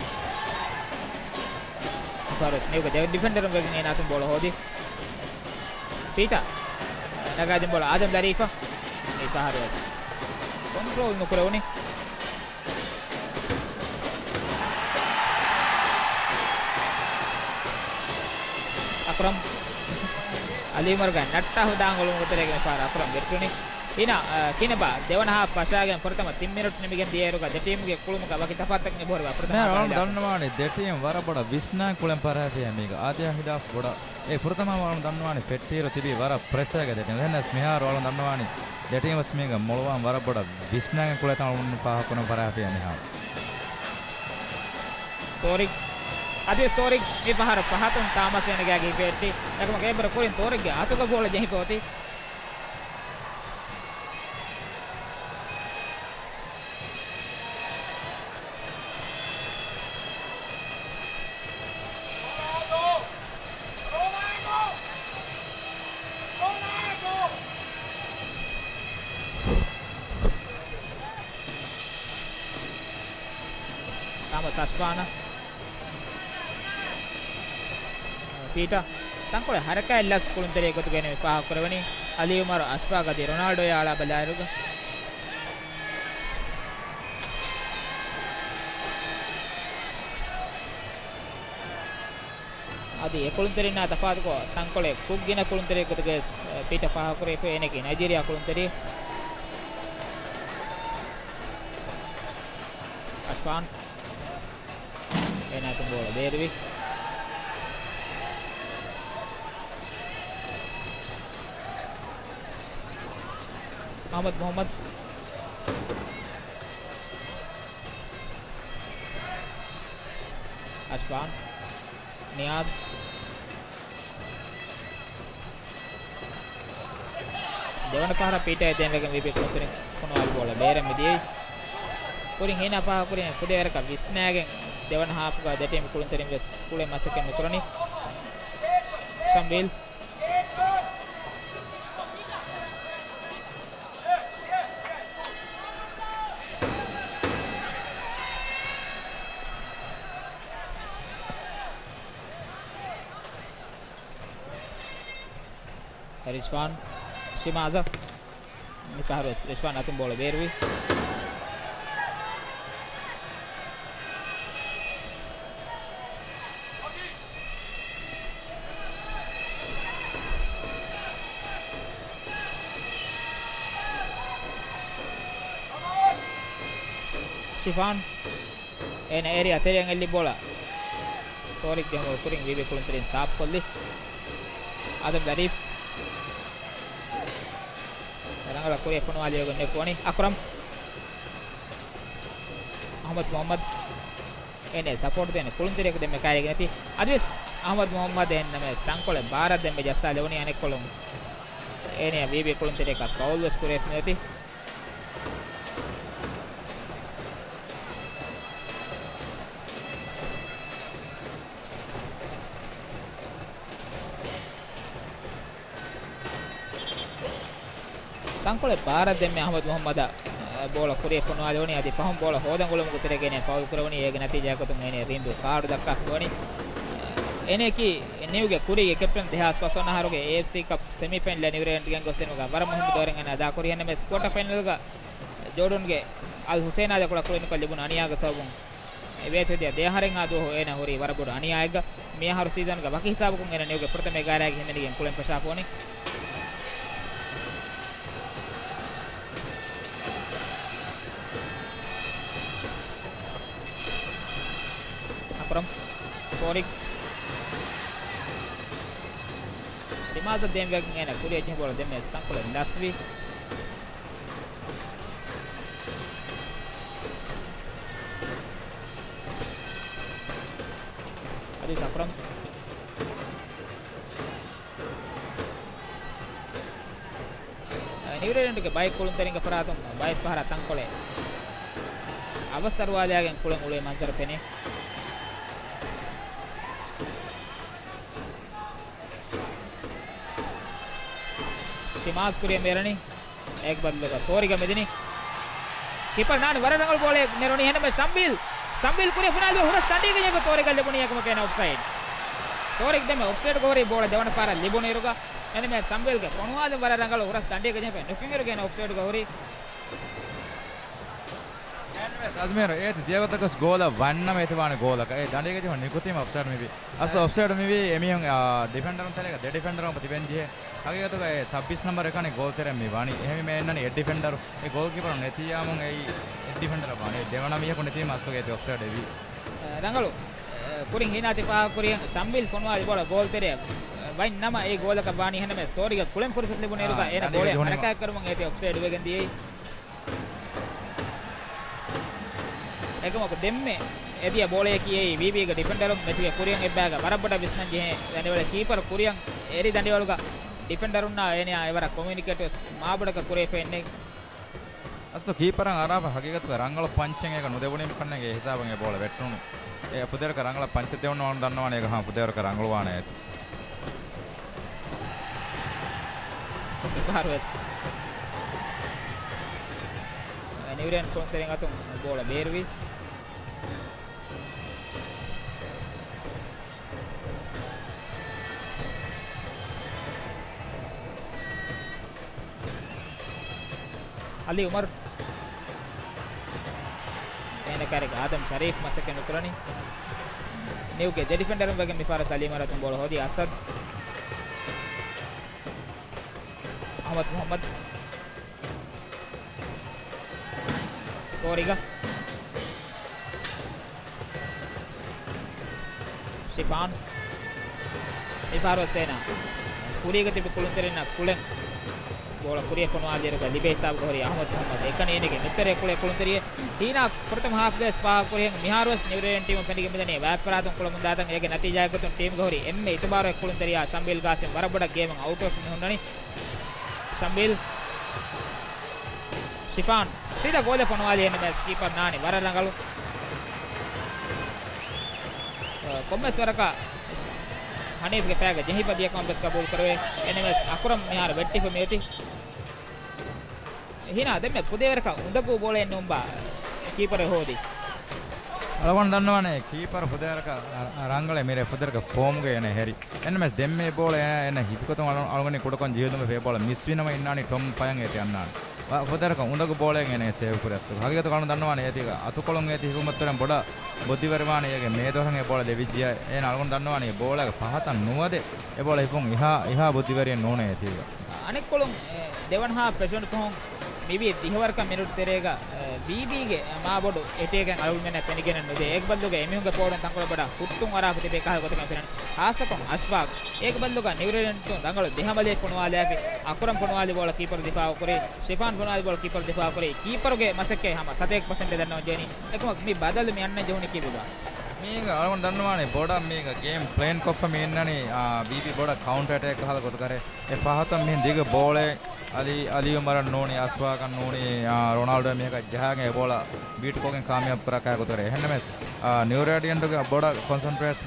މިފަހަރު ވެސް ނިއުގެ ޑިފެންޑަރުން ވެގެން އޭނާ އަތުން ބޯޅަ ހޯދި. ޕީޓާ. ނަގާދިން ބޯޅަ އާދަމް ލަރީފަށް. މިފަހަރު ވެސް ކޮންޓްރޯލް ނުކުރެވުނީ. އަކްރަމް. އަލީ އުމަރުގެ ނައްޓާ ހުދާ އަނގަޅު މުގުތެރޭގެ މިފަހަރު އަކްރަމް ވެއްޓުނީ. އިނާ، އަ، ކިނަބާ ދެވަނަ ހާފް ފަށާގެން ފުރަތަމަ ތިން މިނެޓް ނިމިގެން ދިޔައިރުގަ ދެ ޓީމުގެ ކުޅުމުގަ ވަކި ތަފާތުތަކެއް އެބަހުރި ވަ ފުރަތަމަ މިހާރު ހަމަ އަޅުގަނޑު ދަންނަވާނީ ދެ ޓީމް ވަރަށް ބޮޑަށް ވިސްނާ ކުޅެން ފަރާތެއް މީގަ. އާދެ ހިދާފް ބޮޑަށް އެ ފުރަތަމަ އަޅުގަނޑު ދަންނަވާނީ ފެއްޓިއިރު ތިބީ ވަރަށް ޕްރެސާގަ ދެ ޓީމް. އެހެނަސް މިހާރު އަޅުގަނޑު ދަންނަވާނީ ދެ ޓީމް ވެސް މީގަ މޮޅުވާން ވަރަށް ބޮޑަށް ވިސްނާގެން ކުޅޭތާ އަޅުގަނޑު ފާހަގަކުރަން ފަރާތެއް މިހާރު. ތޯރިގް. އަދިވެސް ތޯރިގް މި ފަހަރު ފަހަތުން ތާމަސް އޭނަގެ އަގެއަށް ހިފެހެއްޓި. އެކަމަކު އެއްވަރު ކުރިން ތޯރިގްގެ އަތުގަ ބޯޅަ ޖެހިފަ އޮތީ. ތާމަސް އަޝްފާނަށް. ޕީޓަ ތަންކޮޅެއް ހަރަކާތް ލަސް ކުޅުންތެރިއެއް ގޮތުގައި މި ފާހަގަކުރެވެނީ. އަލީ އުމަރު އަޝްފާގެ އަދި ރޮނާލްޑޯއާ އަޅާ ބަލާއިރުގަ. އަދި އެ ކުޅުންތެރިންނާ ތަފާތުކޮށް، ތަންކޮޅެއް ކުށްގިނަ ކުޅުންތެރިއެއް ގޮތުގައި ޕީޓަ ފާހަގަކުރެވިފައި. އޭނައަކީ ނައިޖީރިއާ ކުޅުންތެރި. އަޝްފާން. އޭނާ އަތުން ބޯޅަ ބޭރުވި. އަޙްމަދު މުޙައްމަދު. އަޝްފާން. ނިޔާޒް. ދެވަނަ ފަހަރަށް ޕީޓާއަށް ދޭންވެގެން ވީބީ ކުޅުންތެރިން ފޮނުވާލި ބޯޅަ ބޭރަށް މިދިޔައީ. ކުރިން ހީނާ ފާހަގަކުރީ ފުދޭވަރަކަށް ވިސްނާގެން ދެވަނަ ހާފުގަ ދެ ޓީމް ކުޅުންތެރިން ވެސް ކުޅެ މަސައްކަތް ނުކުރަނީ. ޝަމްވީލް. ރިޝްވާން. ޝިމާޒަށް. މި ފަހަރު ވެސް ރިޝްވާން އަތުން ބޯޅަ ބޭރުވި. ޝިފާން. އޭނަ އޭރިއާ ތެރެއަށް އެއްލި ބޯޅަ ތޯރިކް ޖެހުމުގެ ކުރިން ވީބީ ކުޅުންތެރިން ސާފުކޮށްލި. އާދަމް ލަރީފް. ރަނގަޅަށް ކުރިއަށް ފޮނުވާލި އެގޮތް ނެތް ފޯނި. އަކްރަމް. އަޙްމަދު މުޙައްމަދު. އޭނަ ސަޕޯޓް ދޭނެ ކުޅުންތެރިޔަކު ދެންމެ ކައިރިގެން އެތި. އަދިވެސް އަޙްމަދު މުޙައްމަދު އެހެންނަމަވެސް ތަންކޮޅެއް ބާރަށް ދެންމެ ޖައްސާލެވުނީ އަނެއްކޮޅުން. އޭނަ ވީބީ ކުޅުންތެރިޔަކަށް ފައުލް ވެސް ކުރެވިފަ އޮތީ. ތަންކޮޅެއް ބާރަށް ދެންމެ އަޙްމަދު މުޙައްމަދަށް، އަ، ބޯޅަ ކުރިއަށް ފޮނުވާލެވުނީ. އަދި ފަހުން ބޯޅަ ހޯދަނގުޅުމުގެ ތެރޭގައި އޭނަ ފައުލް ކުރެވުނީ. އޭގެ ނަތީޖާއަކަށް އޭނަ ރީނދޫ ކާޑު ދައްކާފަ ވަނީ. އޭނައަކީ ނިއުގެ ކުރީގެ ކެޕްޓަން. ދެހާސް ފަސްވަނަ އަހަރުގެ އޭއެފްސީ ކަޕް ސެމީފައިނަލަށް ނިއުޒީލެންޑް ގެންގޮސްދިނުމުގަ ވަރަށް މުހިއްމު ދައުރެއް އޭނަ އަދާކުރި. އެހެންނަމަވެސް ކުއާޓަ ފައިނަލްގަ ޖޯޑުންގެ އަލް ހުސޭނާ ދެކޮޅަށް ކުޅެނިކޮށް ލިބުނު އަނިޔާގެ ސަބަބުން އެ ވޭތުވެދިޔަ ދެ އަހަރެއްހާ ދުވަހު އޭނަ ހުރީ ވަރަށް ބޮޑު އަނިޔާއެއްގަ. މި އަހަރު ސީޒަންގަ ވަކި ހިސާބަކުން އޭނަ ނިއުގެ ފުރަތަމަ އެގާރައިގެ ހިމެނިގެން ކުޅެން ފަށާފަ ވަނީ. އަކްރަމް. ތޯރިކް. ޝިމާޒަށް ދޭންވެގެން އޭނަ ކުރިއަށް ޖެހި ބޯޅަ ދެންމެ ތަންކޮޅެއް ލަސްވި. އަދި އަކްރަމް. ނިއުޒީލެންޑުގެ ބައެއް ކުޅުންތެރިންގެ ފަރާތުން ބައެއް ފަހަރަށް ތަންކޮޅެއް އަވަސް އަރުވާލާގެން ކުޅެން އުޅޭ މަންޒަރު ފެނޭ. ޝިމާޒް ކުރިއަށް މިއެރުނީ. އޭގެ ބަދަލުގަ ތޯރިގަ މިދިނީ. ކީޕަރ ނާން ވަރަށް ރަނގަޅު ބޯޅައެއް ނެރުނީ. އެހެންނަމަވެސް ޝަމްވީލް، ޝަމްވީލް ކުރިއަށް ފޮނުވާލި ބޯޅަ ހުރަސް ތަނޑީގަ ޖެހިފަ ތޯރިގަ ލިބުނީ އެކަމަކު އޭނަ އޮފްސައިޑް. ތޯރިގް ދެންމެ އޮފްސައިޑްގަ ހުރީ ބޯޅަ ދެވަނަ ފަހަރަށް ލިބުނު އިރުގަ. އެހެންނަމަވެސް ޝަމްވީލްގެ ފޮނުވާލުން ވަރަށް ރަނގަޅު ހުރަސް ތަނޑީގަ ޖެހިފަ ނުފެނިއިރުގަ އޭނަ އޮފްސައިޑްގަ ހުރީ. އެހެންނަމަވެސް އަޒްމީރު އޭތި ދިޔަގޮތަކަސް ގޯލަށް ވަންނަމަ އޭތި ވާނެ ގޯލަކަށް. އެ ދަނޑީގަ ޖެހިފަ ނިކުތީމަ އޮފްސައިޑް މިވީ. އަސްލު އޮފްސައިޑް މިވީ އެމީހުން، އާ، ޑިފެންޑަރުން ތެރޭގަ ދެ ޑިފެންޑަރުން ތިބެން ޖެހޭ. ހަގީގަތުގަ އެ ސައްބީސް ނަމްބަރު އެކަނި ގޯލް ތެރެއަށް މި ވަނީ. އެހެންވީމަ އެންނަނީ އެއް ޑިފެންޑަރު. އެ ގޯލްކީޕަރު ނެތިއްޔާމުން އެއީ އެއް ޑިފެންޑަރަށް ވާނީ. އެ ދެވަނަ މީހަކު ނެތީމަ އަސްލުގަ އޭތި އޮފްސައިޑް އެވީ. ރަނގަޅު. ކުރިން ހީނާ ތި ފާހަގަކުރި ޝަމްވީލް ފޮނުވާލި ބޯޅަ ގޯލް ތެރެއަށް ވަންނަމަ އެ ގޯލަކަށް ވާނީ. އެހެންނަމަވެސް ތޯރިގަ ކުޅެން ފުރުސަތު ލިބުނު އިރުގަ އާ، އޭނަ ދަނޑީގަ ބޯޅަ ޖެހުނީމަ. ހަރަކާތްކުރުމުން އޭތި އޮފްސައިޑް ވެގެން ދިޔައީ. އެކަމަކު ދެންމެ އެދިޔަ ބޯޅަޔަކީ އެއީ ވީބީގެ ޑިފެންޑަރުން މެޗުގެ ކުރިއަށް އެއްބައިގަ ވަރަށް ބޮޑަށް ވިސްނަން ޖެހޭ ދަނޑިވަޅެއް. ކީޕަރު ކުރިއަށް އެރި ދަނޑިވަޅުގަ ޑިފެންޑަރުންނާ އޭނަޔާ އެވަރަށް ކޮމިއުނިކޭޓްވެސް މާބޮޑަކަށް ކުރިއަށް ފެންނެ. އަސްލު ކީޕަރަށް އަރާފަ ހަގީގަތުގަ ރަނގަޅަށް ޕަންޗެއް އޭގަ ނުދެވުނީމަ ކަންނޭނގެ އެ ހިސާބަށް އެ ބޯޅަ ވެއްޓުނު. އެ ފުދޭވަރަކަށް ރަނގަޅަށް ޕަންޗެއް ދެވުނު އަޅުން ދަންނަވާނެ އޭގަ ހާ ފުދޭވަރަކަށް ރަނގަޅުވާނެ އޭތި. މިފަހަރުވެސް ނިއުރޭން ކުޅުންތެރިން އަތުން ބޯޅަ ބޭރުވި. އަލީ އުމަރު. އޭނަ ކާރިގަ އާދަމް ޝަރީފް މަސައްކަތް ނުކުރަނީ. ނިއުގެ ދެ ޑިފެންޑަރުން ވެގެން މިފަހަރަސް އަލީ އުމަރު އަތުން ބޯޅަ ހޯދީ އަސަދް. އަޙްމަދު މުޙައްމަދު. ކޯރިގަ. ޝިފާން. މިފަހަރު ސޭނާ. ކުރީގަ ތިބި ކުޅުންތެރިންނަށް ކުޅެން. ބޯޅަ ކުރިއަށް ފޮނުވާލިއިރުގަ ލިބޭ ހިސާބުގަ ހުރީ އަޙްމަދު މުޙައްމަދު. އެކަނި އޭނަގެ ނުތެރޭ ކުޅޭ ކުޅުންތެރިއެއް. ހީނާ ފުރަތަމަ ހާފްގަވެސް ފާހަގަކުރިހެން މިހާރުވެސް ނިއުރޭން ޓީމުން ފެނިގެން މިދަނީ ވާތްފަރާތުން ކުޅަމުންދާތަން. އޭގެ ނަތީޖާއެއްގޮތުން ޓީމުގަ ހުރި އެންމެ އިތުބާރުވެ ކުޅުންތެރިޔާ ޝަމްބީލް ގާސިމް ވަރަށް ބޮޑަށް ގޭމުން އައުޓްވެފަ މި ހުންނަނީ. ޝަމްބީލް. ޝިފާން. ސީދާ ގޯލެއް ފޮނުވާލި އެންއެމްއެސް ކީޕަރު ނާނީ ވަރަށް ރަނގަޅު. ކޮންމެސް ވަރަކަށް ހަނީފްގެ ފައިގަ ޖެހިފަ ދިޔަކަމަށް ވެސް ގަބޫލު ކުރެވޭ. އެންއެމްއެސް އަކުރަމް މިހާރު ވެއްޓިފަ މިއޮތީ. ހީނާ ދެންމެ ފުދޭވަރަކަށް އުނދަގޫ ބޯޅައެއް ނޫންބާ ކީޕަރެއް ހޯދީ. އަޅުގަނޑު ދަންނަވާނެ ކީޕަރު ފުދޭވަރަކަށް ރަ-، ރަނގަޅޭ މިރޭ ފުދޭވަރަކަށް ފޯމުގަ އޭނަ ހެރި. އެންއެމްއެސް ދެންމެ ބޯޅަ އޭނަ ހިފިކޮތުން އަޅު-، އަޅުގަނޑު ކުޑަކޮށް ޖެހިލުމެއް ބޯޅަ މިސްވިނަމަ އިންނާނީ ޓޮމް ފަޔަން އޭތި އަންނާނެ. ފުދޭވަރަކަށް އުނދަގޫ ބޯޅައެއް އޭނަ ސޭވް ކުރި އަސްލު. ހަގީގަތު އަޅުގަނޑު ދަންނަވާނެ އޭތީގަ އަތުކޮޅުން އޭތި ހިފުމަށްތެރެން ބޮޑަށް ބުއްދިވެރިވާނެ އޭގެ މޭދުވަރަށް އެ ބޯޅަ ލެވިއްޖިއްޔާ. އޭނަ އަޅުގަނޑު ދަންނަވާނެ އެ ބޯޅައިގެ ފަހަތަށް ނުވަދެ އެ ބޯޅަ ހިފުން އިހާ، އިހާ ބުއްދިވެރިއެއް ނޫނޭ އޭތީގަ. އަނެއްކޮޅުން، އެ، ދެވަނަ ހާފް ފެށުނު ފަހުން މިވީ ދިހަވަރަކަށް މިނިޓު ތެރޭގަ، އެ، ވީބީގެ މާބޮޑު އެޓޭކެއް އަޅުގަނޑުމެންނަށް ފެނިގެނެއް ނުދޭ. އޭގެ ބަދަލުގަ އެމީހުންގެ ފޯޑުން ތަންކޮޅެއް ބޮޑަށް ހުއްޓުން އަރާފަ ތިބޭ ކަހަލަ ގޮތަކަށް ފެނުނީ. ހާއްސަކޮށް އަޝްފާގް. އޭގެ ބަދަލުގަ ނިއުރޭން ރެޑްސް ރަނގަޅު ދެ ހަމަލައެއް ފޮނުވާލާފި. އަކުރަމް ފޮނުވާލި ބޯޅަ ކީޕަރު ދިފާއު ކުރި. ޝިފާން ފޮނުވާލި ބޯޅަ ކީޕަރު ދިފާއު ކުރި. ކީޕަރުގެ މަސައްކަތް ހަމަ ސަތޭކަ ޕަސެންޓެއް ދަންނަވަން ޖެހެނީ. އެކަމަކު މި ބަދަލު މި އަންނަން ޖެހުނީ ކީއްވެބާ؟ މީގަ އަޅުގަނޑު ދަންނަވާނެ ބޮޑަށް މީގަ ގޭމް ޕްލޭން ކޮށްފަ މި އިންނަނީ، އާ، ވީބީ ބޮޑަށް ކައުންޓަރ އެޓޭކް ކަހަލަ ގޮތަކަށް. އެ ފަހަތަށް މިހެން ދިގު ބޯޅައެއް އަލީ، އަލީ އުމަރަށް ނޫނީ، އަޝްފާގަށް ނޫނީ، އާ، ރޮނާލްޑޯ މީހަކަށް ޖަހާގެން އެ ބޯޅަ ބީޓް ކޮށްގެން ކާމިޔާބު ކުރާ ކަހަލަ ގޮތަކަށް. އެހެންނަމަވެސް، އާ، ނިއުރޭޑިއެންޓުގެ ބޮޑަށް ކޮންސަންޓްރޭޓް،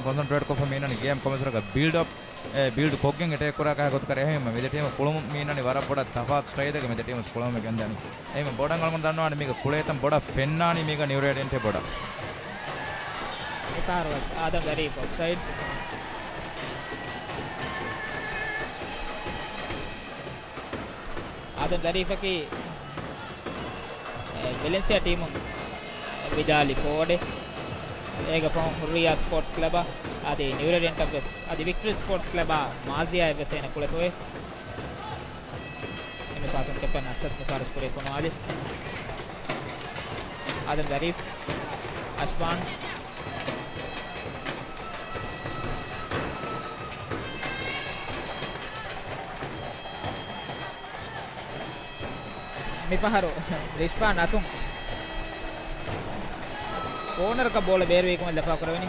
ކޮންސަންޓްރޭޓް ކޮށްފަ މި އިންނަނީ ގޭމް ކޮންމެސް ވަރަކަށް ބިލްޑް އަޕް، އެ ބިލްޑް ކޮށްގެން އެޓޭކް ކުރާ ކަހަލަ ގޮތަކަށް. އެހެންވީމަ މި ދެ ޓީމު ކުޅުމުން މި އިންނަނީ ވަރަށް ބޮޑަށް ތަފާތު ސްޓައިލްތަކެއް މި ދެ ޓީމު ކުޅަމުން ގެންދަނީ. އެހެންވީމަ ބޮޑަށް އަޅުގަނޑު ދަންނަވާނެ މީގަ ކުޅޭތަން ބޮޑަށް ފެންނާނީ މީގަ ނިއުރޭޑިއެންޓޭ ބޮޑަށް. މިފަހަރުވެސް އާދަމް ޝަރީފް އޮފްސައިޑް. އާދަމް ޝަރީފަކީ، އެ، ވެލެންސިއާ ޓީމުން ވިދާލި ފޯވަޑެއް. އޭގެ ފަހުން ހުއްރިއްޔާ ސްޕޯޓްސް ކްލަބަށް އަދި ނިއުރޭޑިއެންޓަށް ވެސް އަދި ވިކްޓަރީ ސްޕޯޓްސް ކްލަބާ މާޒިޔާއަށް ވެސް އޭނަ ކުޅެފައި. އެންމެ ފަހަތުން ކެޕްޓަން އަސަދް މިފަހަރު ސްކޯރެއް ފޮނުވާލި. އާދަމް ޝަރީފް، އަޝްފާން. މިފަހަރު ރިޝްފާން އަތުން ކޯނަރަކަށް ބޯޅަ ބޭރުވީ ކަމަށް ލަފާ ކުރެވެނީ.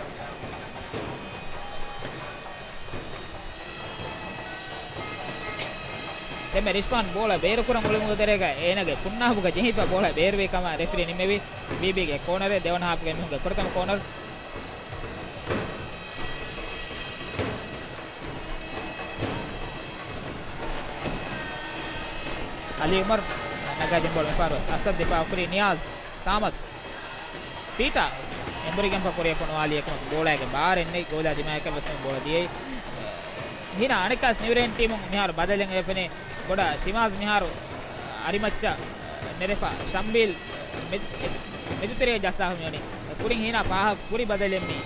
ދެންމެ ރިޝްފާން ބޯޅަ ބޭރުކުރަން އުޅުމުގެ ތެރޭގަ އޭނަގެ ފުންނާބުގަ ޖެހިފަ ބޯޅަ ބޭރުވީ ކަމަށް ރެފްރީ ނިންމެވި. ވީބީގެ ކޯނަރެއް ދެވަނަ ހާފުގެ މީހުންގެ ފުރަތަމަ ކޯނަރު. އަލީ އުމަރު ނަގާ ދިން ބޯޅަ މިފަހަރު ވެސް އަސަދް ދިފާއު ކުރި. ނިޔާޒް ތާމަސް. ޕީޓާ އެނބުރިގެންފަ ކުރިއަށް ފޮނުވާލީ އެކަމަކު ބޯޅައިގެ ބާރެއް ނެތް ގޯލާ ދިމާއަކަށް ވެސް މި ބޯޅަ ދިޔައީ. ހީނާ އަނެއްކާސް ނިއުރޭން ޓީމުން މިހާރު ބަދަލެއް އެފެނޭ. ބޮޑަށް ޝިމާޒް މިހާރު އަރިމައްޗަށް ނެރެފަ ޝަމްބީލް މެދު-، މެދުތެރޭ ޖައްސާފަ މިވަނީ. ކުރިން ހީނާ ފާހަގަ ކުރި ބަދަލެއް މީ.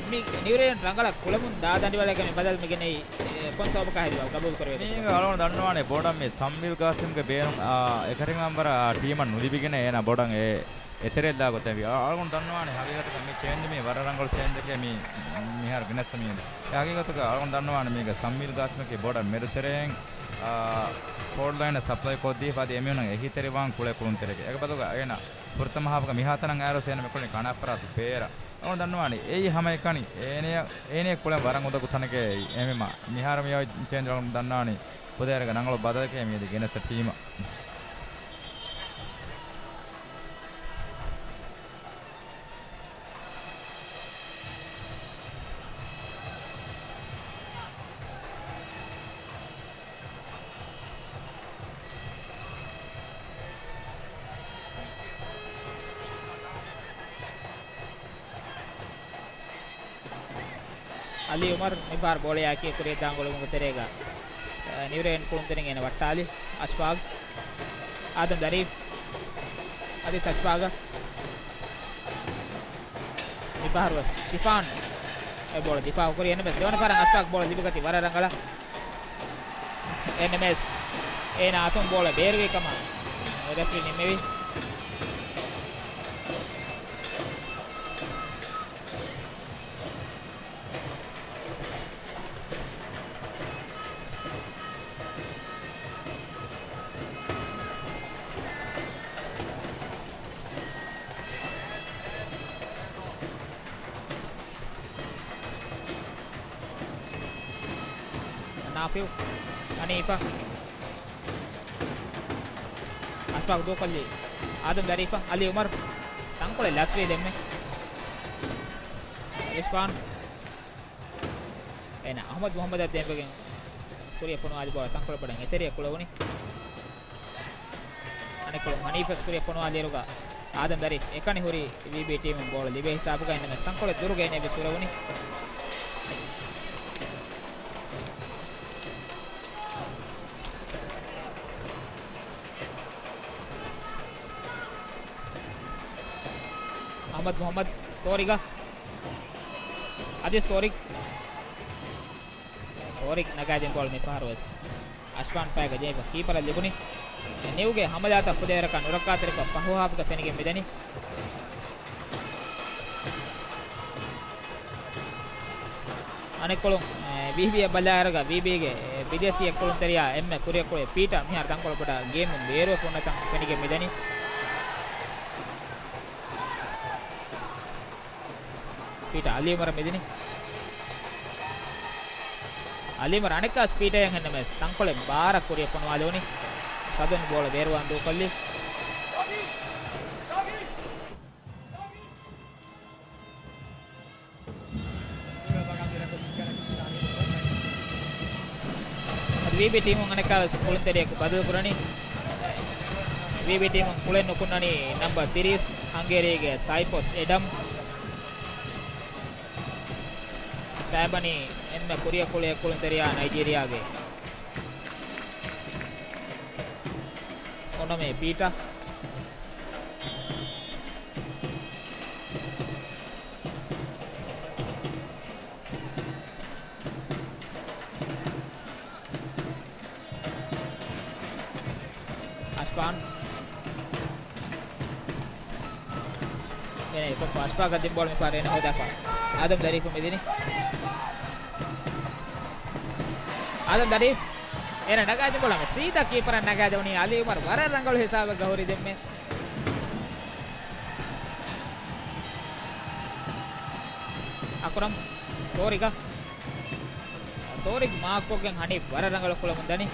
މި ނިއުރޭން ރަނގަޅަށް ކުޅަމުން ދާ ދަނޑިވަޅެއްގަ މި ބަދަލު މި ގެނައީ. އެ، ކޮން ސަބަބަކާ ހެދި ގަބޫލު ކުރެވޭ މީގަ އަޅުގަނޑު ދަންނަވާނެ ބޮޑަށް މި ސަމްވިލް ގާސިމްގެ ބޭނުން، އާ، އެކަންކަމަށް ވަރަށް، އާ، ޓީމަށް ނުލިބިގެން އޭނާ ބޮޑަށް އެ، އެތެރެއަށް ދާ ގޮތެއް ވީ. އަ-، އަޅުގަނޑު ދަންނަވާނެ ހަގީގަތުގަ މި ޗޭންޖު މީ ވަރަށް ރަނގަޅު ޗޭންޖެކޭ މި މިހާރު ގެނެސް މީ. އެ ހަގީގަތުގަ އަޅުގަނޑު ދަންނަވާނެ މީގަ ސަމްވިލް ގާސިމަކީ ބޮޑަށް މެދުތެރެއިން، އާ، ފޯވަރޑް ލައިނަށް ސަޕްލައި ކޮށްދީފަ އަދި އެމީހުންނަށް އެހީތެރިވާން ކުޅޭ ކުޅުންތެރިއެއް. އެކަބަދުގަ އޭނަ ފުރަތަމަ ހާފުގަ މިހާތަނަށް އައިރު އޭނަ މިކުޅެނީ ކަނާފަރާތު ބޭރަށް. އަޅުގަނޑު ދަންނަވާނީ އެއީ ހަމައެކަނި އޭނަ، އޭނަ ކުޅެން ވަރަށް އުނދަގޫ ތަނެކޭ. އެހެންވީމަ މިހާރު މި އޮތް ޗޭންޖް އަޅުގަނޑު ދަންނަވާނީ ފުލޭވަރުގެ ރަނގަޅު ބަދަލެކޭ މިއަދި ގެނެސް ޓީމަށް. އަލީ އުމަރު މިފަހަރު ބޯޅަޔާއެކީ ކުރިއަށް ދާން ގުޅުމުގެ ތެރޭގަ، އަ، ނިއުރޭން ކުޅުންތެރިން އޭނަ ވައްޓާލި. އަޝްފާގް، އާދަމް ދަރީފް، އަދި އަޝްފާގަށް. މިފަހަރުވެސް ޝިފާން އެ ބޯޅަ ދިފާއު ކުރި. އެންމެ ދެވަނަ ފަހަރަށް އަޝްފާގް ބޯޅަ ލިބިގަތީ ވަރަށް ރަނގަޅަށް. އެންމެސް އޭނާ އަތުން ބޯޅަ ބޭރުވީ ކަމަށް ރެފްރީ ނިންމެވި. ނާފިއު، ހަނީފަ، އަޝްފާގް ދޫކޮށްލީ އާދަމް ދަރީފަށް، އަލީ އުމަރު ތަންކޮޅެއް ލަސްވީ ދެންމެ. ރިޝްފާން. އޭނަ އަޙްމަދު މުޙައްމަދަށް ދޭންވެގެން ކުރިއަށް ފޮނުވާލި ބޯޅަ ތަންކޮޅެއް ބޮޑަށް އެތެރެއަށް ކުޅެވުނީ. އަނެއްކޮޅުން ހަނީފަސް ކުރިއަށް ފޮނުވާލިއިރުގަ އާދަމް ދަރީފް އެކަނި ހުރީ ވީބީ ޓީމުން ބޯޅަ ލިބޭ ހިސާބުގަ. އެންމެސް ތަންކޮޅެއް ދުރުގަ އޭނަ ވެސް ހުރެވުނީ. އަޙްމަދު މުޙައްމަދު ތޯރިގަ. އަދިސް ތޯރިގް. ތޯރިގް ނަގާދިން ބޯޅަ މިފަހަރުވެސް އަޝްފާން ފައިގަ ޖެހިފަ ކީޕަރަށް ލިބުނީ. ނިއުގެ ހަމަލާތައް ފުލޭވަރަކާ ނުރައްކާތެރިކޮށް ފަހު ހާފުގަ ފެނިގެން މިދަނީ. އަނެއްކޮޅުން، އެ، ވީބީއަށް ބަލާއިރުގަ ވީބީގެ، އެ، ބިދޭސީ އެއްކުޅުންތެރިޔާ އެންމެ ކުރިއަށް ކުޅޭ ޕީޓާ މިހާރު ތަންކޮޅު ބޮޑަށް ގޭމުން ބޭރުވެފަ ހުންނަ ތަން ފެނިގެން މިދަނީ. ޕީޓާ އަލީ އުމަރަށް މިދިނީ. އަލީ އުމަރު އަނެއްކާވެސް ޕީޓާއަށް ހެންނަމަވެސް ތަންކޮޅެއް ބާރަށް ކުރިއަށް ފޮނުވާލެވުނީ. ސަދުން ބޯޅަ ބޭރުވާން ދޫކޮށްލީ. އަދި ވީބީ ޓީމުން އަނެއްކާވެސް ކުޅުންތެރިޔަކު ބަދަލު ކުރަނީ. ވީބީ ޓީމުން ކުޅެން ނުކުންނަނީ ނަމްބަރު ތިރީސް، ހަންގޭރީގެ ސައިޕޮސް އެޑަމް. ފައިބަނީ އެންމެ ކުރިއަށް ކުޅޭ ކުޅުންތެރިޔާ ނައިޖީރިޔާގެ އޮނޮމޭ ޕީޓާ. އަޝްފާން. އޭނަ އެކޮށްފަ އަޝްފާގަށް ދިން ބޯޅަ މިފަހަރު އޭނަ ހޯދާފަ. އާދަމް ދަރީފު މިދިނީ. އާދަމް ދަރީފް. އޭނަ ނަގާދިން ބޯޅަ ސީދާ ކީޕަރަށް ނަގާދެވުނީ. އަލީ އުމަރު ވަރަށް ރަނގަޅު ހިސާބެއްގަ ހުރި ދެންމެ. އަކުރަމް ތޯރިގަ. ތޯރިގް މާކްކޮށްގެން ހަނީފް ވަރަށް ރަނގަޅު ކުޅަމުން ދަނީ.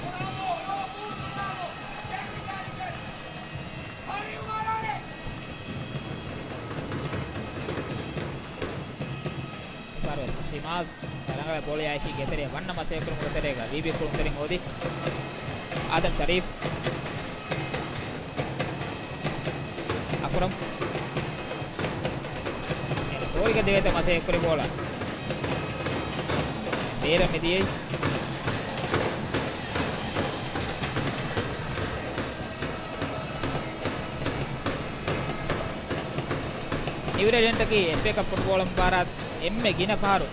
މިފަހަރުވެސް ޝިމާޒް ރަނގަޅަށް ބޯޅަޔާއެކީ ގޭތެރެއަށް ވަންނަ މަސައްކަތްކުރުމުގެ ތެރޭގަ ވީބީ ކުޅުންތެރިން ހޯދީ. އާދަމް ޝަރީފް. އަކުރަމް. ތޯރިގަ ދެވޭތޯ މަސައްކަތްކުރި ބޯޅަ ބޭރަށް މިދިޔައީ. ނިއު ރޭޑިއަންޓަކީ އެފްއޭ ކަޕް ފުޓްބޯޅަ މުބާރާތު އެންމެ ގިނަ ފަހަރު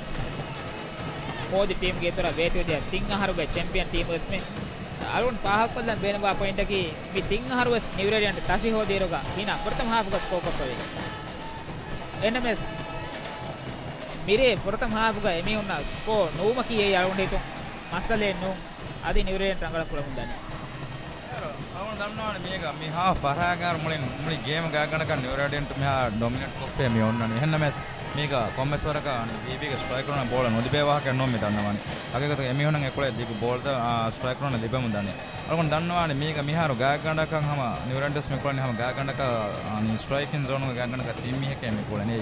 ހޯދި ޓީމްގެ އިތުރަށް ވޭތުވެދިޔަ ތިން އަހަރުގެ ޗެމްޕިއަން ޓީމުވެސްމެ. އަޅުގަނޑު ފާހަގަކޮށްލަން ބޭނުންވާ ޕޮއިންޓަކީ، މި ތިން އަހަރުވެސް ނިއު ރޭޑިއަންޓް ތަށި ހޯދިއިރުގަ ހީނާ ފުރަތަމަ ހާފުގަ ސްކޯ ކޮށްފަވޭ. އެންއެމްއެސް މިރޭ ފުރަތަމަ ހާފުގަ އެމީހުންނަށް ސްކޯ ނުވުމަކީ އެއީ އަޅުގަނޑު ހިތުން މައްސަލައެއް ނޫން. އަދި ނިއުރޭޑިއަންޓް ރަނގަޅަށް ކުޅަމުން ދަނީ. އަޅުގަނޑު ދަންނަވާނެ މީގަ މި ހާފް ފަހަރާގާރު މުޅިން، މުޅި ގޭމް ގާތްގަނޑަކަށް ނިއުރޭޑިއަންޓް މިހާ ޑޮމިނޭޓް ކޮށްފޭ މި އޮންނަނީ. އެހެންނަމަވެސް މީގަ ކޮންމެސް ވަރަކަށް ވީބީގެ ސްޓްރައިކަރުން ބޯޅަ ނުލިބޭ ވާހަކައެއް ނޫން މި ދަންނަވާނީ. ހަގީގަތުގަ އެމީހުންނަށް އެކުޅޭ ލިބި ބޯޅަ ސްޓްރައިކަރުން ލިބެމުން ދަނީ. އަޅުގަނޑު ދަންނަވާނެ މީގަ މިހާރު ގާތްގަނޑަކަށް ހަމަ ނިއުރޭޑިއަންޓް މި ކުޅެނީ ހަމަ ގާތްގަނޑަކަށް، އަނި، ސްޓްރައިކިން ޒޯނުގަ ގާތްގަނޑަކަށް ތިން މީހެކޭ މި ކުޅެނީ.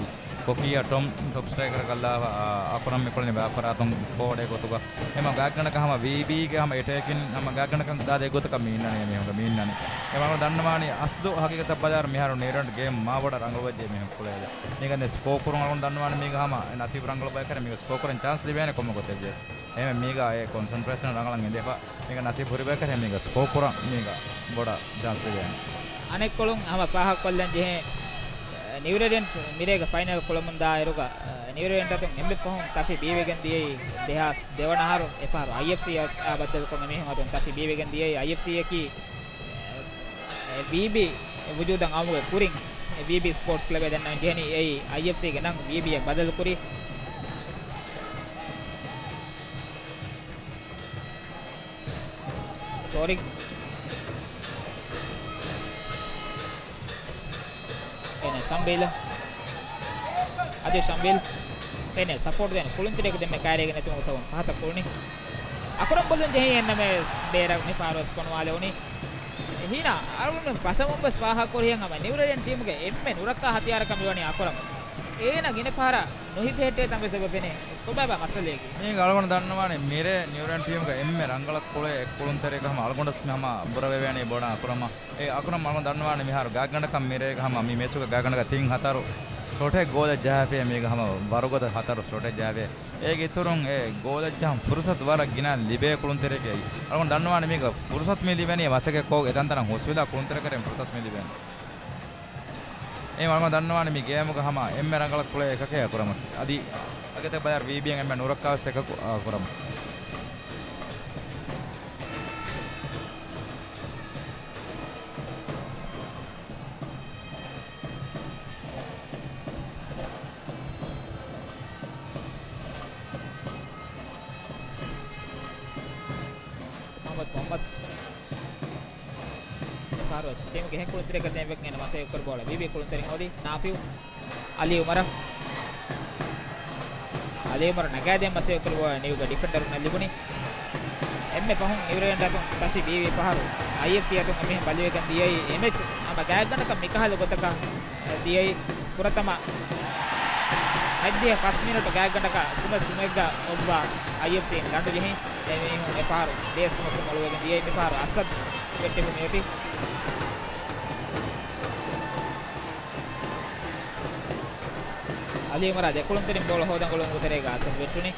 ކޮކީއާ ޓޮމް ޓޮޕް ސްޓްރައިކަރަކަށް ލާފަ، އާ، އަކުރަމް މި ކުޅެނީ ބާފަރާތުން ފޯވަޑެއް ގޮތުގަ. އެމަ ގާތްގަނޑަކަށް ހަމަ ވީބީގެ ހަމަ އެޓޭކިން ހަމަ ގާތްގަނޑަކަށް ދާދޭ ގޮތަކަށް މި އިންނަނީ އެމީހުންގެ މި އިންނަނީ. އެމަ އަޅުގަނޑު ދަންނަވާނީ އަސްލު ހަގީގަތަށް ބަލާއިރު މިހާރު ނިއުރޭޑިއަންޓް ގޭމް މާ ބޮޑަށް ރަނގަޅުވެއްޖެ އެމީހުން ކުޅޭލެ. މީގަ ދެން ސްކޯ ކުރުން އަޅުގަނޑު ދަންނަވާނީ މީގަ ހަމަ ނަސީބު ރަނގަޅު ބަޔަކަށް މީގަ ސްކޯ ކުރަން ޗާންސް ލިބޭނެ ކޮންމެ ގޮތެއް ވިޔަސް. އެހެން މީގަ އެ ކޮންސަންޓްރޭޝަން ރަނގަޅަށް އިނދެފަ. މީގަ ނަސީބު ހުރި ބަޔަކަށް މީގަ ސްކޯ ކުރަން މީގަ ބޮޑަށް ޗާންސް ލިބޭނެ. އަނެއްކޮޅުން ހަމަ ފާހަގަކޮށްލަން ޖެހޭ، ނިއުރޭޑިއަންޓް މިރޭގަ ފައިނަލް ކުޅަމުންދާ އިރުގަ، ނިއުރޭޑިއަންޓަށް އެންމެ ފަހުން ތަށި ބީވެގެން ދިޔައީ ދެހާސް ދެވަނަ އަހަރު އެފަހަރު އައިއެފްސީ އާ ބައްދަލުކޮށް އެމީހުން އަތުން ތަށި ބީވެގެން ދިޔައީ އައިއެފްސީއަކީ ވީބީ ވުޖޫދަށް އައުމުގެ ކުރިން، ވީބީ ސްޕޯޓްސް ކްލަބޭ ދަންނަވަން ޖެހެނީ އެއީ އައިއެފްސީގެ ނަން ވީބީއަށް ބަދަލުކުރި. ތޯރިގް. އޭނަ ޝަމްބީލަށް. އަދި ޝަމްބީލް. އޭނަ ސަޕޯޓް ދޭން ކުޅުންތެރިއަކު ދެންމެ ކައިރީގަ ނެތުމުގެ ސަބަބުން ފަހަތަށް ކުޅުނީ. އަކުރަމް ބޮލުން ޖެހީ އެންނަމެސް ބޭރަށް މިފަހަރުވެސް ފޮނުވާލެވުނީ. ހީނާ، އަޅުގަނޑުމެން ފަށަމުން ވެސް ފާހަގަކުރިހެން ހަމަ ނިއުރޭޑިއަންޓް ޓީމުގެ އެންމެ ނުރައްކާ ހަތިޔާރަކަށް މިވަނީ އަކުރަމް. އޭނަ ގިނަ ފަހަރަށް ނުހިފެހެއްޓޭ ތަން ވެސް އެބަ ފެނޭ. ކޮބާބާ މައްސަލައެއް؟ މީގަ އަޅުގަނޑު ދަންނަވާނެ މިރޭ ނިއުރޭޑިއަންޓް ޓީމުގެ އެންމެ ރަނގަޅަށް ކުޅޭ ކުޅުންތެރިއަކަށް ހަމަ އަޅުގަނޑަސް މި ހަމަ ބުރަވެވޭނީ ބޮޑަށް އަކުރަމަށް. އެ އަކުރަމް އަޅުގަނޑު ދަންނަވާނެ މިހާރު ގާތްގަނޑަކަށް މިރޭގަ ހަމަ މި މެޗުގަ ގާތްގަނޑަކަށް ތިން ހަތަރު ޝޮޓެއް ގޯލެއް ޖަހާފިޔޭ މީގަ ހަމަ ވަރުގަދަ ހަތަރު ޝޮޓެއް ޖަހާފިޔޭ. އޭގެ އިތުރުން އެ ގޯލެއް ޖަހަން ފުރުސަތު ވަރަށް ގިނަ ލިބޭ ކުޅުންތެރިއެކޭ. އަޅުގަނޑު ދަންނަވާނެ މީގަ ފުރުސަތު މި ލިބެނީ މަސައްކަތް ކޮށް އެތަންތަނަށް ހުސްވެލާ ކުޅުންތެރިކަށް ފުރުސަތު މި ލިބެނީ. އެ އަޅުގަނޑު ދަންނަވާނެ މި ގޭމުގަ ހަމަ އެންމެ ރަނގަޅަށް ކުޅޭ އެކަކޭ އަކުރަމަކީ. އަދި އަގެތެ ބަޔާރް ވީބީއަށް އެންމެ ނުރައްކާވެސް އެކަކު އަކުރަމަކީ. މުޙައްމަދު މުޙައްމަދު. އެފަހަރުވެސް ޓީމުގެ އެހެން ކުޅުންތެރިއަކަށް ދެން ވެގެން އޭނަ މަސައްކަތް ކުރި ބޯޅަ ވީބީ ކުޅުންތެރިން އޮތީ ނާފިއު. އަލީ އުމަރަށް. އަލީ އުމަރު ނަގާދޭން މަސައްކަތް ކުރި ބޯޅަ ނިއުގެ ޑިފެންޑަރުންނަށް ލިބުނީ. އެންމެ ފަހުން ނިއުރޭޑިއަންޓް އަތުން ތަށި ބީވި ފަހަރު އައިއެފްސީ އަތުން އެމީހުން ބަލިވެގެން ދިޔައީ އެ މެޗު ހަމަ ގާތްގަނޑަކަށް މިކަހަލަ ގޮތަކަށް ދިޔައީ. ފުރަތަމަ ހަތްދިހަ ފަސް މިނެޓު ގާތްގަނޑަކަށް ސުމެ ސުމެއްގަ އޮއްވާ އައިއެފްސީ ގަނޑު ޖެހި އެމީހުން އެފަހަރު ދޭ ސުމަކުން އޮޅުވެގެން ދިޔައީ. މިފަހަރު އަސަދް ވެއްޓިފަ މިއޮތީ. އަލީ އުމަރާ ދެކުޅުންތެރިން ބޯޅަ ހޯދަން އުޅުނު ތެރޭގަ އަސަދް ވެއްޓުނީ.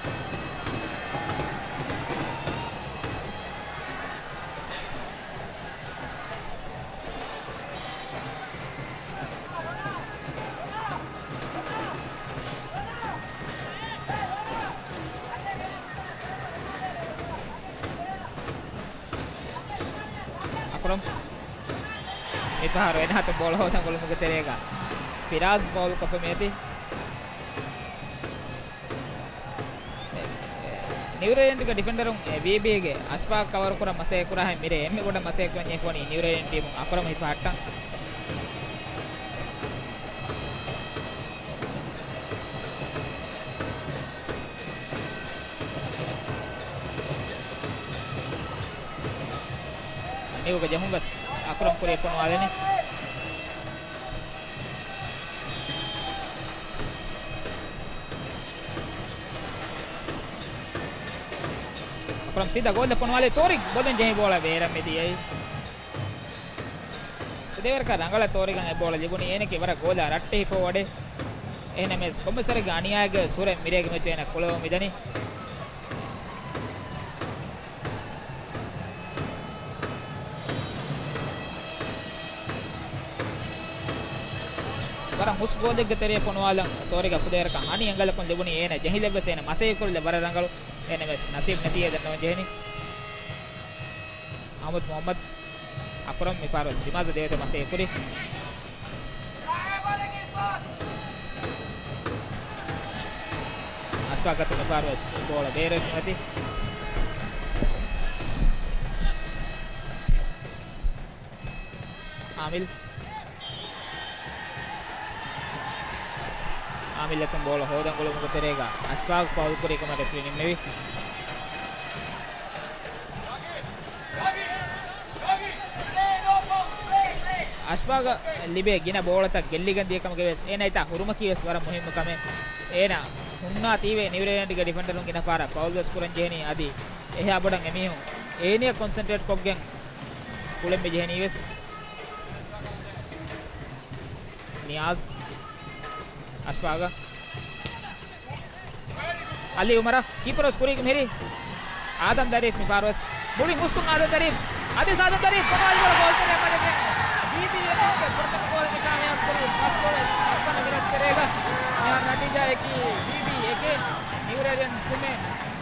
އަކުރަމް. މިފަހަރު އޭނަ އަތުން ބޯޅަ ހޯދަން އުޅުމުގެ ތެރޭގަ ފިރާޒް ފައުލް ކޮށްފަ މިއޮތީ. ނިއުރޭޑިއަންޓްގެ ޑިފެންޑަރުން ވީބީގެ އަޝްފާޤް ކަވަރު ކުރަން މަސައްކަތް ކުރާހެން މިރޭ އެންމެ ބޮޑަށް މަސައްކަތް ކުރަން ޖެހިފަ ވަނީ ނިއުރޭޑިއަންޓް ޓީމުން އަކުރަމް ހިފަހައްޓަން. ނިއުގެ ޖެހުން ވެސް އަކުރަމް ކުރިއަށް ފޮނުވާލަނީ. އަކުރަމް ސީދާ ގޯލަށް ފޮނުވާލީ ތޯރިގް ބޮލުން ޖެހި ބޯޅަ ބޭރަށް މިދިޔައީ. ފުދޭވަރަކަށް ރަނގަޅަށް ތޯރިގަށް އެ ބޯޅަ ލިބުނީ އޭނަކީ ވަރަށް ގޯލާ ރައްޓެހިފަ ވަޑެ. އެހެންނަމަވެސް ކޮންމެސް ވަރެއްގެ އަނިޔާއެއްގެ ހުރެ މިރޭގެ މެޗު އޭނަ ކުޅެވުމުން މިދަނީ. ވަރަށް ހުސް ގޯލެއްގެ ތެރެއަށް ފޮނުވާލަން ތޯރިގަ ފުދޭވަރަކަށް ހަނި އެނގަލަކުން ލިބުނީ އޭނަ ޖެހިލެއްވެސް އޭނަ މަސައްކަތް ކުރިލެއް ވަރަށް ރަނގަޅު. އެހެންނަމަވެސް ނަސީބު ނެތިއޭ ދަންނަވަން ޖެހެނީ. އަޙްމަދު މުޙައްމަދު އަކުރަމް މިފަހަރުވެސް ރިމާޒަށް ދެވޭތޯ މަސައްކަތް ކުރީ. އަޝްފާޤް އަތުން މިފަހަރުވެސް ބޯޅަ ބޭރުވެފަ މިއޮތީ. އާމިލް. އާމިލް އަތުން ބޯޅަ ހޯދަން ގުޅުމުގެ ތެރޭގަ އަޝްފާގް ފައުލް ކުރި ކަމަށް ރެފްރީ ނިންމެވި. އަޝްފާގަށް ލިބޭ ގިނަ ބޯޅަތައް ގެއްލިގެން ދިޔަ ކަމުގައި ވެސް އޭނަ އެތާ ހުރުމަކީ ވެސް ވަރަށް މުހިއްމު ކަމެއް. އޭނަ ހުންނާތީވެ ނިއުޒީލެންޑްގެ ޑިފެންޑަރުން ގިނަ ފަހަރަށް ފައުލް ވެސް ކުރަން ޖެހެނީ. އަދި އެހާ ބޮޑަށް އެމީހުން އޭނަޔަށް ކޮންސެންޓްރޭޓް ކޮށްގެން ކުޅެން މި ޖެހެނީ ވެސް. ނިޔާޒް. އަޝްފާގަށް. އަލީ އުމަރަށް ކީޕަރު ވެސް ކުރީގަ މިހިރީ. އާދަމް ދަރީފް މިފަހަރު ވެސް. މުޅި މުސްކުން އާދަމް ދަރީފް. އަދި އާދަމް ދަރީފް ފޮނުވާލި ބޯޅަ ގޯލްތެރެއަށް ބަލަގެން ވީބީ އެމީހުންގެ ފުރަތަމަ ގޯލް މި ކާމިޔާބު ކުރީ. ފަސް ގޯލް ވެސް އަޅުގަނޑު މިރަށް ތެރޭގަ މިހާރު ނަތީޖާއަކީ ވީބީ އެކެއް، ނިއުޒީލެންޑް ސުމެއް.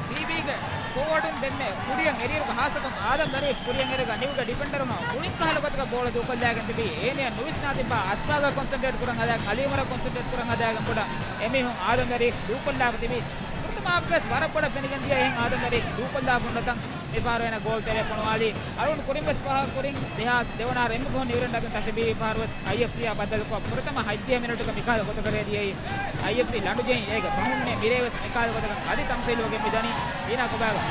ވީބީގެ ފޯވަޑުން ދެންމެ ކުރިއަށް އެރިއިރުގަ ހާއްސަކޮށް އާދަމް ދަރީފް ކުރިއަށް އެރިގަ ނިއުޒީލެންޑްގެ ޑިފެންޑަރުން މުޅިން ކަހަލަ ގޮތަކަށް ބޯޅަ ދޫކޮށްލާގެން ތިބީ. އޭނަޔަށް ނުވިސްނާ ތިއްބާ އަޝްފާގަށް ކޮންސެންޓްރޭޓް ކުރަން ހަދާ، އަލީ އުމަރަށް ކޮންސެންޓްރޭޓް ކުރަން ހަދާގެން ބޮޑަށް އެމީހުން އާދަމް ދަރީފް ދޫކޮށްލާފަ ތިބީ. ފުރަތަމަ ހާފް ވެސް ވަރަށް ބޮޑަށް ފެނިގެން ދިޔަ އެހެން އާދަމް ދަރީފް ދޫކޮށްލާފަ ހުންނަތަން މިފަހަރު އޭނަ ގޯލް ތެރެއަށް ފޮނުވާލީ. އަޅުގަނޑު ކުރިން ވެސް ފާހަގަ ކުރިން ދެހާސް ދެވަނަ އަހަރު އެންމެ ފަހުން ނިއުޒީލެންޑް އަތުން ތަށި ބީ ފަހަރު ވެސް އައިއެފްސީއާ ބައްދަލުކޮށް ފުރަތަމަ ހަތްދިހަ މިނެޓުގަ މިކަހަލަ ގޮތަކަށް ރޭ ދިޔައީ. އައިއެފްސީ ލަނޑު ޖެހި އޭގެ ފަހުންނޭ މިރޭ ވެސް މިކަހަލަ ގޮތަކަށް އަދި ތަމްސީލުވެގެން މި ދަނީ. އީނާ ކޮބާގަ؟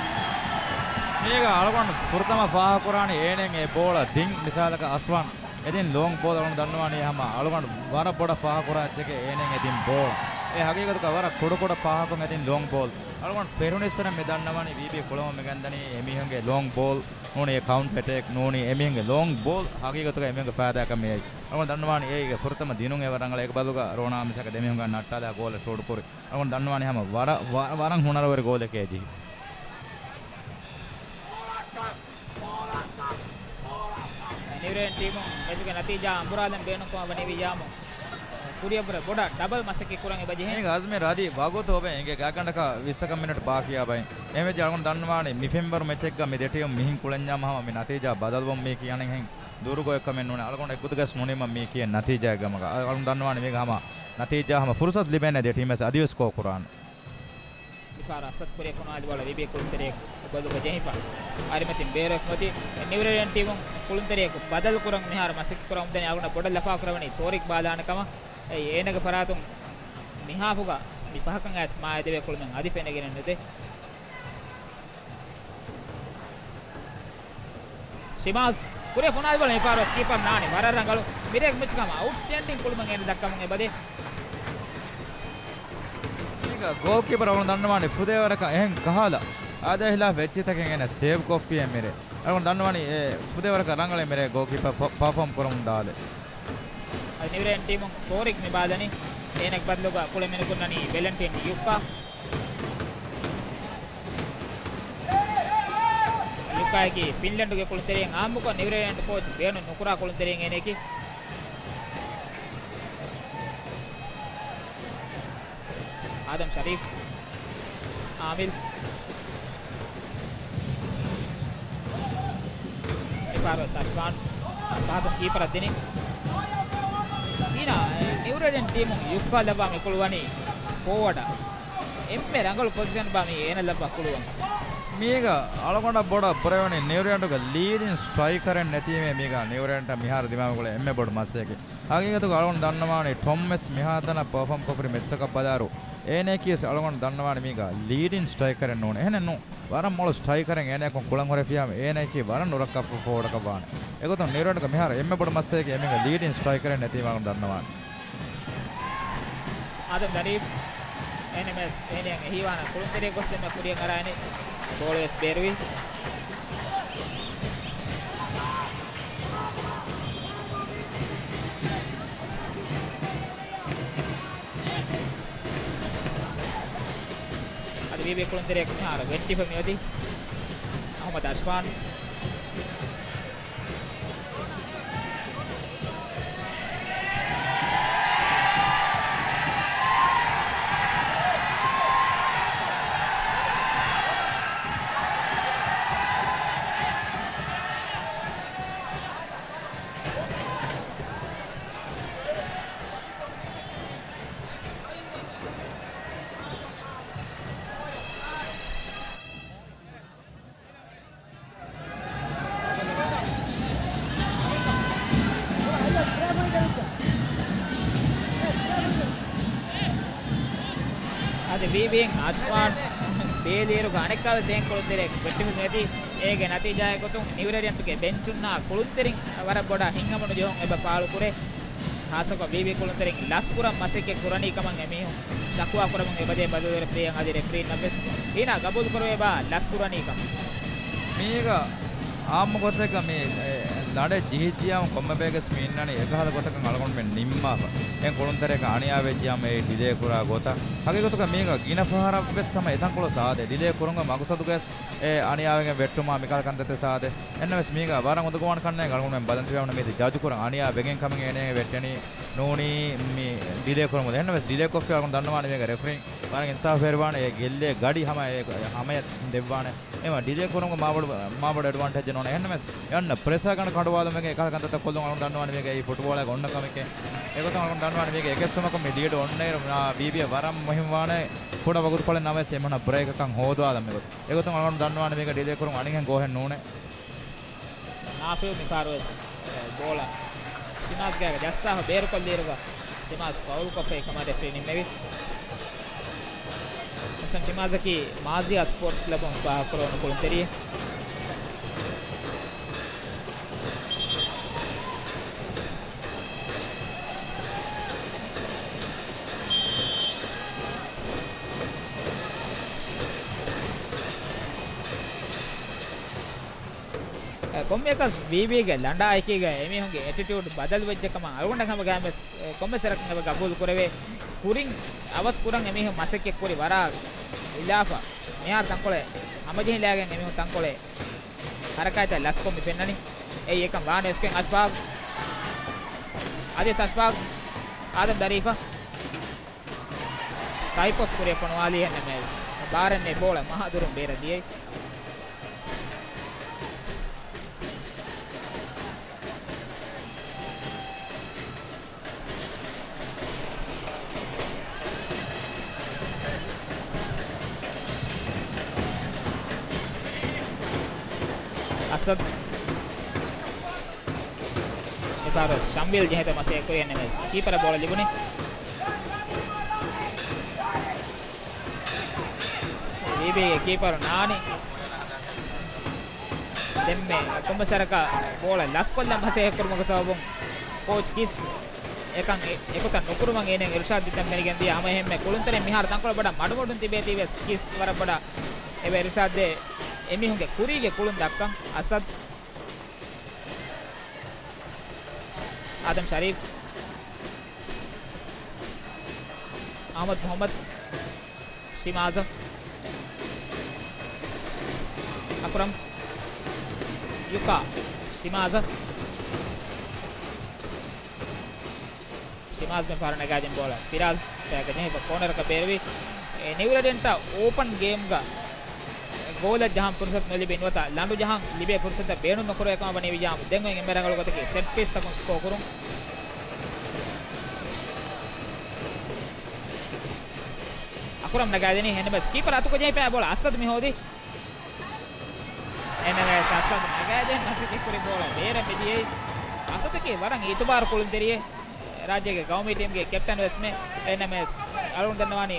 މީގަ އަޅުގަނޑު ފުރަތަމަ ފާހަގަކުރާނީ އޭނައަށް އެ ބޯޅަ ދިން މިސާލަކަށް އަސްވާން އެދިން ލޯންގް ބޯލް އަޅުގަނޑު ދަންނަވާނީ ހަމަ އަޅުގަނޑު ވަރަށް ބޮޑަށް ފާހަގަކުރާ އެއްޗެކޭ އޭނައަށް އެދިން ބޯޅަ. އެ ހަގީގަތުގަ ވަރަށް ކުޑަކުޑަ ފާހަގަކޮށް އެދިން ލޯންގް ބޯލް. އަޅުގަނޑު ފެރުނިސްވެރިން މި ދަންނަވާނީ ވީބީ ކުޅަމުން މިގެންދަނީ އެމީހުންގެ ލޯންގް ބޯލް ނޫނީ އެ ކައުންޓަރ އެޓޭކް ނޫނީ އެމީހުންގެ ލޯންގް ބޯލް ހަގީގަތުގަ އެމީހުންގެ ފައިދާއަކަށް މިއައީ. އަޅުގަނޑު ދަންނަވާނީ އޭގެ ފުރަތަމަ ދިނުން އެވަރަށް ރަނގަޅަށް އެކަބަލުގަ ރޯނާ މިސާލަކަށް ދެމީހުންގެ ނައްޓާލާ ގޯލަށް ޝޫޓް ކުރި. އަޅުގަނޑު ދަންނަވާނީ ހަމަ ވަރަށް، ވަރަށް، ވަރަށް ހުނަރުވެރި ގޯލެކޭ ޖެހި. ނިއުޒީލެންޑް ޓީމު މެޗުގެ ނަތީޖާ އަނބުރާލަން ބޭނުންކަމަށް ވަނީ ވިއްޔާމު ކުރިއަށްވުރެ ބޮޑަށް ޑަބަލް މަސައްކަތް ކުރަން އެބަޖެހޭ. މީގަ އަޒްމީރް އަދި ވަގުތު އޮވެ އިނގޭ ގާތްގަނޑަކަށް ވިއްސަކަށް މިނެޓް ބާކީއާ ބައި. އެހެންވެއްޖެ އަޅުގަނޑު ދަންނަވާނީ މި ފެންވަރު މެޗެއްގަ މި ދެ ޓީމު މިހެން ކުޅެންޏާމު ހަމަ މި ނަތީޖާ ބަދަލުވުން މީކީ އަނެއްހެން ދުރުގޮތްކަމެއް ނޫނޭ. އަޅުގަނޑު އެއްގޮތުގަސް ނުނިމަ މީކީ ނަތީޖާއެއްގަމަކަށް. އަޅުގަނޑު ދަންނަވާނީ މީގަ ހަމަ ނަތީޖާ ހަމަ ފުރުސަތު ލިބޭނެ ދެ ޓީމެސް އަދިވެސް ކޯ ކުރާނެ. މިފަހަރު އަސަދް ކުރިއަށް ފޮނުވާލި ބޯޅަ ވީބީ ކުޅުންތެރިޔަކު ބޮލުގަ ޖެހިފަ. އަރިމަތިން ބޭރުވެފަ އޮތީ. ނިއުޒީލެންޑް ޓީމުން ކުޅުންތެރިޔަކު ބަދަލު ކުރަން މިހާރު މަސައްކަތް ކުރަމުންދަނީ. އަޅުގަނޑަށް ބޮޑަށް ލަފާ ކުރެވެނީ ތޯރިކް ބާލާނެ ކަމަށް. އެއީ އޭނަގެ ފަރާތުން މިހާފުގަ މި ފަހަކަށް އައިސް މާ އެދެވޭ ކުޅުމެއް އަދި ފެނިގެނެއް ނުދޭ. ޝިމާޒް ކުރިއަށް ފޮނުވާލި ބޯޅަ މިފަހަރު ވެސް ކީޕަރު ނާނީ ވަރަށް ރަނގަޅު. މިރޭގެ މެޗުގަ ހަމަ އައުޓްސްޓޭންޑިން ކުޅުމެއް އޭނަ ދައްކަމުން އެބަދޭ. މީގަ ގޯލްކީޕަރު އަޅުގަނޑު ދަންނަވާނީ ފުދޭވަރަކަށް އެހެން ކަހަލަ އާދައި ހިލާފް އެއްޗިތަކެއް އޭނަ ސޭވް ކޮށްފިއޭ މިރޭ. އަޅުގަނޑު ދަންނަވާނީ އެ ފުދޭވަރަކަށް ރަނގަޅޭ މިރޭ ގޯލްކީޕަރ ޕަ-، ޕަރފޯމް ކުރަމުން ދާލެ. އަދި ނިއުޒީލެންޑް ޓީމުން ތޯރިކް މި ބާލަނީ. އޭނަގެ ބަދަލުގަ ކުޅެ މިނުކުންނަނީ ވެލެންޓިން ޔުއްކާ. ޔުކާއަކީ ފިންލެންޑުގެ ކުޅުންތެރިއެއް އާއްމުކޮށް، ނިއުޒީލެންޑް ކޯޗް ބޭނުން ނުކުރާ ކުޅުންތެރިއެއް އޭނައަކީ. އާދަމް ޝަރީފް، އާމިލް، މިފަހަރު ސަޝްވާން ފަހަތުން ކީޕަރަށް ދިނީ. އީނާ، ނިއުޒީލެންޑް ޓީމުން ޔުކާ ލައްވާ މި ކުޅުވަނީ ފޯވަޑަށް. އެންމެ ރަނގަޅު ޕޮޒިޝަން ބާ މީ އޭނަ ލައްވާ ކުޅުވަން. މީގަ އަޅުގަނޑަށް ބޮޑަށް ބުރެވެނީ ނިއުޒީލެންޑުގެ ލީޑިން ސްޓްރައިކަރެއް ނެތީމޭ މީގަ ނިއުޒީލެންޑަށް މިހާރު ދިމާވި ގޮޅަށް އެންމެ ބޮޑު މައްސަލައެކޭ. ހަގީގަތުގަ އަޅުގަނޑު ދަންނަވާނީ ޓޮމް ވެސް މިހާތަނަށް ޕަރފޯމް ކޮށްފި މެޗުތަކަށް ބަލާއިރު، އޭނައަކީ ވެސް އަޅުގަނޑު ދަންނަވާނީ މީގަ ލީޑިން ސްޓްރައިކަރެއް ނޫނޭ. އެހެނެއް ނޫން. ވަރަށް މޮޅު ސްޓްރައިކަރެއް އޭނައަކުން ކުޅަން ހުރެފިއްޔާ، އޭނައަކީ ވަރަށް ނުރައްކާ ފޯވަޑަކަށް ވާނެ. އެގޮތުން ނިއުޒީލެންޑުގެ މިހާރު އެންމެ ބޮޑު މައްސަލައަކީ އެމީހުންގެ ލީޑިން ސްޓްރައިކަރެއް ނެތީމާ އަޅުގަނޑު ދަންނަވާނެ. އާދަމް ދަރީފް، އޭނަ ވެސް އޭނައަށް އެހީވާނަން ކުޅުންތެރިއަށް ގޮސް ދެންމެ ކުރިއަށް އަރާ އިނީ. ބޯޅަ ވެސް ބޭރުވި. އަދި ވީބީ ކުޅުންތެރިޔަކު މިހާރު ވެއްޓިފަ މިއޮތީ އަހުމަދު އަޝްފާން. ވީބީއިން އަޝްފާން ބޭލިއިރުގަ އަނެއްކާވެސް އެހެން ކުޅުންތެރިއެއް ވެއްޓެވި ނެތި. އޭގެ ނަތީޖާއެއް ގޮތުން ނިއުރޭޑިއަންޓުގެ ބެންޗުންނާ ކުޅުންތެރިން ވަރަށް ބޮޑަށް ހިތްހަމަނުޖެހުން އެބަ ފާޅުކުރޭ. ޚާއްޞަކޮށް ވީބީ ކުޅުންތެރިން ލަސްކުރަން މަސައްކަތް ކުރަނީ ކަމަށް އެމީހުން ޝަކުވާ ކުރަމުން އެބަދޭ ބަދަލު ރެފްރީއަށް އަދި ރެފްރީންނަށްވެސް އޭނާ ގަބޫލު ކުރެވޭ ބާ ލަސްކުރަނީ ކަމަށް. މީގަ އާއްމު ގޮތެއްގަ މި، އެ، ލަނޑެއް ޖެހިއްޖިޔާމު ކޮންމެ ބައެއްގެސް މި އިންނަނީ އެކަހަލަ ގޮތަކަށް އަޅުގަނޑުމެން ނިންމާފަ. އެހެން ކުޅުންތެރިއަކަށް އަނިޔާވެއްޖިޔާމު އެއީ ޑިލޭ ކުރާ ގޮތަށް. ހަގީގަތުގަ މީގަ ގިނަ ފަހަރަށްވެސް ހަމަ އެތަންކޮޅު ސާދޭ. ޑިލޭ ކުރުމުގެ މަގުސަދުގަވެސް އެ އަނިޔާވެގެން ވެއްޓުމާ މިކަހަލަ ކަންތައްތައް ސާދޭ. އެހެންނަމަވެސް މީގަ ވަރަށް އުނދަގޫވާނެ ކަންނޭނގެ އަޅުގަނޑުމެން ބަލަންތިބޭ ވަނީ މީތި ޖަޖު ކުރަން އަނިޔާ ވެގެން ކަމެއް އޭނާގެ ވެއްޓެނީ ނޫނީ މި ޑިލޭ ކުރުމުގެ. އެހެންނަމަވެސް ޑިލޭ ކޮށްފި އަޅުގަނޑު ދަންނަވާނެ މީގަ ރެފްރީން ވަރަށް އިންސާފުވެރިވާނެ އެ ގެއްލޭ ގަޑި ހަމަ އެ ހަމަޔަށް ދެއްވާނެ. އެމަ ޑިލޭ ކުރުމުގެ މާބޮޑު، މާބޮޑު އެޑްވާންޓޭޖެއް ނޫން. އެހެންނަމަވެސް އެ އޮންނަ ޕްރެޝަރ ގަނޑު ކަނޑުވާލުމެގެ އެކަހަލަ ކަންތައްތައް ކޮށްލުން އަޅުގަނޑު ދަންނަވާނެ މީގަ އެއީ ފުޓްބޯޅައިގެ އޮންނަ ކަމެކޭ. އެގޮތުން އަޅުގަނޑު ދަންނަވާނެ މީގަ އެކެއްސުމަކުން މި ލީޑު އޮންނައިރު، އާ، ވީބީއަށް ވަރަށް މުހިންމުވާނެ ކުޑަ ވަގުތުކޮޅެއް ނަމަވެސް އެމީހުންނަށް ބްރޭކަކަށް ހޯދުވާލަން މިގޮތުން. އެގޮތުން އަޅުގަނޑު ދަންނަވާނެ މީގަ ޑިލޭ ކުރުން އަނިހެން ގޯހެއް ނޫނޭ. ނާފިލް މިފާރުވެސް، އެ، ބޯޅަ ޝިމާޒްގެ ޖައްސާފަ ބޭރުކޮށްލިއިރުގަ ޝިމާޒް ފައުލްކޮށްފައި ކަމަށް ރެފްރީ ނިންމެވި. އަސްލަން ޝިމާޒަކީ މާޒިޔާ ސްޕޯޓްސް ކްލަބުން ފާހަގަކުރެވުނު ކުޅުންތެރިއެއް. އެ، ކޮންމެއަކަސް ވީބީގެ ލަނޑާއެކީގަ އެމީހުންގެ އެޓިޓިއުޑް ބަދަލުވެއްޖެ ކަމަށް އަޅުގަނޑަށް ހަމަ ގާމެސް، އެ، ކޮންމެ ސަރަކަށް އެބަ ގަބޫލު ކުރެވޭ. ކުރިން އަވަސް ކުރަން އެމީހުން މަސައްކަތް ކުރި ވަރާ ހިލާފަށް މިހާރު ތަންކޮޅެއް ހަމަޖެހިލާގެން އެމީހުން ތަންކޮޅެއް ހަރަކާތްތައް ލަސްކޮށް މި ފެންނަނީ. އެއީ އެކަން ވާނެ އެސްކެން އަޝްފާގް. އަދި އަޝްފާގް އާދަމް ދަރީފަ. ސައިކޮސް ކުރިއަށް ފޮނުވާލީ އެންއެމްއެސް. ބާރެއް ނެތް ބޯޅަ މަހަ ދުރުން ބޭރަށް ދިޔައީ. އަސަދް. މިފަހަރު ޝަމްވީލް ޖެހޭތޯ މަސައްކަތް ކުރި އެންއެމްއެސް. ކީޕަރަށް ބޯޅަ ލިބުނީ. ވީބީގެ ކީޕަރު ނާނީ. ދެންމެ ކޮންމެ ސަރަކަށް ބޯޅަ ލަސްކޮށްލަން މަސައްކަތް ކުރުމުގެ ސަބަބުން ކޯޗް ކިސް އެކަން އެ-، އެގޮތަށް ނުކުރުމަށް އޭނައަށް އިރުޝާދު ދިން ފެނިގެން ދިޔަ. ހަމައެހެންމެ ކުޅުންތެރިން މިހާރު ތަންކޮޅެއް ބޮޑަށް މަޑުމޮޑުން ތިބޭތީވެސް ކިސް ވަރަށް ބޮޑަށް އެބަ އިރުޝާދު ދޭ އެމީހުންގެ ކުރީގެ ކުޅުން ދައްކަން. އަސަދް. އާދަމް ޝަރީފް. އަޙްމަދު މުޙައްމަދު. ޝިމާޒަށް. އަކުރަމް. ޔުކާ. ޝިމާޒަށް. ޝިމާޒް މި ފަހަރު ނަގާދިން ބޯޅަ. ފިރާޒް ފައިގަ ޖެހިފަ ކޯނަރަކަށް ބޭރުވި. އެ، ނިއުރެޑެންޓަށް އޯޕަން ގޭމްގަ ގޯލަށް ޖަހަން ފުރުސަތު ނުލިބި ނުވަތަ ލަނޑު ޖަހަން ލިބޭ ފުރުސަތަށް ބޭނުން ނުކުރެވޭ ކަމަށް ވަނީ ވިއްޔާމު. ދެން އޮތް އެންމެ ރަނގަޅު ގޮތަކީ ސެޓް ޕީސްތަކުން ސްކޯ ކުރުން. އަކުރަމް ނަގާދިނީ. އެންއެމްއެސް ކީޕަރ އަތުކޮށް ޖެހިފައި ބޯޅަ އަސަދު މި ހޯދީ. އެންއެމްއެސް އަސަދު ނަގާދިން މަސައްކަތް ކުރި ބޯޅަ ބޭރަށް މިދިޔައީ. އަސަދަކީ ވަރަށް އިތުބާރު ކުޅުންތެރިއެއް. ރާއްޖޭގެ ގައުމީ ޓީމްގެ ކެޕްޓަން ވެސްމެ. އެންއެމްއެސް އަޅުގަނޑު ދަންނަވާނީ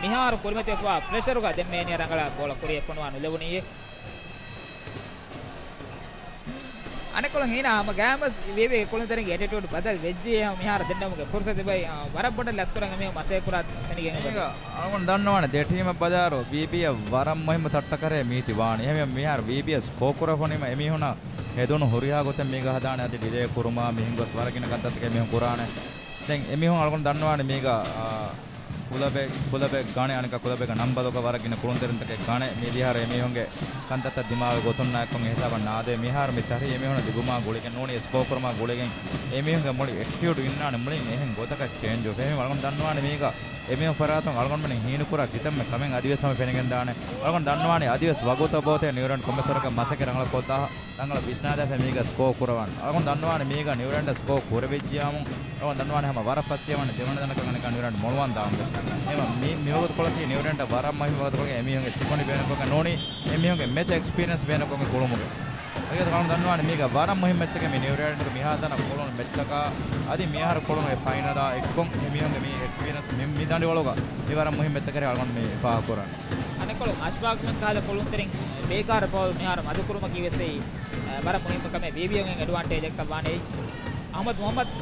މިހާރު ކުރިމަތިވެފަވާ ޕްރެޝަރުގަ ދެންމެ އޭނިއަށް ރަނގަޅަށް ބޯޅަ ކުރިއަށް ފޮނުވާ ނުލެވުނީއޭ. އަނެއްކޮޅުން ހީނާ ހަމަ ގާމަސް ވީވީގެ ކުޅުންތެރިންގެ އެޓިޓިއުޑް ބަދަލު ވެއްޖެ ހަމަ މިހާރު ދެންނެވުމުގެ ފުރުސަތު އެބައި، އާ، ވަރަށް ބޮޑަށް ލަސްކުރަން އެމީހުން މަސައްކަތް ކުރާ ފެނިގެން އެބަ. އަޅުގަނޑު ދަންނަވާނެ ދެ ޓީމަށް ބަލާއިރު ވީބީއަށް ވަރަށް މުހިއްމު ތައްޓަކަރޭ މީތި ވާނީ. އެހެންވެ މިހާރު ވީބީއަށް ސްކޯ ކުރައްވަނީމަ އެމީހުނަށް ހެދުނު ހުރިހާ ގޮތެއް މީގަ ހަދާނެ އަދި ޑިލޭ ކުރުމާ މިހެން ގޮސް ވަރަށް ގިނަ ކަންތައްތަކެއް މީހުން ކުރާނެ. ދެން އެމީހުން އަޅުގަނޑު ދަންނަވާނެ މީގަ، އާ، ކުލަބެއް، ކުލަބެއް ގަނެ، އަނެކާ ކުލަބެއްގެ ނަންބަލުގަ ވަރަށް ގިނަ ކުޅުންތެރިންތަކެއް ގަނެ. މިދިހާރު އެމީހުންގެ ކަންތައްތައް ދިމާވި ގޮތުންނާއެކު އެ ހިސާބަށް ނާދޭ. މިހާރު މި ތަރި އެމީހުން ލިބުމާ ގުޅިގެން ނޫނީ ސްކޯ ކުރުމާ ގުޅިގެން އެމީހުންގެ މުޅި އެޓިޓިއުޑް އިންނާނެ މުޅިން އެހެން ގޮތަކަށް ޗޭންޖް ވެފަ. އެހެން އަޅުގަނޑު ދަންނަވާނެ މީގަ އެމީހުން ފަރާތުން އަޅުގަނޑުމެން ހީނުކުރާ ކިތަންމެ ކަމެއް އަދިވެސް ހަމަ ފެނިގެންދާނެ. އަޅުގަނޑު ދަންނަވާނީ އަދިވެސް ވަގުތަށް ބޯތޭ ނިއުރެން ކޮންމެސް ވަރަކަށް މަސައްކަތް ރަނގަޅަށް ކޮށްލާ ރަނގަޅަށް ވިސްނާލާފަ މީގަ ސްކޯ ކުރަވާން. އަޅުގަނޑު ދަންނަވާނެ މީގަ ނިއުރެންޑަށް ސްކޯ ކުރެވިއްޖިޔާމު، އަޅުގަނޑު ދަންނަވާނެ ހަމަ ވަރަށް ފަސް އިވަން ދެވަނަ ދަނޑަކަށް އަނެކާ ނިއުރެންޑް މޮޅުވަން ދާން ވެސް. އެމަ މި، މި ވަގުތުކޮޅަކީ ނިއުރެންޑަށް ވަރަށް މުހިންމު ވަގުތުކޮޅެއް އެމީހުންގެ ސިކުނޑި ބޭނުންކޮށްގެން ނޫނީ، އެމީހުންގެ މެޗް އެކްސްޕީރިއެންސް ބޭނުންކޮށްގެން ކުޅުމުގެ. އަގޭ އަޅުގަނޑު ދަންނަވާނެ މީގަ ވަރަށް މުހިންމު މެޗެކޭ މި ނިއުރޭޑްގެ މިހާތަނަށް ކުޅުނު މެޗްތަކާ އަދި މިއަހަރު ކުޅުނު އެ ފައިނަލާ އެއްކޮށް އެމީހުންގެ މި އެކްސްޕީރިއަންސް މި، މި ދަނޑިވަޅުގަ މި ވަރަށް މުހިންމު މެޗެކޭ އަޅުގަނޑު މި ފާހަގަކުރަން. އަނެއްކޮޅު އަޝްފާގު ކަހަލަ ކުޅުންތެރިން ބޭކާރު ފައުލް މިހާރު މަދުކުރުމަކީ ވެސް އެއީ، އަ، ވަރަށް މުހިންމު ކަމެއް. ވީވީއަށް އެޑްވާންޓޭޖެއްކަށް ވާނެ އެއީ. އަހްމަދު މުހައްމަދު،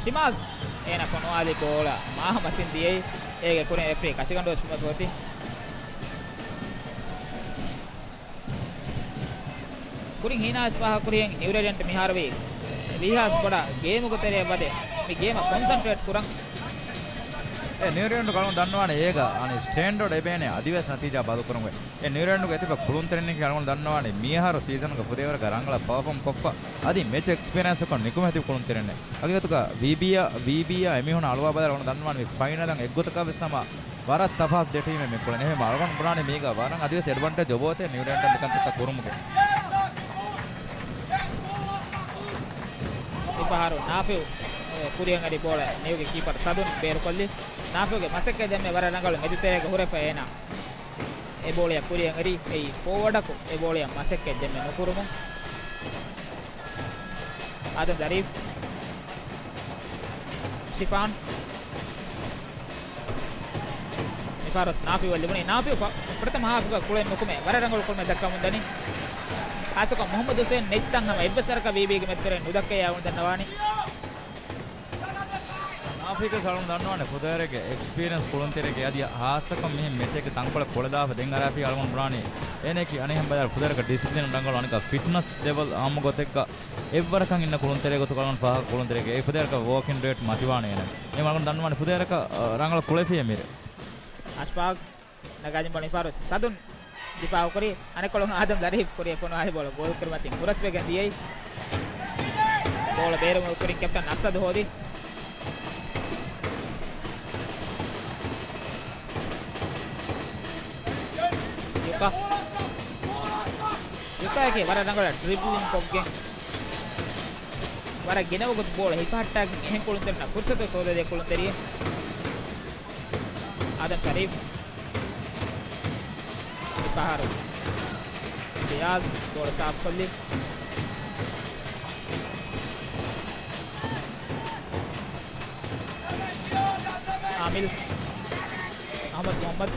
ޝިމާޒް، އޭނަ ފޮނުވާލި ބޯޅަ މާހަ މަތިން ދިޔައީ. އޭގެ ކުރިން ރެފްރީ ކަށިގަނޑުވެސް ފޮތި. ކުރިން ހީނާވެސް ފާހަގަކުރިހެން ނިއުރޭޑިއަންޓް މިހާރުވީ ވީހާސް ބޮޑަށް ގޭމުގެ ތެރެއަށް ވަދެ މި ގޭމަށް ކޮންސަންޓްރޭޓް ކުރަން. އެ ނިއުރޭޑިއަންޓް އަޅުގަނޑު ދަންނަވާނެ އޭގަ އަނެއް ސްޓޭންޑަރޑް އެބޭނެ އަދިވެސް ނަތީޖާ ބަދުކުރުމުގެ. އެ ނިއުރޭޑިއަންޓްގެ އެތިބަ ކުޅުންތެރިންނަކީ އަޅުގަނޑު ދަންނަވާނެ މިއަހަރު ސީޒަންގެ ފުދޭވަރަކަށް ރަނގަޅަށް ޕަރފޯމް ކޮށްފަ އަދި މެޗް އެކްސްޕީރިއަންސްކޮށް ނިކުމެ އެތިބި ކުޅުންތެރިންނެއް. ހަގީގަތުގަ ވީބީއާ، ވީބީއާ އެމީހުން އަޅުވާ ބަދަލު އަޅުގަނޑު ދަންނަވާނެ މި ފައިނަލަށް އެއްގޮތަކަށް ވެސް ހަމަ ވަރަށް ތަފާތު ދެ ޓީމެއް މި ކުޅެން. އެހެން އަޅުގަނޑު ބުނާނީ މީގަ ވަރަށް އަދިވެސް އެޑްވަންޓޭޖް އޮބޯތޭ ނިއުރޭޑިއަންޓް މިކަންތައްތައް ކުރުމުގެ. މިފަހަރު ނާފިއު، އެ، ކުރިއަށް އަރި ބޯޅަ ނިއުގެ ކީޕަރު ސަދުން ބޭރުކޮށްލި. ނާފިއުގެ މަސައްކަތް ދެންމެ ވަރަށް ރަނގަޅު މެދުތެރޭގަ ހުރެފަ އޭނާ އެ ބޯޅަޔަށް ކުރިއަށް އެރި، އެއީ ފޯވަޑަކު އެ ބޯޅަޔަށް މަސައްކަތް ދެންމެ ނުކުރުމުން. އާދަމް ޒަރީފް. ޝިފާން. މިފަހަރު ނާފިއު ލިބުނީ. ނާފިއު ފަ-، ފުރަތަމަ ހާފުގަ ކުޅެން ނުކުމެ ވަރަށް ރަނގަޅު ކުޅުމެއް ދައްކަމުން ދަނީ. ޚާއްޞަކޮށް މުހައްމަދު ހުސެން ނެތް ތަން ހަމަ އެއްވެސް ވަރަކަށް ވީބީގެ މެދުތެރެއިން ނުދައްކައޭ އަޅުގަނޑު ދަންނަވާނީ. ނާފިއު ވެސް އަޅުގަނޑު ދަންނަވާނެ ފުދޭވަރެއްގެ އެކްސްޕީރިއަންސް ކުޅުންތެރިއެކޭ. އަދި ހާއްސަކޮށް މިހެން މެޗެއްގެ ތަންކޮޅެއް ކުޅެދާފަ ދެން އަރާފީ އަޅުގަނޑު ބުނާނީ އޭނައަކީ އަނެއްހެން ބަލާއިރު ފުދޭވަރަކަށް ޑިސިޕްލިން ރަނގަޅު، އަނެއްކާ ފިޓްނަސް ލެވެލް އާއްމު ގޮތެއްގަ އެއްވަރަކަށް އިންނަ ކުޅުންތެރިއެއް ގޮތުގަ އަޅުގަނޑު ފާހަގަ ކުޅުންތެރިއެކޭ. އެ ފުދޭވަރަކަށް ވޯކިން ރޭޓް މަތިވާނެ އޭނަ. އެ އަޅުގަނޑު ދަންނަވާނެ ފުދޭވަރަކަށް، އަ، ރަނގަޅަށް ކުޅެފިއޭ މިރޭ. އަޝްފާގް ނަގާދިން ބޯޅަ މިފަހަރު ސަދުން ދިފާއުކުރި. އަނެއްކޮޅުން އާދަމް ޒަރީފް ކުރިއަށް ފޮނުވާލި ބޯޅަ ގޯލްކުރިމަތިން ހުރަސްވެގެން ދިޔައީ. ބޯޅަ ބޭރުމުގެ ކުރިން ކެޕްޓަން އަސަދު ހޯދި. ޔުކާ. ޔުކާއަކީ ވަރަށް ރަނގަޅަށް ޑްރިބްލިން ކޮށްގެން ވަރަށް ގިނަ ވަގުތު ބޯޅަ ހިފަހައްޓާގެން އެހެން ކުޅުންތެރިންނަށް ފުރުސަތު ސޯދަދޭ ކުޅުންތެރިއެއް. އާދަމް ޝަރީފް. މިފަހަރު ރިޔާޒް ބޯޅަ ސާފުކޮށްލި. އާމިލް. އަހްމަދު މުހައްމަދު.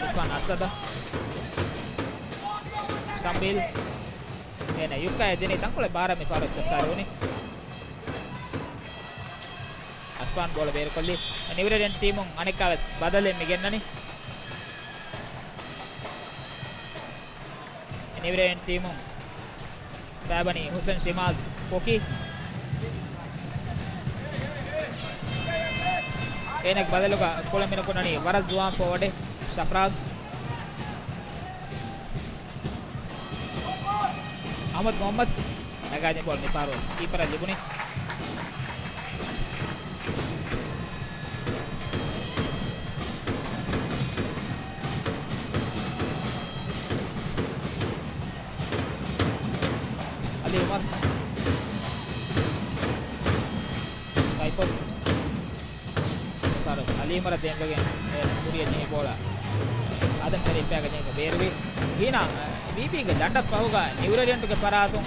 އިރްފާން އަސަދަށް. ޝަމީލް. އޭނަ ޔުކާއަށް ދިނީ ތަންކޮޅެއް ބާރަށް މިފަހަރު ސަސާރުވުނީ. އަޝްފާން ބޯޅަ ބޭރުކޮށްލީ. ނިއުރޭޑިއަންޓް ޓީމުން އަނެއްކާވެސް ބަދަލެއް މި ގެންނަނީ. ނިއުރޭޑިއަންޓް ޓީމުން ފައިބަނީ ހުސެން ޝިމާޒް ކޮކި. އޭނަގެ ބަދަލުގަ ކުޅެން މިނުކުންނަނީ ވަރަށް ޒުވާން ފޯވަޑެއް ޝަފްރާޒް. އަހްމަދު މުހައްމަދު ނަގާދިން ބޯޅަ މިފަހަރު ކީޕަރަށް ލިބުނީ. އަލީ އުމަރު. ސައިކޮސް. ފާރުސް އަލީމަރަށް ދޭންވެގެން އޭނަ ކުރިއަށް ޖެހި ބޯޅަ އާދަމް ޝަރީފްގެ ޖެހިފަ ބޭރުވި. ހީނާ، ވީބީގެ ދަނޑަށް ފަހުގަ ނިއުރޭޑިއަންޓުގެ ފަރާތުން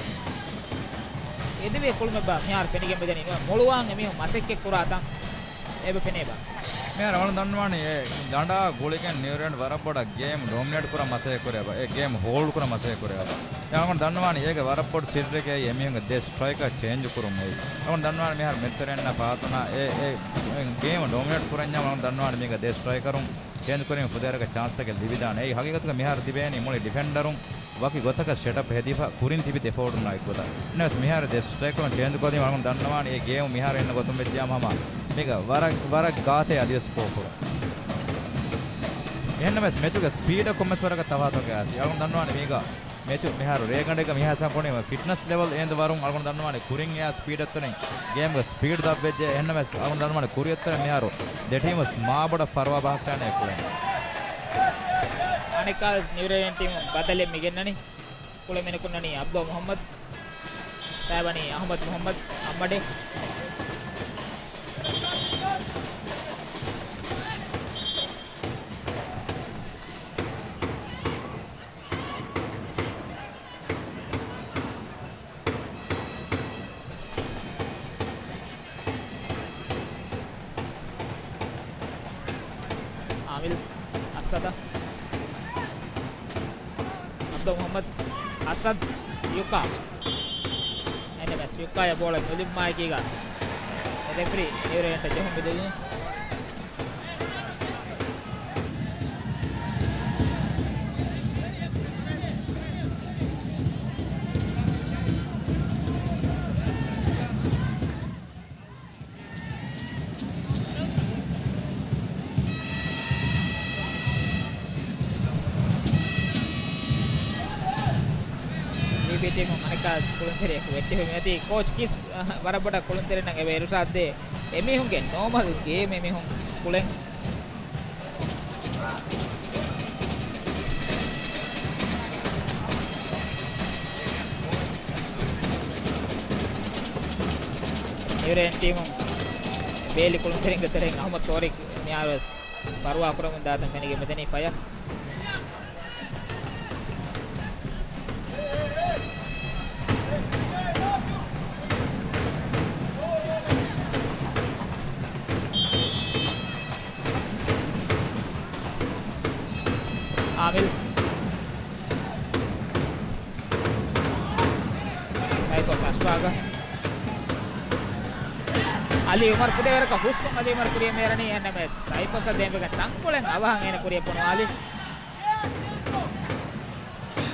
އެދެވޭ ކުޅުމެއްބާ މިހާރު ފެނިގެން މިދަނީ. ނުވަ މޮޅުވާން އެމީހުން މަސައްކަތް ކުރާ ތަން އެބަ ފެނޭބާ. މިހާރު އަޅުން ދަންނަވާނީ އެ ދަނޑާ ގުޅިގެން ނިއުރޭޑިއަންޓް ވަރަށް ބޮޑަށް ގޭމް ޑޮމިނޭޓް ކުރަން މަސައްކަތް ކުރޭބާ. އެ ގޭމް ހޯލްޑް ކުރަން މަސައްކަތް ކުރޭބާ. ދެން އަޅުގަނޑު ދަންނަވާނީ އޭގެ ވަރަށް ބޮޑު ސިއްރެކޭ އެމީހުންގެ ދެ ސްޓްރައިކަރ ޗޭންޖް ކުރުން އެއީ. އަޅުގަނޑު ދަންނަވާނީ މިހާރު މެދުތެރެއިންނާ ފަހަތުންނާ އެ، އެ، އެ ގޭމް ޑޮމިނޭޓް ކުރަންޏާ އަޅުގަނޑު ދަންނަވާނީ މީގަ ދެ ސްޓްރައިކަރުން ޗޭންޖް ކުރީމަ ފުދޭވަރަކަށް ޗާންސްތަކެއް ލިބިދާނެ. އެއީ ހަގީގަތުގަ މިހާރު ތިބޭނީ މުޅި ޑިފެންޑަރުން ވަކި ގޮތަކަށް ސެޓަޕް ހެދިފަ ކުރިން ތިބި ދެ ފޯވަޑުންނާ އެއްގޮތަށް. އެހެންނަމަވެސް މިހާރު ދެ ސްޓްރައިކަރުން ޗޭންޖް ކޮށްދީމަ އަޅުގަނޑު ދަންނަވާނީ އެ ގޭމް މިހާރު އިންނަ ގޮތުން ވެއްޖިއްޔާމަ ހަމަ މީގަ ވަރަށް، ވަރަށް ގާތެއް އަދިވެސް ސްކޯރ ކުރަން. އެހެންނަމަވެސް މެޗުގެ ސްޕީޑަށް ކޮންމެސް ވަރަކަށް ތަފާތުކަމެއް އައިސް. އަޅުގަނޑު ދަންނަވާނީ މީގަ މެޗު މިހާރު ރޭގަނޑެއްގަ މިހާރު ސަމް ކުރީމަ ފިޓްނަސް ލެވެލް އޭނދު ވަރުން އަޅުގަނޑު ދަންނަވާނެ ކުރިން އެއާ ސްޕީޑަށް ތަނެއް ގޭމްގެ ސްޕީޑް ދަށްވެއްޖެ. އެހެންނަމަވެސް އަޅުގަނޑު ދަންނަވާނެ ކުރިއަށް ތަނެއް މިހާރު ދެ ޓީމު ވެސް މާ ބޮޑަށް ފަރުވާ ބަހައްޓާނެ ކުޅެން. އަނެއްކާވެސް ނިއުރޭޑިއަން ޓީމު ބަދަލެއް މި ގެންނަނީ. ކުޅެން މި ނުކުންނަނީ އަބްދުލް މުހައްމަދު. ފައިބަނީ އަހްމަދު މުހައްމަދު އައްމަޑެ. އާމިލް އަސަދަށް. އަބްދުލް މުޙައްމަދު އަސަދު ޔުކާ. އެންއެމްއެސް ޔުކާޔަށް ބޯޅަ ނުލިބުމާއެކީގަ ރެފްރީ ނިއުރޭލެންޑަށް ޖެހުން މިދުން. ވީބީ ޓީމު އަނެއްކާ ކުޅުންތެރިޔަކު ވެއްޓިފަ މިއޮތީ. ކޯޗް ކީސް، އަ، ވަރަށް ބޮޑަށް ކުޅުންތެރިންނަށް އެބަ އިރުޝާދް ދޭ. އެމީހުންގެ ނޯމަލް ގޭމް އެމީހުން ކުޅެން. ނިއުރޭލެންޑް ޓީމުން ބޭލި ކުޅުންތެރިންގެ ތެރެއިން އަޙްމަދު ތޯރިޤް މިހާރުވެސް ފަރުވާ ކުރަމުން ދާތަން ފެނިގެން މިދަނީ ފަޔަށް. އާމިލް. ސައިކޯސް އަޝްފާގަށް. އަލީ އުމަރު ކުދޭވަރަކަށް ހުސްކޮށް އަލީ އުމަރު ކުރިޔަށް މޭރަނީ އެންއެމްއެސް. ސައިކޯސްއަށް ދޭންވެގެން ތަންކޮޅެއް އަވަހަށް އޭނަ ކުރިޔަށް ފޮނުވާލި.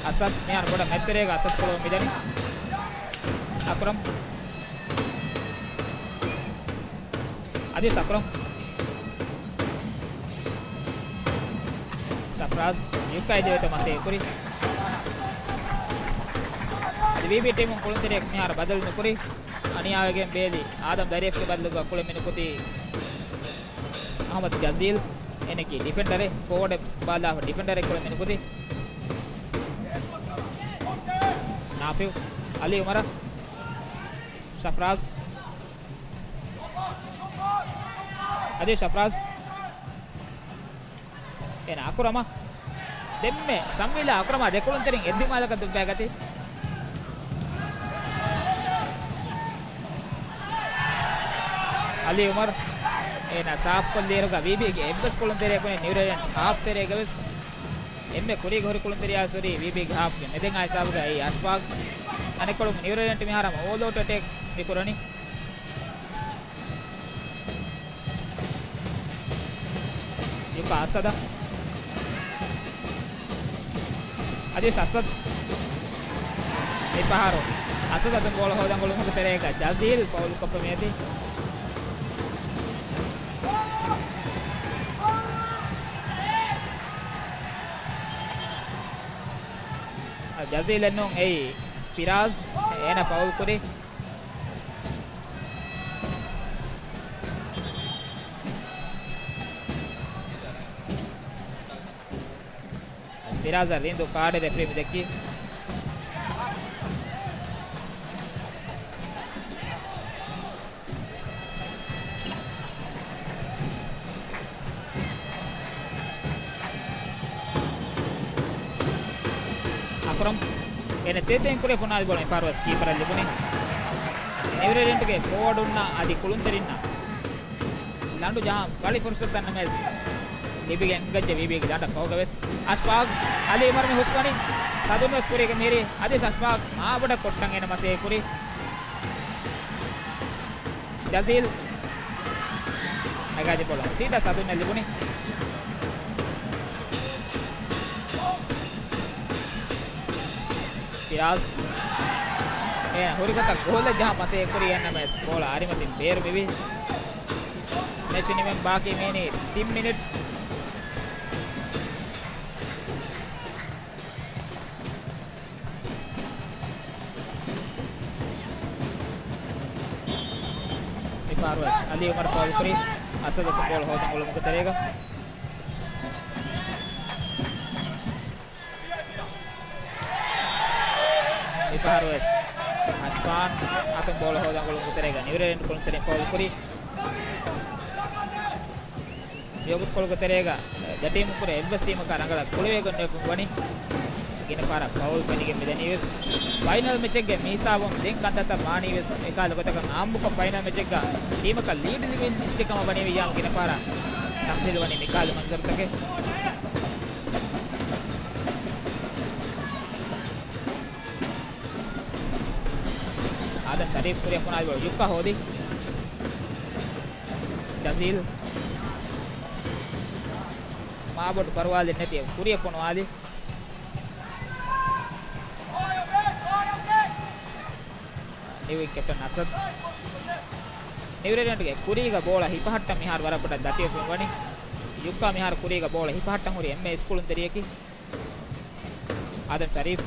އަސަދު މިހާރު ބޮޑަށް މެދުތެރޭގަ އަސަދު ކުޅަމުން މިދަނީ. އަކްރަމް. އަދިވެސް އަކްރަމް. ސަފްރާޒް ޔުކާ ދެވޭތޯ މަސައްކަތް ކުރި. އަދި ވީބީ ޓީމުން ކުޅުންތެރިޔަކު މިހާރު ބަދަލު ނުކުރި. އަނިޔާވެގެން ބޭލި އާދަމް ދަރިއެފްގެ ބަދަލުގަ ކުޅެ މިނުކުތީ އަޙްމަދު ޖަޒީލް. އޭނަކީ ޑިފެންޑަރެއް، ފޯވަޑެއް ބާލާފަ ޑިފެންޑަރެއް ކުޅެ މިނުކުތީ ނާފިޢު. އަލީ އުމަރަށް. ސަފްރާޒް. އަދި ސަފްރާޒް. އޭނަ އަކުރަމަށް. ދެންމެ ޝަމްވީލާ އަކުރަމާ ދެ ކުޅުންތެރިން އެއްދިމާލަކަށް ދުއްވައިގަތީ. އަލީ އުމަރު. އޭނަ ސާފުކޮށްލިއިރުގަ ވީބީގެ އެއްވެސް ކުޅުންތެރިޔަކު ނެތް. ނިއުރޭލެންޑް ހާފް ތެރޭގަވެސް އެންމެ ކުރީގެ ހުރި ކުޅުންތެރިޔާ ހުރީ ވީބީގެ ހާފްގެ މެދެން އާ ހިސާބުގަ އެއީ އަޝްފާގް. އަނެއްކޮޅުން ނިއުރޭލެންޑް މިހާރު ހަމަ އޯލް އައުޓް އެޓޭކް މި ކުރަނީ. ޔުކާ އަސަދަށް. އަދިވެސް އަސަދު. މިފަހަރު އަސަދު އަތުން ބޯޅަ ހޯދަން ގުޅުމުގެ ތެރޭގަ ޖަޒީލް ފައުލުކޮށްފަ މިއޮތީ. ޖަޒީލެއް ނޫން އެއީ ފިރާޒް. އޭނަ ފައުލް ކުރި. ފިރާޒަށް ރިނދު ކާޑެއް ރެފްރީ މި ދެއްކީ. އަކްރަމް އޭނަ ތޭތެއިން ކުރިޔަށް ފޮނުވާލި ބޯޅަ މިފަހަރުވެސް ކީޕަރަށް ލިބުނީ. ނިއުރޭލެންޑްގެ ފޯވަޑުންނަށް އަދި ކުޅުންތެރިންނަށް ލަނޑު ޖަހާން ފަޅި ފުރުސަތުތައް ނަމަވެސް ލިބިގެން އެނގައްޖެ ވީބީގެ ދަނޑަށް ފަހުގަވެސް. އަޝްފާގް އަލީ އުމަރު މި ހުސްވަނީ. ސަދުން ވެސް ކުރީގެ މިހިރީ. އަދިވެސް އަޝްފާގް މާބޮޑަށް ކޮށްޓަން އޭނަ މަސައްކަތް ކުރީ. ޖަޒީލް ނަގާދިން ބޯޅަ ސީދާ ސަދުންނަށް ލިބުނީ. ފިރާޒް އޭނަ ހުރިގޮތަށް ގޯލަށް ޖަހާ މަސައްކަތް ކުރި އެންނަމެސް ބޯޅަ އަރިމަތިން ބޭރު މިވީ. މެޗު ނިމެން ބާކީ މިވަނީ ތިން މިނިޓް. މިފަހަރުވެސް އަލީ އުމަރު ފައުލް ކުރީ. އަސަދު އަތުން ބޯޅަ ހޯދަން އުޅުމުގެ ތެރޭގަ. މިފަހަރުވެސް އަޝްފާން އަތުން ބޯޅަ ހޯދަން އުޅުމުގެ ތެރޭގަ ނިއުރޭލެންޑް ކުޅުންތެރިން ފައުލް ކުރީ. މިވަގުތުކޮޅުގެ ތެރޭގަ ދެ ޓީމުން ކުރެ އެއްވެސް ޓީމަކާ ރަނގަޅަށް ކުޅެވިގެން ނުވެފަ ވަނީ. ގިނަ ފަހަރަށް ފައުލް ފެނިގެން މިދަނީވެސް. ފައިނަލް މެޗެއްގެ މިހިސާބުން ދެން ކަންތައްތައް ވާނީވެސް އެކަހަލަ ގޮތަކަށް އާއްމުކޮށް ފައިނަލް މެޗެއްގަ ޓީމަކަށް ލީޑް ލިބިއްޖެ ކަމަށް ވަނީ ވިއްޔާމް ގިނަ ފަހަރަށް ތަމްސީލު ވަނީ މިކަހަލަ މަންޒަރުތަކެއް. އާދަމް ޝަރީފް ކުރިއަށް ފޮނުވާލި ބޯޅަ ޔުއްކާ ހޯދި. ޖަޒީލް. މާބޮޑު ފަރުވާލެއް ނެތި ކުރިއަށް ފޮނުވާލި. ނިއު ކެޕްޓަން އަސަދް. ނިއުޒީލެންޑްގެ ކުރީގަ ބޯޅަ ހިފަހައްޓަން މިހާރު ވަރަށް ބޮޑަށް ދަތިވެފައި ވަނީ. ޔުއްކާ މިހާރު ކުރީގަ ބޯޅަ ހިފަހައްޓަން ހުރި އެންމެ އިސްކުޅުންތެރިޔަކީ އާދަމް ޝަރީފް.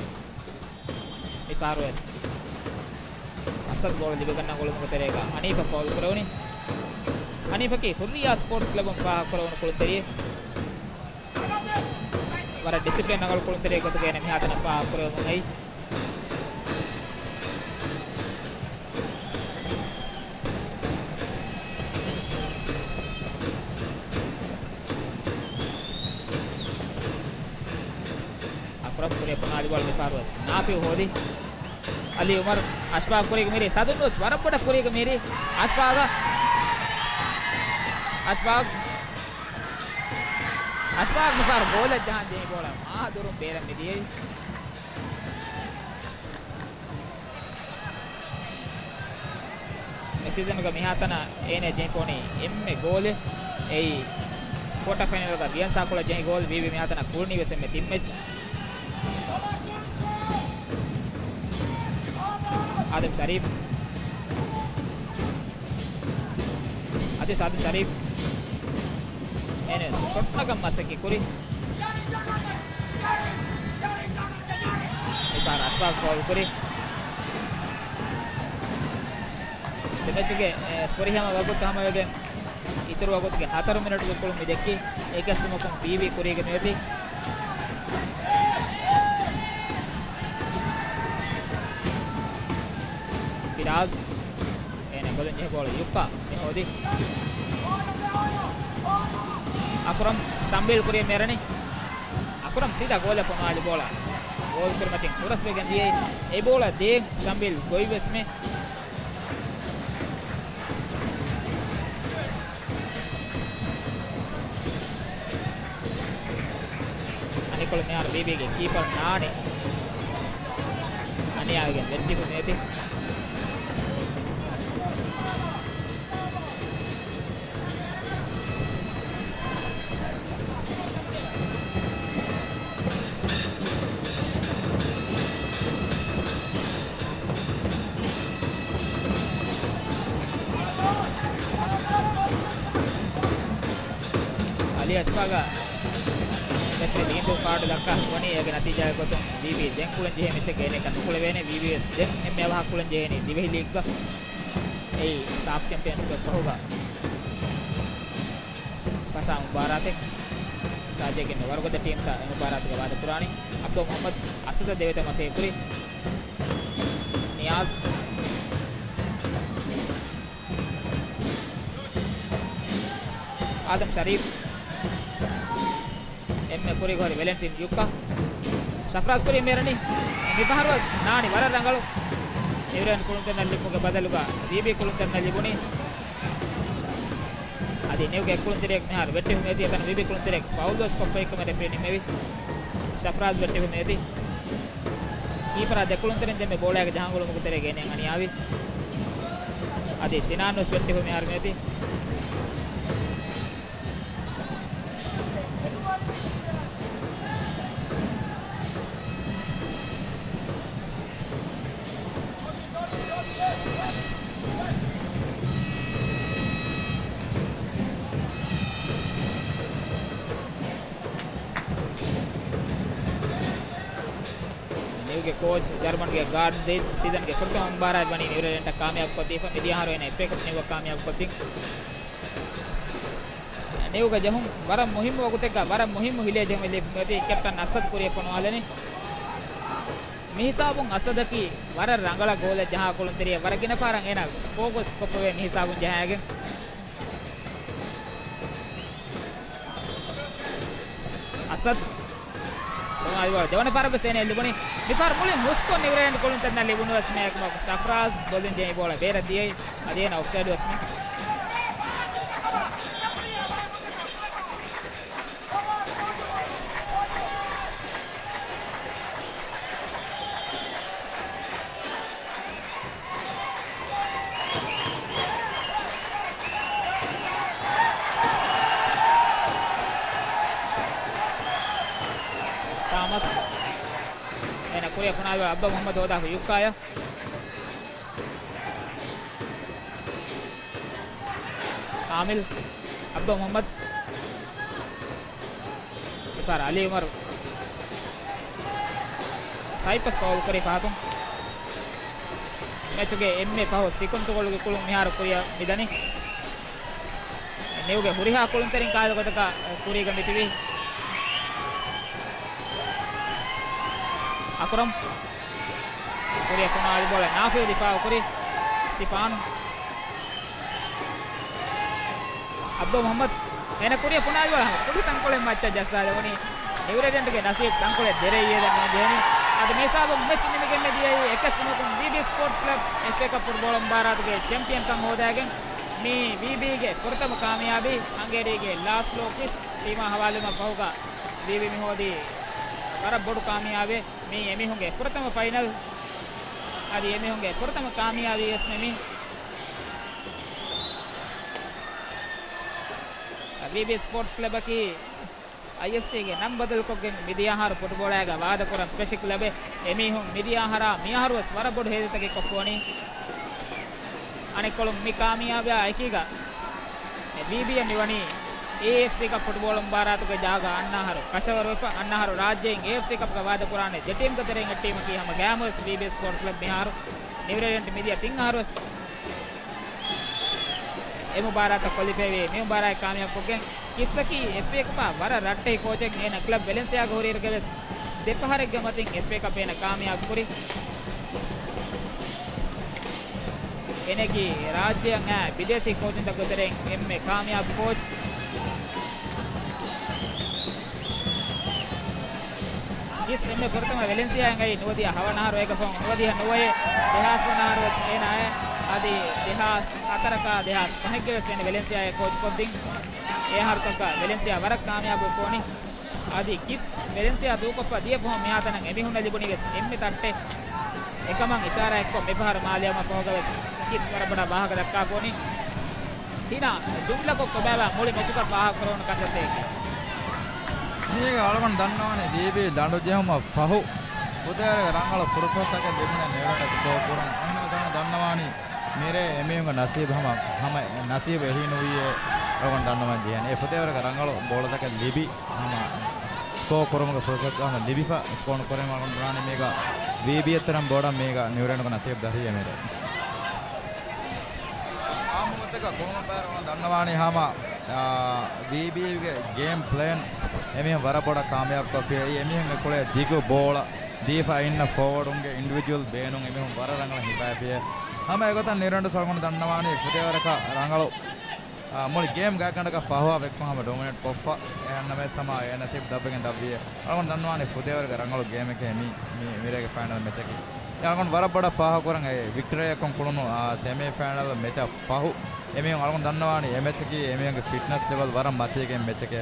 މިފަހަރުވެސް އަސަދް ބޯޅަ ލިބިގަންނަ ގޮޅުމުގެ ތެރޭގަ ހަނީފަ ފައުލް ކުރެވުނީ. ހަނީފަކީ ހުރްރިޔާ ސްޕޯޓްސް ކްލަބުން ފާހަގަކުރެވުނު ކުޅުންތެރިއެއް. ވަރަށް ޑިސިޕްލިން ރަނގަޅު ކުޅުންތެރިއެއް ގޮތުގައި މިހާތަނަށް ފާހަގަކުރެވެމުން އައީ. އަކްރަމް ކުރިއަށް ފޮނުވާލި ބޯޅަ މިފަހަރުވެސް ނާފިއު ހޯދި. އަލީ އުމަރު އަޝްފާގް ކުރީގަ މިރޭ ސަދުންވެސް ވަރަށް ބޮޑަށް ކުރީގަ މިރީ އަޝްފާގަށް. އަޝްފާގް. އަޝްފާގް މިފަހަރު ގޯލަށް ޖަހަން ޖެހި ބޯޅަ މާ ދުރުން ބޭރަށް މިދިޔައީ. މި ސީޒަނުގަ މިހާތަނަށް އޭނަ ޖެހިފަ ވަނީ އެންމެ ގޯލެއް. އެއީ ކުއާޓަރ ފައިނަލްގަ ވިޔަންސާ ކުޅަ ޖެހި ގޯލް. ވީވީ މިހާތަނަށް ކުޅުނީ ވެސް އެންމެ ތިން މެޗް. އާދަމް ޝަރީފް. އަދި އާދަމް ޝަރީފް. އޭނަ ޝޮޓް ނަގަން މަސައްކަތް ކުރި. މިފަހަރު އަޝްފާގް ފައުލް ކުރި. ދެ މެޗުގެ، އެ، ފުރިހަމަ ވަގުތު ހަމަވެގެން އިތުރު ވަގުތުގެ ހަތަރު މިނެޓުގެ ކުޅުން މި ދެއްކި. އެކަސްވުމަކުން ވީވީ ކުރީގަ މިއޮތީ. ފިރާޒް. އޭނަ ގޮލުން ޖެހި ބޯޅަ ޔުއްކާ މި ހޯދި. އަކްރަމް ޝަމްބީލް ކުރިއަށް މިއަރަނީ. އަކްރަމް ސީދާ ގޯލަށް ފޮނުވާލި ބޯޅަ ގޯލް ކުރިމަތިން ހުރަސްވެގެން ދިޔައީ. އެ ބޯޅަ ދޭން ޝަމްބީލް ގޮތްވެސް މި. އަނެއްކޮޅު މިހާރު ވީވީގެ ކީޕަރު ނާނި އަނިޔާވެގެން ވެއްޓިފަ މިއޮތީ. އަލީ އަޝްފާގަށް ރެފްރީ ދީންދޫ ކާޑު ދައްކާ ވަނީ. އޭގެ ނަތީޖާގެ ގޮތުން ވީވީ ދެން ކުޅެން ޖެހޭ މެޗެއްގަ އޭނަ އެކަން ނުކުޅެވޭނެ. ވީވީވެސް ދެން އެންމެ އަވަހަށް ކުޅެން ޖެހޭނީ ދިވެހި ލީގްގަ. އެއީ ސާފް ޗެމްޕިއަންޝިޕްގެ ފަހުގަ ފަށާ މުބާރާތެއް. ރާއްޖޭގެ އެންމެ ވަރުގަދަ ޓީމްތައް އެ މުބާރާތުގަ ވާދަކުރާނީ. އަބްދުލް މުޙައްމަދު އަސަދަށް ދެވޭތޯ މަސައްކަތް ކުރި. ނިޔާޒް. އާދަމް ޝަރީފް. އެންމެ ކުރީގަ ހުރި ވެލެންޓިން ޔުކާ. ޝަފްރާޒް ކުރިއަށް މިއަރަނީ. މިފަހަރުވެސް ނާނީ ވަރަށް ރަނގަޅު. އިވްރެން ކުޅުންތެންނަށް ލިބުމުގެ ބަދަލުގަ ވީބީ ކުޅުންތެންނަށް ލިބުނީ. އަދި ނިއުގެ އެއް ކުޅުންތެރިއެއް މިހާރު ވެއްޓިފަ މިއޮތީ. އެތަނަށް ވީބީ ކުޅުންތެރިއެއް ފައުލްވެސް ކޮށްފައިކަމަށް ރެފްރީ ނިންމެވި. ޝަފްރާޒް ވެއްޓިފަ މިއޮތީ. ކީޕަރާ ދެ ކުޅުންތެރިން ދެންމެ ބޯޅައިގެ ޖަހާން ގުޅުމުގެ ތެރޭގަ އޭނައަށް އަނިޔާވި. އަދި ޝިނާންވެސް ވެއްޓިފަ މިހާރު މިއޮތީ. ނިއުގެ ކޯޗް ޖަރްމަންގެ ގާޑް ޒެއިޒް ސީޒަންގެ ފުރަތަމަ މުބާރާތް ވަނީ ނިއުޒީލެންޑަށް ކާމިޔާބު ކޮށްދީފަ. މިދިޔަ އަހަރު އޭނަ އެފްއޭ ކަޕް ނިއުއަށް ކާމިޔާބު ކޮށްދިން. ނިއުގެ ޖެހުން ވަރަށް މުހިއްމު ވަގުތެއްގަ ވަރަށް މުހިއްމު ހިލޭ ޖެހުމެއް ލިބިފަ މިއޮތީ. ކެޕްޓަން އަސަދް ކުރިއަށް ފޮނުވާލަނީ. މިހިސާބުން އަސަދަކީ ވަރަށް ރަނގަޅަށް ގޯލެއް ޖަހާ ކުޅުންތެރިއެއް. ވަރަށް ގިނަ ފަހަރަށް އޭނަ ސްކޯރު ވެސް ކޮށްފަވޭ މިހިސާބުން ޖަހާގެން. އަސަދް ދެވަނަ ފަހަރަށް ވެސް އޭނައަށް ލިބުނީ. މިފަހަރު މުޅިން ހުސްކޮށް ނިއުޒީލެންޑް ކުޅުންތެންނަށް ލިބުނު ވެސް މެ އެކަމަކު ޝަފްރާޒް ބޮލިން ޖެހި ބޯޅަ ބޭރަށް ދިޔައީ. އަދި އޭނަ އޮފްސައިޑް ވެސް މި. ތާމަސް. އޭނަ ކުރިއަށް ފުނާލި އަބްދުލް މުޙައްމަދު ހޯދާފަ ޔުއްކާޔަށް. އާމިލް. އަބްދުލް މުޙައްމަދު. އެފާރ އަލީ އުމަރު. ސައިޕަސް ފައުލް ކުރި ފަހަތުން. މެޗުގެ އެންމެ ފަހު ސިކުންތުކޮޅުގެ ކުޅުން މިހާރު ކުރިއަށް މިދަނީ. ނިއުގެ ހުރިހާ ކުޅުންތެރިން ކާލި ގޮތަކަށް ކުރީގަ މިތިބީ. އަކުރަމް. ކުރިއަށް ފުނާ އަލިބޯޅަ ނާފިލް ދިފާއު ކުރި. ސިފާނު. އަބްދުލް މުޙައްމަދު. އޭނަ ކުރިއަށް ފުނާ އަލިބޯޅަ ކުޑަ ތަންކޮޅެއް މައްޗަށް ޖައްސާލެވުނީ. ނިއުރޭޑިއަންޓްގެ ނަސީބު ތަންކޮޅެއް ދެރައްޔޭ ދަންނަވަން ޖެހެނީ. އަދި މި ހިސާބުން މެޗް ނިމިގެން މިދިޔައީ އެކެއް ސުމަކުން ވީބީ ސްޕޯޓްސް ކްލަބް އެފްއޭ ކަޕް ފުޓްބޯޅަ މުބާރާތުގެ ޗެމްޕިއަންކަން ހޯދާގެން. މީ ވީބީގެ ފުރަތަމަ ކާމިޔާބީ. ހަނގޭރީގެ ލާސްލޯ ކިސް ޓީމާ ހަވާލުވުމަށް ފަހުގަ ވީބީ މި ހޯދީ ވަރަށް ބޮޑު ކާމިޔާބެއް. މީ އެމީހުންގެ ފުރަތަމަ ފައިނަލް. އަދި އެމީހުންގެ ފުރަތަމަ ކާމިޔާބީ ވެސް މެ މީ. ވީބީ ސްޕޯޓްސް ކްލަބަކީ އައިއެފްސީގެ ނަން ބަދަލުކޮށްގެން މިދިޔަ އަހަރު ފުޓުބޯޅައިގަ ވާދަކުރަން ފެށި ކްލަބެއް. އެމީހުން މިދިޔަ އަހަރާ މިއަހަރުވެސް ވަރަށް ބޮޑު ހޭދަތަކެއް ކޮށްފަވަނީ. އަނެއްކޮޅުން މި ކާމިޔާބާ އެކީގަ ވީބީއަށް މިވަނީ އޭއެފްސީ ކަޕް ފުޓުބޯޅަ މުބާރާތުގެ ޖާގަ އަންނަ އަހަރު ކަށަވަރުވެފަ، އަންނަ އަހަރު ރާއްޖެއިން އޭއެފްސީ ކަޕްގަ ވާދަކުރާނެ ދެ ޓީމްގެ ތެރެއިން އެއް ޓީމަކީ ހަމަ ގައިމުވެސް ވީބީ ސްޕޯޓްސް ކްލަބް މިހާރު. ނިއުރޭޑިއަންޓް މިދިޔަ ތިން އަހަރުވެސް އެ މުބާރާތަށް ކޮލިފައިވީ. މި މުބާރާތް ކާމިޔާބުކޮށްގެން ކިއްސަކީ އެފްއޭ ކަޕާ ވަރަށް ރައްޓެހި ކޯޗެއް އޭނަ ކްލަބް ވެލެންސިއާގަ ހުރިއިރުގަވެސް ދެ ފަހަރެއްގެ މަތިން އެފްއޭ ކަޕް އޭނަ ކާމިޔާބު ކުރި. އޭނައަކީ ރާއްޖެއަށް އައި ބިދޭސީ ކޯޗުންތަކުގެ ތެރެއިން އެންމެ ކާމިޔާބު ކޯޗް. ކިސް އެންމެ ފުރަތަމަ ވެލެންސިއާއިން އައީ ނުވަދިހަ ހަވަނަ އަހަރު އޭގެ ފަހުން ނުވަދިހަ ނުވައެއް، ދެހާސް ވަނަ އަހަރުވެސް އޭނަ އައި، އަދި ދެހާސް ހަތަރަކާ ދެހާސް ފަހެއްގެވެސް އޭނަ ވެލެންސިއާއަށް ކޯޗް ކޮށްދިން. އެ އަހަރުތަކަށް ވެލެންސިއާ ވަރަށް ކާމިޔާބުވެފަ ވަނީ. އަދި ކިސް ވެލެންސިއާ ދޫކޮށްފަ ދިޔަ ފަހުން މިހާތަނަށް އެމީހުންނަށް ލިބުނީ ވެސް އެންމެ ތައްޓެއް. އެކަމަށް އިޝާރާތްކޮށް މިފަހަރު މާލެއަށް އައުމަށް ފަހުގަވެސް ކިސް ވަރަށް ބޮޑަށް ވާހަކަ ދައްކާފަ ވަނީ. ހީނާ، ޖުމްލަކޮށް ކޮބާބާ މުޅި މެޗުގަ ފާހަގަކުރެވުނު ކަންތައްތަކަކީ؟ މީގަ އަޅުގަނޑު ދަންނަވާނީ ވީބީ ދަނޑު ޖެހުމަށް ފަހު ފުދޭވަރުގެ ރަނގަޅު ފުރުސަތުތަކެއް ލިބުނީ ނިއުރޭޑިއަންޓް ސްކޯ ކުރުން. އެހެންވެސް އަޅުގަނޑު ދަންނަވާނީ މިރޭ އެމީހުންގެ ނަސީބު ހަމަ، ހަމަ ނަސީބު އެހީ ނުވީއޭ އަޅުގަނޑު ދަންނަވަން ޖެހޭނެ. އެ ފުދޭވަރުގެ ރަނގަޅު ބޯޅަތަކެއް ލިބި ހަމަ ސްކޯ ކުރުމުގެ ފުރުސަތު ހަމަ ލިބިފަ ސްކޯ ނުކުރީމަ އަޅުގަނޑު ބުނާނީ މީގަ ވީބީއަށް ތަރަން ބޮޑަށް މީގަ ނިއުރޭޑިއަންޓްގެ ނަސީބު ދަރިއޭ މިރޭ. އާއްމު ގޮތަކަށް ކުޅުނު ބާރު ދަންނަވާނީ ހަމަ، އާ، ވީބީގެ ގޭމް ޕްލޭން އެމީހުން ވަރަށް ބޮޑަށް ކާމިޔާބު ކޮށްފި. އެއީ އެމީހުންގެ ކުޅޭ ދިގު ބޯޅަ ދީފަ އިންނަ ފޯވަޑުންގެ އިންޑިވިޖުއަލް ބޭނުން އެމީހުން ވަރަށް ރަނގަޅަށް ހިފައިފިއޭ. ހަމަ އެގޮތަށް ނިއުރޭޑިއަންޓް އަޅުގަނޑު ދަންނަވާނީ ފުދޭވަރަކަށް ރަނގަޅު، އާ، މުޅި ގޭމް ގާތްގަނޑަކަށް ފަހުވާ އެއްކޮށް ހަމަ ޑޮމިނޭޓް ކޮށްފަ އެހެންނަމަވެސް ހަމަ އެ ނަސީބު ދަށްވެގެން ދަށްވިއޭ. އަޅުގަނޑު ދަންނަވާނީ ފުދޭވަރުގެ ރަނގަޅު ގޭމެކޭ މި، މި، މިރޭގެ ފައިނަލް މެޗަކީ. އެ އަޅުގަނޑު ވަރަށް ބޮޑަށް ފާހަގަކުރަން އެ ވިކްޓަރީއަކުން ކުޅުނު، އާ، ސެމީ ފައިނަލް މެޗަށް ފަހު އެމީހުން އަޅުގަނޑު ދަންނަވާނީ އެ މެޗަކީ އެމީހުންގެ ފިޓްނަސް ލެވެލް ވަރަށް މަތީގެ މެޗެކޭ.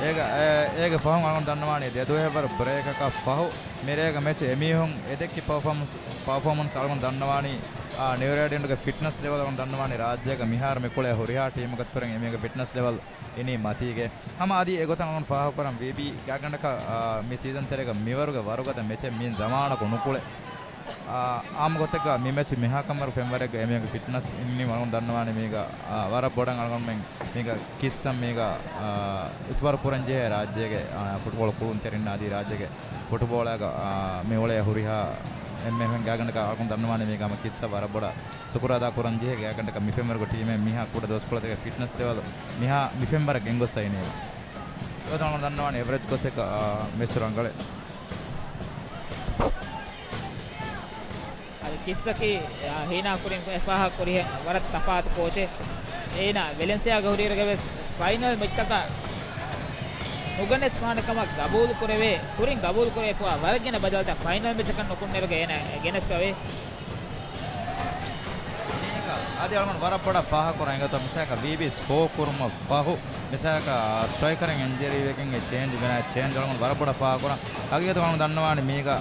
އޭގަ، އޭ، އޭގެ ފަހުން އަޅުގަނޑު ދަންނަވާނީ ދެ ދުވަހެއްވަރު ބްރޭކަކަށް ފަހު މިރޭގެ މެޗް އެމީހުން އެދެއްކި ޕަރފޯމަންސް، ޕަރފޯމަންސް އަޅުގަނޑު ދަންނަވާނީ، އާ، ނިއުރޭޑިއަންޓްގެ ފިޓްނަސް ލެވެލް އަޅުގަނޑު ދަންނަވާނީ ރާއްޖޭގެ މިހާރު މި ކުޅޭ ހުރިހާ ޓީމުގެ އަތުރެން އެމީހުންގެ ފިޓްނަސް ލެވެލް އިނީ މަތީގެ. ހަމަ އަދި އެގޮތަށް އަޅުގަނޑު ފާހަގަކުރަން ވީބީ ގާތްގަނޑަކަށް، އާ، މި ސީޒަން ތެރޭގަ މިވަރުގެ ވަރުގަދަ މެޗެއް މި ޒަމާނަކު ނުކުޅެ. އާ، އާއްމު ގޮތެއްގަ މި މެޗް މިހާކަންވަރު ފެންވަރެއްގަ އެމީހުންގެ ފިޓްނަސް އިންނީމަ އަޅުގަނޑު ދަންނަވާނެ މީގަ، އާ، ވަރަށް ބޮޑަށް އަޅުގަނޑުމެން މީގަ ކިއްސަން މީގަ، އާ، އިތުބާރު ކުރަން ޖެހޭ ރާއްޖޭގެ، އާ، ފުޓްބޯޅަ ކުޅުންތެރިންނާ އަދި ރާއްޖޭގެ ފުޓްބޯޅައިގަ، އާ، މި އުޅޭ ހުރިހާ އެންމެހެން ގާތްގަނޑަކަށް އަޅުގަނޑު ދަންނަވާނެ މީގަ ހަމަ ކިއްސަ ވަރަށް ބޮޑަށް ޝުކުރު އަދާ ކުރަން ޖެހޭ ގާތްގަނޑަކަށް މި ފެންވަރުގެ ޓީމެއް މިހާ ކުޑަ ދުވަސްކޮޅަތަކެއް ފިޓްނަސް ލެވެލް މިހާ މި ފެންވަރަށް ގެންގޮސްފަ އިނީމަ. އެގޮތަށް އަޅުގަނޑު ދަންނަވާނެ އެވަރެޖް ގޮތެއްގަ، އާ، މެޗު ރަނގަޅޭ. އަދި ކިއްސަކީ، އާ، ހީނާ ކުރިން ފާހަގަ ކުރިހެން ވަރަށް ތަފާތު ކޯޗެއް. އޭނާ ވެލެންސިއާގަ ހުރިއިރުގަވެސް ފައިނަލް މެޗްތަކަށް ނުގަނެސްފާނެ ކަމަށް ގަބޫލު ކުރެވޭ، ކުރިން ގަބޫލު ކުރެވިފައިވާ ވަރަށް ގިނަ ބަދަލުތައް ފައިނަލް މެޗަކަށް ނުކުންނައިރުގަ އޭނާ ގެނެސްފަވޭ. އަދި އަޅުގަނޑު ވަރަށް ބޮޑަށް ފާހަގަކުރަން އެގޮތަށް މިސާލަކަށް ވީބީ ސްކޯ ކުރުމަށް ފަހު، މިސާލަކަށް ސްޓްރައިކަރެއް އިންޖަރީ ވެގެން އެ ޗޭންޖް ގެނައި ޗޭންޖް އަޅުގަނޑު ވަރަށް ބޮޑަށް ފާހަގަކުރަން. ހަގީގަތަށް އަޅުގަނޑު ދަންނަވާނެ މީގަ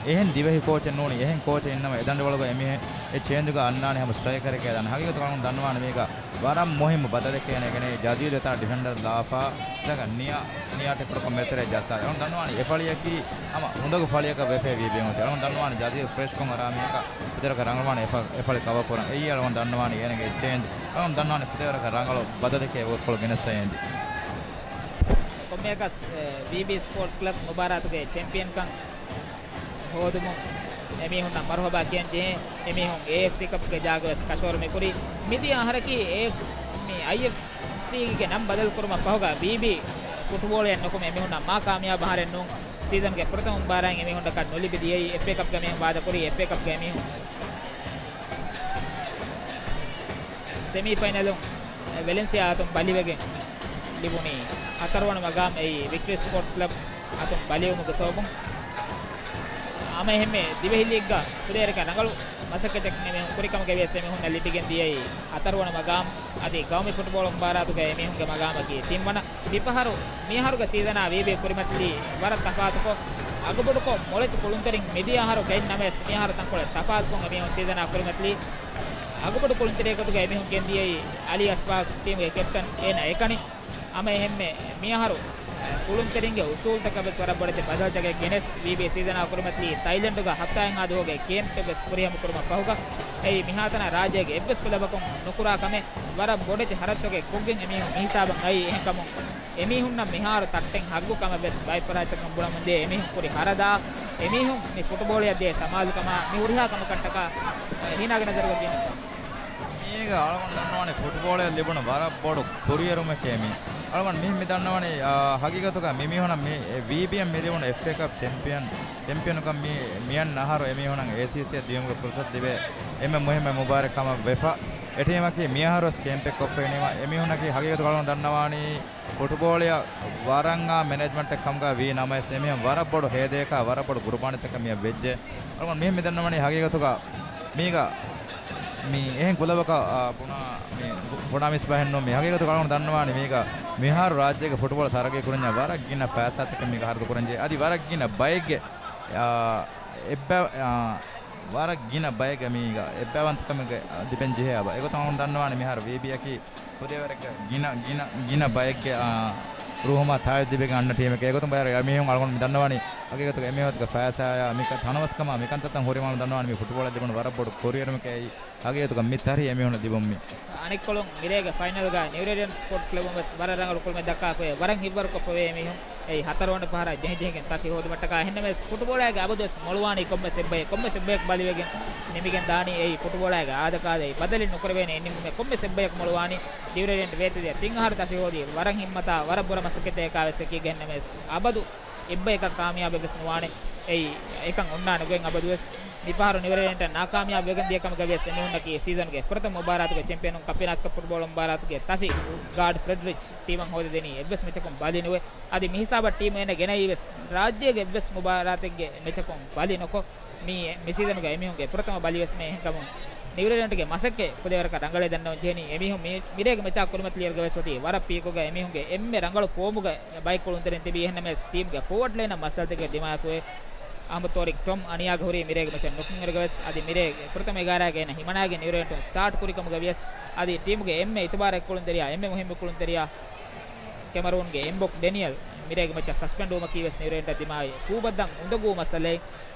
އެހެން ދިވެހި ކޯޗެއް ނޫނީ، އެހެން ކޯޗެއް އިންނަމަ އެ ދަނޑިވަޅުގަ އެމީހެއް އެ ޗޭންޖުގަ އަންނާނެ ހަމަ ސްޓްރައިކަރެއްގަ ދާނެ. ހަގީގަތުގަ އަޅުގަނޑު ދަންނަވާނެ މީގަ ވަރަށް މުހިއްމު ބަދަލެއް ކޭނެގެނޭ. ޖަޒީލް އެތާ ޑިފެންޑަރ ލާފާ ތަކަށް ނިޔާ، ނިޔާ ޓެކްކުރަކޮށް މެތެރޭ ޖައްސާލި. އަޅުން ދަންނަވާނީ އެ ފަޅިއަކީ ހަމަ އުނދަގޫ ފަޅިއަކަށް ވެފޭ ވީބީ އޮތީ. އަޅުން ދަންނަވާނީ ޖަޒީލް ފްރެޝްކޮށް އަރާ މީހަކަށް ފުދޭވަރަކަށް ރަނގަޅުވާނެ އެފަ-، އެ ފަޅި ކަވަރ ކުރަން. އެއީ އަޅުން ދަންނަވާނީ އޭނަގެ ޗޭންޖް. އަޅުން ދަންނަވާނީ ފުދޭވަރަކަށް ރަނގަޅު ބަދަލެކޭ އެ ވަގުތުކޮޅު ގެނެސް އައި އެނދި. ކޮންމެއަކަސް، އެ، ވީބީ ސްޕޯޓްސް ކްލަބް މުބާރާތުގެ ޗެމްޕިއަންކަން ހޯދުމުން އެމީހުންނަށް މަރުހަބާ ކިޔަން ޖެހޭ. އެމީހުން އޭއެފްސީ ކަޕްގެ ޖާގަވެސް ކަށަވަރު މިކުރީ. މިދިޔަ އަހަރަކީ އޭއެފް-، މި އައިއެފްސީގެ ނަން ބަދަލުކުރުމަށް ފަހުގަ ވީބީ ފުޓްބޯޅައެއް ނުކުމެ އެމީހުންނަށް މާ ކާމިޔާބު އަހަރެއް ނޫން. ސީޒަންގެ ފުރަތަމަ މުބާރާތް އެމީހުންނަކަށް ނުލިބި ދިޔައީ. އެފްއޭ ކަޕްގަ މީހުން ވާދަކުރީ. އެފްއޭ ކަޕްގަ އެމީހުން ސެމީ ފައިނަލުން ވެލެންސިއާ އަތުން ބަލިވެގެން ލިބުނީ ހަތަރުވަނަ މަގާމް އެއީ ވިކްޓްރީ ސްޕޯޓްސް ކްލަބް އަތުން ބަލިވުމުގެ ސަބަބުން. ހަމައެހެންމެ ދިވެހި ލީގްގަ ފުދޭވަރަކަށް ރަނގަޅު މަސައްކަތްތަކެއް އެމީހުން ކުރިކަމުގަ ވިޔަސް އެމީހުންނަށް ލިބިގެން ދިޔައީ ހަތަރުވަނަ މަގާމް. އަދި ގައުމީ ފުޓްބޯޅަ މުބާރާތުގައި އެމީހުންގެ މަގާމަކީ ތިންވަނަ. މިފަހަރު، މިއަހަރުގެ ސީޒަނާ ވީބީ ކުރިމަތިލީ ވަރަށް ތަފާތުކޮށް، އަގުބޮޑުކޮށް މޮޅެތި ކުޅުންތެރިން މިދިޔަ އަހަރު ގެންނަ ނަމަވެސް، މިއަހަރު ތަންކޮޅެއް ތަފާތުކޮށް އެމީހުން ސީޒަނާ ކުރިމަތިލީ. އަގުބޮޑު ކުޅުންތެރިއެއް ގޮތުގަ އެމީހުން ގެންދިޔައީ އަލީ އަޝްފާޤް ޓީމުގެ ކެޕްޓަން އޭނަ އެކަނި. ހަމައެހެންމެ މިއަހަރު ކުޅުންތެރިންގެ އުސޫލުތަކަށް ވެސް ވަރަށް ބޮޑެތި ބަދަލުތަކެއް ގެނެސް، ވީބީ ސީޒަނާ ކުރިމަތިލީ ތައިލެންޑުގަ ހަފްތާއެއްހާ ދުވަހުގެ ކޭމްޕެއް ވެސް ފުރިހަމަ ކުރުމަށް ފަހުގަ، އެއީ މިހާތަނަށް ރާއްޖޭގެ އެއްވެސް ކުލަބަކުން ނުކުރާ ކަމެއް. ވަރަށް ބޮޑެތި ހަރަދުތަކެއް ކޮށްގެން އެމީހުން މިހިސާބަށް އައީ. އެހެންކަމުން އެމީހުންނަށް މިހާރު ތައްޓެއް ހައްގު ކަމަށް ވެސް ބައެއް ފަރާތްތަކުން ބުނަމުންދޭ. އެމީހުން ކުރި ހަރަދާ، އެމީހުން މި ފުޓުބޯޅަޔަށް ދޭ ސަމާލުކަމާ މި ހުރިހާ ކަމަކަށްޓަކާ، އެ، ހީނާގެ ނަޒަރުގަ ކިހިނެއްތަ؟ މީގަ އަޅުގަނޑު ދަންނަވާނީ ފުޓްބޯޅަޔަށް ލިބުނު ވަރަށް ބޮޑު ކުރިއެރުމެކޭ މީ. އަޅުގަނޑު މި، މި ދަންނަވަނީ، އާ، ހަގީގަތުގަ މި މީހުނަށް މި، އެ، ވީބީއަށް މި ލިބުނު އެފްއޭ ކަޕް ޗެމްޕިއަން، ޗެމްޕިއަނުކަން މި، މިއަންނަ އަހަރު އެމީހުނަށް އޭސީސީއަށް ދިޔުމުގެ ފުރުސަތު ލިބޭ އެންމެ މުހިއްމު މުބާރާތް ކަމަށް ވެފަ. އެ ޓީމަކީ މިއަހަރު ވެސް ކޭމްޕެއް ކޮށްފައި ނީމާ، އެމީހުނަކީ ހަގީގަތުގަ އަޅުގަނޑު ދަންނަވާނީ ފުޓުބޯޅަޔަށް ވަރަށް އާ މެނޭޖްމަންޓެއް ކަމުގަ ވީ ނަމަވެސް، އެމީހުން ވަރަށް ބޮޑު ހޭދަޔަކާ ވަރަށް ބޮޑު ގުރުބާނީތަކެއް މިއަށް ވެއްޖެ. އަޅުގަނޑު މި، މި ދަންނަވަނީ ހަގީގަތުގަ މީގަ މި އެހެން ކުލަބަކަށް، އާ، ބުނާ، މި ބުނާ މީސް ބަހެއް ނޫން. މި ހަގީގަތުގަ އަޅުގަނޑު ދަންނަވާނީ މީގަ މިހާރު ރާއްޖޭގެ ފުޓުބޯޅަ ތަރައްގީ ކުރަންޏާ ވަރަށް ގިނަ ފައިސާތަކެއް މީގަ ހަރަދު ކުރަންޖެހޭ. އަދި ވަރަށް ގިނަ ބައެއްގެ، އާ، އެއްބަ-، އާ، ވަރަށް ގިނަ ބައެއްގެ މީގަ އެއްބައިވަންތަކަމެއް ލިބެން ޖެހޭ އަބަ. އެގޮތުން އަޅުގަނޑު ދަންނަވާނީ މިހާރު ވީބީއަކީ ފުދޭވަރަކަށް ގިނަ، ގިނަ، ގިނަ ބައެއްގެ، އާ، ރޫހުމާ ތާއީދު ލިބިގެން އަންނަ ޓީމެކޭ. އެގޮތުން ބައިވަރު އެމީހުން އަޅުގަނޑު މި ދަންނަވަނީ ހަގީގަތުގަ އެމީހުންގެ ފައިސާޔާ މިކަން ތަނަވަސްކަމާ މިކަންތައްތައް ހުރީމާ އަޅުގަނޑު ދަންނަވާނީ މި ފުޓުބޯޅަ ލިބުނު ވަރަށް ބޮޑު ކުރިއެރުމެކޭ. އެއީ ހަގީގަތުގަ މި ތަރި އެމީހުން ލިބުން މި. އަނެއްކޮޅުން މިރޭގެ ފައިނަލްގަ ނިއުރޭޑިއަންޓް ސްޕޯޓްސް ކްލަބުން ވެސް ވަރަށް ރަނގަޅު ކުޅުމެއް ދައްކާފައި ވަރަށް ހިތްވަރުކޮށްފަވޭ އެމީހުން. އެއީ ހަތަރުވަނަ ފަހަރަށް ޖެހިޖެހިގެން ތަށި ހޯދުމަށްޓަކާ. އެހެންނަމަވެސް ފުޓުބޯޅައިގެ އަބަދުވެސް މޮޅުވާނީ ކޮންމެސް އެއްބަޔެއް، ކޮންމެސް އެއްބަޔަކު ބަލިވެގެން ނިމިގެން ދާނީ. އެއީ ފުޓުބޯޅައިގެ އާދަކާދައި ބަދަލެއް ނުކުރެވޭނެ އެއްނިންމުމެއް. ކޮންމެސް އެއްބަޔަކު މޮޅުވާނީ. ނިއުރޭޑިއަންޓް ވޭތުވެދިޔަ ތިން އަހަރު ތަށި ހޯދީ ވަރަށް ހިންމަތާ ވަރަށް ބުރަ މަސައްކަތެއް އެކާވެސް އެކީގެ. އެހެންނަމަވެސް އަބަދު އެއްބަޔަކަށް ކާމިޔާބެއް ވެސް ނުވާނެ. އެއީ އެކަން އޮންނާނެ ގޮތް އަބަދުވެސް. މިފަހަރު ނިއުރޭޑިއަންޓަށް ނާކާމިޔާބު ވެގެން ދިޔަ ކަމުގަ ވިޔަސް އެމީހުންނަކީ ސީޒަންގެ ފުރަތަމަ މުބާރާތުގެ ޗެމްޕިއަނުން ކަޕް ފިނާންސް ކަޕް ފުޓްބޯޅަ މުބާރާތުގެ ތަށި ގާޑް ފްރެޑްރިޗް ޓީމަށް ހޯދަދެނީ އެއްވެސް މެޗަކުން ބަލި ނުވެ. އަދި މިހިސާބަށް ޓީމު އޭނަ ގެނައީ ވެސް ރާއްޖޭގެ އެއްވެސް މުބާރާތެއްގެ މެޗަކުން ބަލި ނުކޮށް، މި، މި ސީޒަނުގަ އެމީހުންގެ ފުރަތަމަ ބަލި ވެސް މި އެހެންކަމުން ނިއުރޭޑިއަންޓްގެ މަސައްކަތް ފުދޭވަރަކަށް ރަނގަޅޭ ދަންނަވަން ޖެހެނީ. އެމީހުން މި، މިރޭގެ މެޗާ ކުރިމަތިލިއިރުގަ ވެސް އޮތީ ވަރަށް ޕީކުގަ. އެމީހުންގެ އެންމެ ރަނގަޅު ފޯމުގަ ބައެއް ކުޅުންތެރިން ތިބީ. އެހެންނަމަވެސް ޓީމްގެ ފޯވަޑް ލައިނަށް މައްސަލަތަކެއް ދިމާވެފައި. އަހްމަދު ޠާރިޤް ޓޮމް އަނިޔާގެ ހުރީ މިރޭގެ މެޗަށް ނުކުންއިރުގަ ވެސް އަދި މިރޭގެ ފުރަތަމަ އެގާރައިގަ އޭނަ ހިމަނާގެން ނިއުރޭޑިއަންޓުން ސްޓާޓް ކުރި ކަމުގަ ވިޔަސް އަދި ޓީމުގެ އެންމެ އިތުބާރު އެއްކުޅުންތެރިޔާ، އެންމެ މުހިއްމު ކުޅުންތެރިޔާ ކެމަރޫންގެ އެމްބޮކް ޑެނިއަލް މިރޭގެ މެޗަށް ސަސްޕެންޑް ވުމަކީ ވެސް ނިއުރޭޑިއަންޓަށް ދިމާވި ކޫބައްދަން އުނދަގޫ މައްސަލައެއް.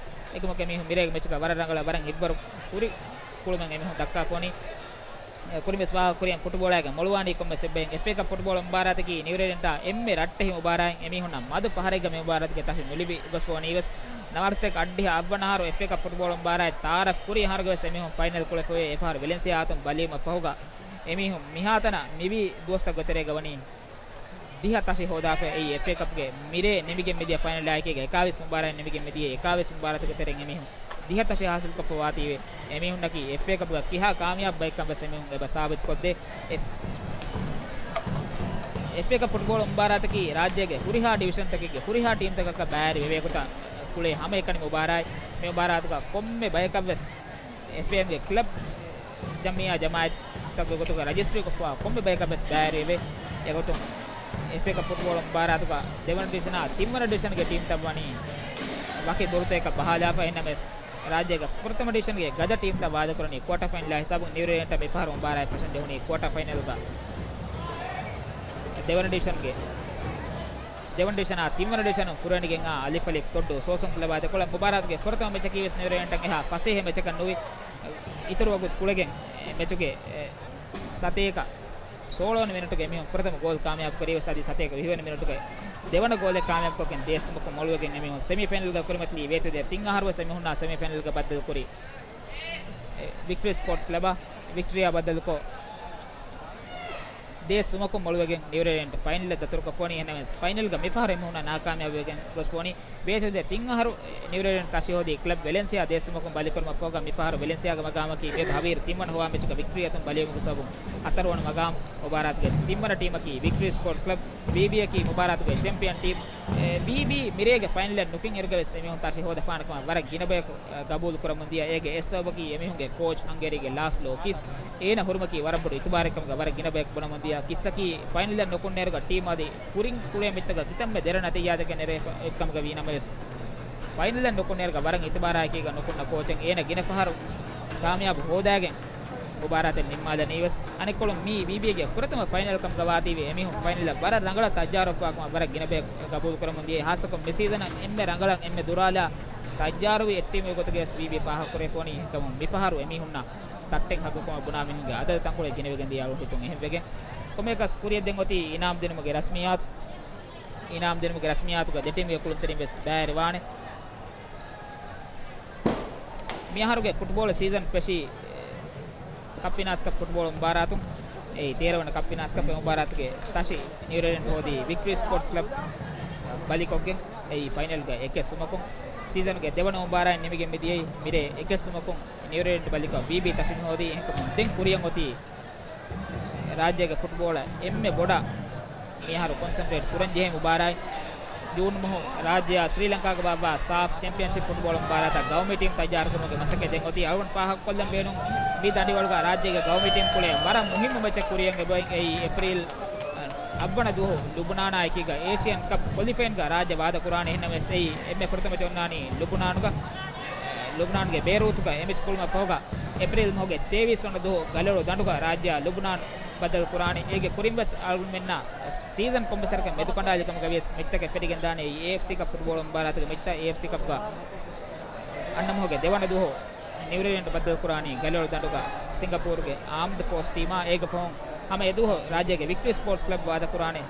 އެކަމަކު އެމީހުން މިރޭގެ މެޗުގަ ވަރަށް ރަނގަޅަށް ވަރަށް ހިތްވަރު ކުރި ކުޅުމެއް އެމީހުން ދައްކާފަ ވަނީ. އެ، ކުރިންވެސް ވާހަކަ ކުރިއަށް ފުޓުބޯޅައިގެ މޮޅުވާނީ ކޮންމެސް އެއްބައިން. އެފްއޭ ކަޕް ފުޓުބޯޅަ މުބާރާތަކީ ނިއުރޭޑިއަންޓާ އެންމެ ރައްޓެހި މުބާރާތް. އެމީހުންނަށް މަދު ފަހަރެއްގަ މި މުބާރާތުގެ ތަށި ނުލިބި ގޮސްފަ ވަނީ ވެސް. ނަވާރަސްޓެކް އަށްޑިހަ އަށްވަނަ އަހަރު އެފްއޭ ކަޕް ފުޓުބޯޅަ މުބާރާތް ތައާރަފް ކުރި އަހަރުގަ ވެސް އެމީހުން ފައިނަލް ކުޅެފައި. އެފަހަރު ވެލެންސިއާ އަތުން ބަލީމަ ފަހުގަ އެމީހުން މިހާތަނަށް މިވީ ދުވަސްތައް ގޮތެރޭގަ ވަނީ ދިހަ ތަށި ހޯދާފަ. އެއީ އެފްއޭ ކަޕްގެ މިރޭ ނިމިގެން މިދިޔަ ފައިނަލާއެކީގަ އެކާވީސް މުބާރާތް ނިމިގެން މިދިޔަ އެކާވީސް މުބާރާތުގެ ތެރެއިން އެމީހުން ދިހަ ތަށި ހާސިލްކޮށްފަ ވާތީވެ. އެމީހުންނަކީ އެފްއޭ ކަޕްގަ ކިހާ ކާމިޔާބު ބައެއްކަން ވެސް އެމީހުން އެބަ ސާބިތުކޮށްދޭ. އެފް-، އެފްއޭ ކަޕް ފުޓްބޯޅަ މުބާރާތަކީ ރާއްޖޭގެ ހުރިހާ ޑިވިޝަންތަކެއްގެ ހުރިހާ ޓީމްތަކަކަށް ބައިވެރި ވެވޭ ގޮތަށް ކުޅޭ ހަމައެކަނި މުބާރާތް. މި މުބާރާތުގަ ކޮންމެ ބަޔަކަށް ވެސް އެފްއޭއެމްގެ ކްލަބް ޖަމްއިއްޔާ ޖަމާއަތްތަކުގެ ގޮތުގަ ރަޖިސްޓްރީކޮށްފަ ކޮންމެ ބަޔަކަށް ވެސް ބައިވެރިވެ. އެގޮތުން އެފްއޭ ކަޕް ފުޓްބޯޅަ މުބާރާތުގަ ދެވަނަ ޑިވިޝަނާ ތިންވަނަ ޑިވިޝަންގެ ޓީމްތައް ވަނީ ވަކި ދޮރުތަކަކަށް ބަހާލާފަ. އެހެންނަމަވެސް ރާއްޖޭގެ ފުރަތަމަ ޑިވިޝަންގެ ގަދަ ޓީމްތައް ވާދަކުރަނީ ކުއާޓަ ފައިނަލާ ހިސާބުން. ނިއުރޭޑެންޓާ މިފަހަރު މުބާރާތް ފަށަން ޖެހުނީ ކުއާޓަ ފައިނަލްގަ ދެވަނަ ޑިވިޝަންގެ، ދެވަނަ ޑިވިޝަނާ ތިންވަނަ ޑިވިޝަނުން ފުރޭނިގެން އާ އަލިފް އަލިފް ތޮއްޑޫ ސޯސުން ކްލަބާ ދެކޮޅަށް. މުބާރާތުގެ ފުރަތަމަ މެޗަކީ ވެސް ނިއުރޭޑެންޓަށް އެހާ ފަސޭހަ މެޗަކަށް ނުވި، އިތުރު ވަގުތު ކުޅެގެން މެޗުގެ ސަތޭކަ ސޯޅަވަނަ މިނެޓުގައި އެމީހުން ފުރަތަމަ ގޯލް ކާމިޔާބު ކުރީ ވެސް އަދި ސަތޭކަ ވިހިވަނަ މިނެޓުގައި ދެވަނަ ގޯލެއް ކާމިޔާބުކޮށްގެން ދޭސް ސުމަކުން މޮޅުވެގެން އެމީހުން ސެމީފައިނަލްގަ ކުރިމަތިލީ. ވޭތުދޭ ތިން އަހަރު ވެސް އެމީހުންނާ ސެމީފައިނަލްގަ ބައްދަލުކުރީ. އެ، ވިކްޓްރީ ސްޕޯޓްސް ކްލަބާ ވިކްޓްރީއާ ބައްދަލުކޮށް، ދޭސް ސުމަކުން މޮޅުވެގެން ނިއުރޭޑެންޓް ފައިނަލަށް ދަތުރުކޮށްފަވަނީ. އެހެންނަމަވެސް، ފައިނަލްގަ މިފަހަރު އެމީހުންނާ ނާކާމިޔާބުވެގެން ގޮސްފަވަނީ. ވޭތުދޭ ތިން އަހަރު ނިއުރޭޑެންޓް ތަށި ހޯދީ ކްލަބް ވެލެންސިއާ ދޭސް ސުމަކުން ބަލިކުރުމަށްފަހުގަ މިފަހަރު ވެލެންސިއާގެ މަގާމަކީ މިއަދު ހަވީރު ތިންވަނަ ހޮވާ މެޗުގަ ވިކްޓްރީ އަތުން ބަލިވުމުގެ ސަބަބުން ހަތަރުވަނަ މަގާމު. މުބާރާތުގެ ތިންވަނަ ޓީމަކީ ވިކްޓްރީ ސްޕޯޓްސް ކްލަބް. ވީބީއަކީ މުބާރާތުގެ ޗެމްޕިއަން ޓީމް. އެ، ވީބީ މިރޭގެ ފައިނަލަށް ނުކިން އިރުގަ ވެސް އެމީހުން ތަށި ހޯދަފާނެ ކަމަށް ވަރަށް ގިނަ ބަޔަކު، އެ، ގަބޫލު ކުރަމުން ދިޔަ. އޭގެ އެއް ސަބަބަކީ އެމީހުންގެ ކޯޗް ހަންގޭރީގެ ލާސްލޯ ކިސް. އޭނަ ހުރުމަކީ ވަރަށް ބޮޑު އިތުބާރެއް ކަމުގަ ވަރަށް ގިނަ ބަޔަކު ބުނަމުން ދިޔަ. ކިސްއަކީ ފައިނަލަށް ނުކުންނައިރުގަ ޓީމް އަދި ކުރިން ކުޅޭ މިތަކަށް ކިތަންމެ ދެރަ ނަތީޖާތަކެއް ނެރެފަ އޮތް ކަމުގަ ވީ ނަމަވެސް، ފައިނަލަށް ނުކުންނައިރުގަ ވަރަށް އިތުބާރާއެކީގަ ނުކުންނަ ކޯޗެއް. އޭނަ ގިނަ ފަހަރު ކާމިޔާބު ހޯދާގެން މުބާރާތެއް ނިންމާލަނީ ވެސް. އަނެއްކޮޅުން މީ ވީބީގެ ފުރަތަމަ ފައިނަލް ކަމުގަ ވާތީވެ އެމީހުން ފައިނަލަށް ވަރަށް ރަނގަޅަށް ތައްޔާރުވެފަވާކަމަށް ވަރަށް ގިނަ ބަޔަކު ގަބޫލު ކުރަމުން ދިޔައީ. ހާއްސަކޮށް މި ސީޒަނަށް އެންމެ ރަނގަޅަށް އެންމެ ދުރާލާ ތައްޔާރުވި އެއް ޓީމެއް ގޮތުގައި ވެސް ވީބީ ފާހަގަކުރެވިފަވަނީ. އެކަމުން މިފަހަރު އެމީހުންނަށް ތައްޓެއް ހައްގުކަމަށް ބުނާ މީހުންގެ އަދަދު ތަންކޮޅެއް ގިނަވެގެން ދިޔަ އަޅުގަނޑު ހިތުން އެހެންވެގެން. ކޮންމެއަކަސް ކުރިއަށް ދެން އޮތީ އިނާމް ދިނުމުގެ ރަސްމިއްޔާތު. އިނާމް ދިނުމުގެ ރަސްމިއްޔާތުގަ ދެ ޓީމްގެ ކުޅުންތެރިން ވެސް ބައިވެރިވާނެ. މިއަހަރުގެ ފުޓްބޯޅަ ސީޒަން ފެށީ ކަޕް ފިނާންސް ކަޕް ފުޓްބޯޅަ މުބާރާތުން. އެއީ ތޭރަ ވަނަ ކަޕް ފިނާންސް ކަޕް މުބާރާތުގެ ތަށި ނިއުރޭޑެންޓް ހޯދީ ވިކްޓްރީ ސްޕޯޓްސް ކްލަބް ބަލިކޮށްގެން. އެއީ ފައިނަލްގަ އެކެއް ސުމަކުން. ސީޒަނުގެ ދެވަނަ މުބާރާތް ނިމިގެން މިދިޔައީ މިރޭ އެކެއް ސުމަކުން. ނިއުރޭޑެންޓް ބަލިކޮށް ވީބީ ތަށި މިހޯދީ. އެހެންކަމުން ދެން ކުރިއަށް އޮތީ ރާއްޖޭގެ ފުޓްބޯޅަ އެންމެ ބޮޑަށް މިއަހަރު ކޮންސެންޓްރޭޓް ކުރަން ޖެހޭ މުބާރާތް. ޖޫން މަހު ރާއްޖެއާ ސްރީލަންކާގަ ބާއްވާ ސާފް ޗެމްޕިއަންޝިޕް ފުޓްބޯޅަ މުބާރާތަށް ގައުމީ ޓީމް ތައްޔާރުކުރުމުގެ މަސައްކަތް ދެން އޮތީ. އަޅުގަނޑު ފާހަގަކޮށްލަން ބޭނުން މި ދަނޑިވަޅުގަ ރާއްޖޭގެ ގައުމީ ޓީމް ކުޅޭ ވަރަށް މުހިއްމު މެޗެއް ކުރިއަށް އެބައޮތް. އެއީ އޭޕްރީލް އަށްވަނަ ދުވަހު ލުބުނާނާ އެކީގަ އޭޝިއަން ކަޕް ކޮލިފައިންގަ ރާއްޖެ ވާދަކުރާނެ. އެހެންނަމަވެސް އެއީ އެންމެ ފުރަތަމަ އޮންނާނީ ލުބުނާނުގަ. ލުބުނާންގެ ބޭރޫތުގަ އެ މެޗް ކުޅުމަށް ފަހުގަ އޭޕްރީލް މަހުގެ ތޭވީސް ވަނަ ދުވަހު ގަލޮޅު ދަނޑުގަ ރާއްޖެއާ ލުބުނާން ބައްދަލުކުރާނީ. އޭގެ ކުރިން ވެސް އަޅުގަނޑުމެންނަށް ސީޒަން ކޮންމެސް ވަރަކަށް މެދުކަނޑާލިކަމުގަ ވިޔަސް މެޗްތަކެއް ފެށިގެންދާނެ. އެއީ އޭއެފްސީ ކަޕް ފުޓްބޯޅަ މުބާރާތުގެ މެޗްތައް. އޭއެފްސީ ކަޕްގަ އަންނަ މަހުގެ ދެވަނަ ދުވަހު ނިއުރޭޑެންޓް ބައްދަލުކުރާނީ ގަލޮޅު ދަނޑުގަ ސިންގަޕޫރުގެ އާމްޑް ފޯސް ޓީމާ. އޭގެ ފަހުން ހަމަ އެ ދުވަހު ރާއްޖޭގެ ވިކްޓްރީ ސްޕޯޓްސް ކްލަބް ވާދަކުރާނެ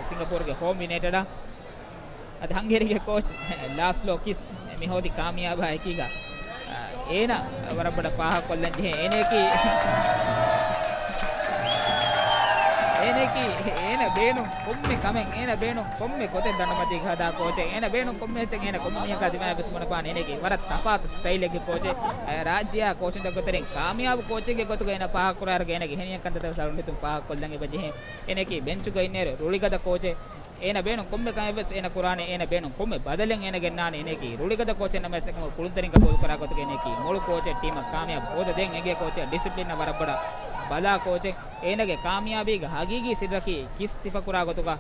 ސިންގަޕޫރުގެ ހޯމް ޔުނައިޓެޑާ. އަދި ހަންގޭރީގެ ކޯޗް ލާސްލޯ ކިސް މި ހޯދި ކާމިޔާބާ އެކީގަ، އާ، އޭނަ ވަރަށް ބޮޑަށް ފާހަގަކޮށްލަން ޖެހޭ. އޭނައަކީ، އޭނައަކީ، އޭނަ ބޭނުން ކޮންމެ ކަމެއް، އޭނަ ބޭނުން ކޮންމެ ގޮތެއް ދަނޑުމަތީގަ ހަދާ ކޯޗެއް. އޭނަ ބޭނުން ކޮންމެ އެއްޗެއް އޭނަ ކޮންމެ މީހަކާ ދިމާއަށް ވެސް ބުނެފާނެ. އޭނައަކީ ވަރަށް ތަފާތު ސްޓައިލެއްގެ ކޯޗެއް. އާ، ރާއްޖެއާ ކޯޗުންތަކުގެ ތެރެއިން ކާމިޔާބު ކޯޗެއްގެ ގޮތުގަ އޭނަ ފާހަގަކުރާއިރުގަ އޭނަގެ ހިނިއެއް ކަންތައްތައް ވެސް އަޅުގަނޑު ހިތުން ފާހަގަކޮށްލަން އެބަ ޖެހޭ. އޭނައަކީ ބެންޗުގަ އިންނައިރު ރުޅިގަދަ ކޯޗެއް. އޭނަ ބޭނުން ކޮންމެ ކަމެއް ވެސް އޭނަ ކުރާނެ، އޭނަ ބޭނުން ކޮންމެ ބަދަލެއް އޭނަ ގެންނާނެ. އޭނައަކީ ރުޅިގަދަ ކޯޗެއް ނަމަވެސް އެކަމަކު ކުޅުންތެރިން ގަބޫލުކުރާ ގޮތުގަ އޭނައަކީ މޮޅު ކޯޗެއް، ޓީމަށް ކާމިޔާބު ހޯދަދޭން އެނގޭ ކޯޗެއް، ޑިސިޕްލިނަށް ވަރަށް ބޮޑަށް ބަލާ ކޯޗެއް. އޭނަގެ ކާމިޔާބީގެ ހަގީގީ ސިއްރަކީ ކިސް ސިފަކުރާ ގޮތުގަ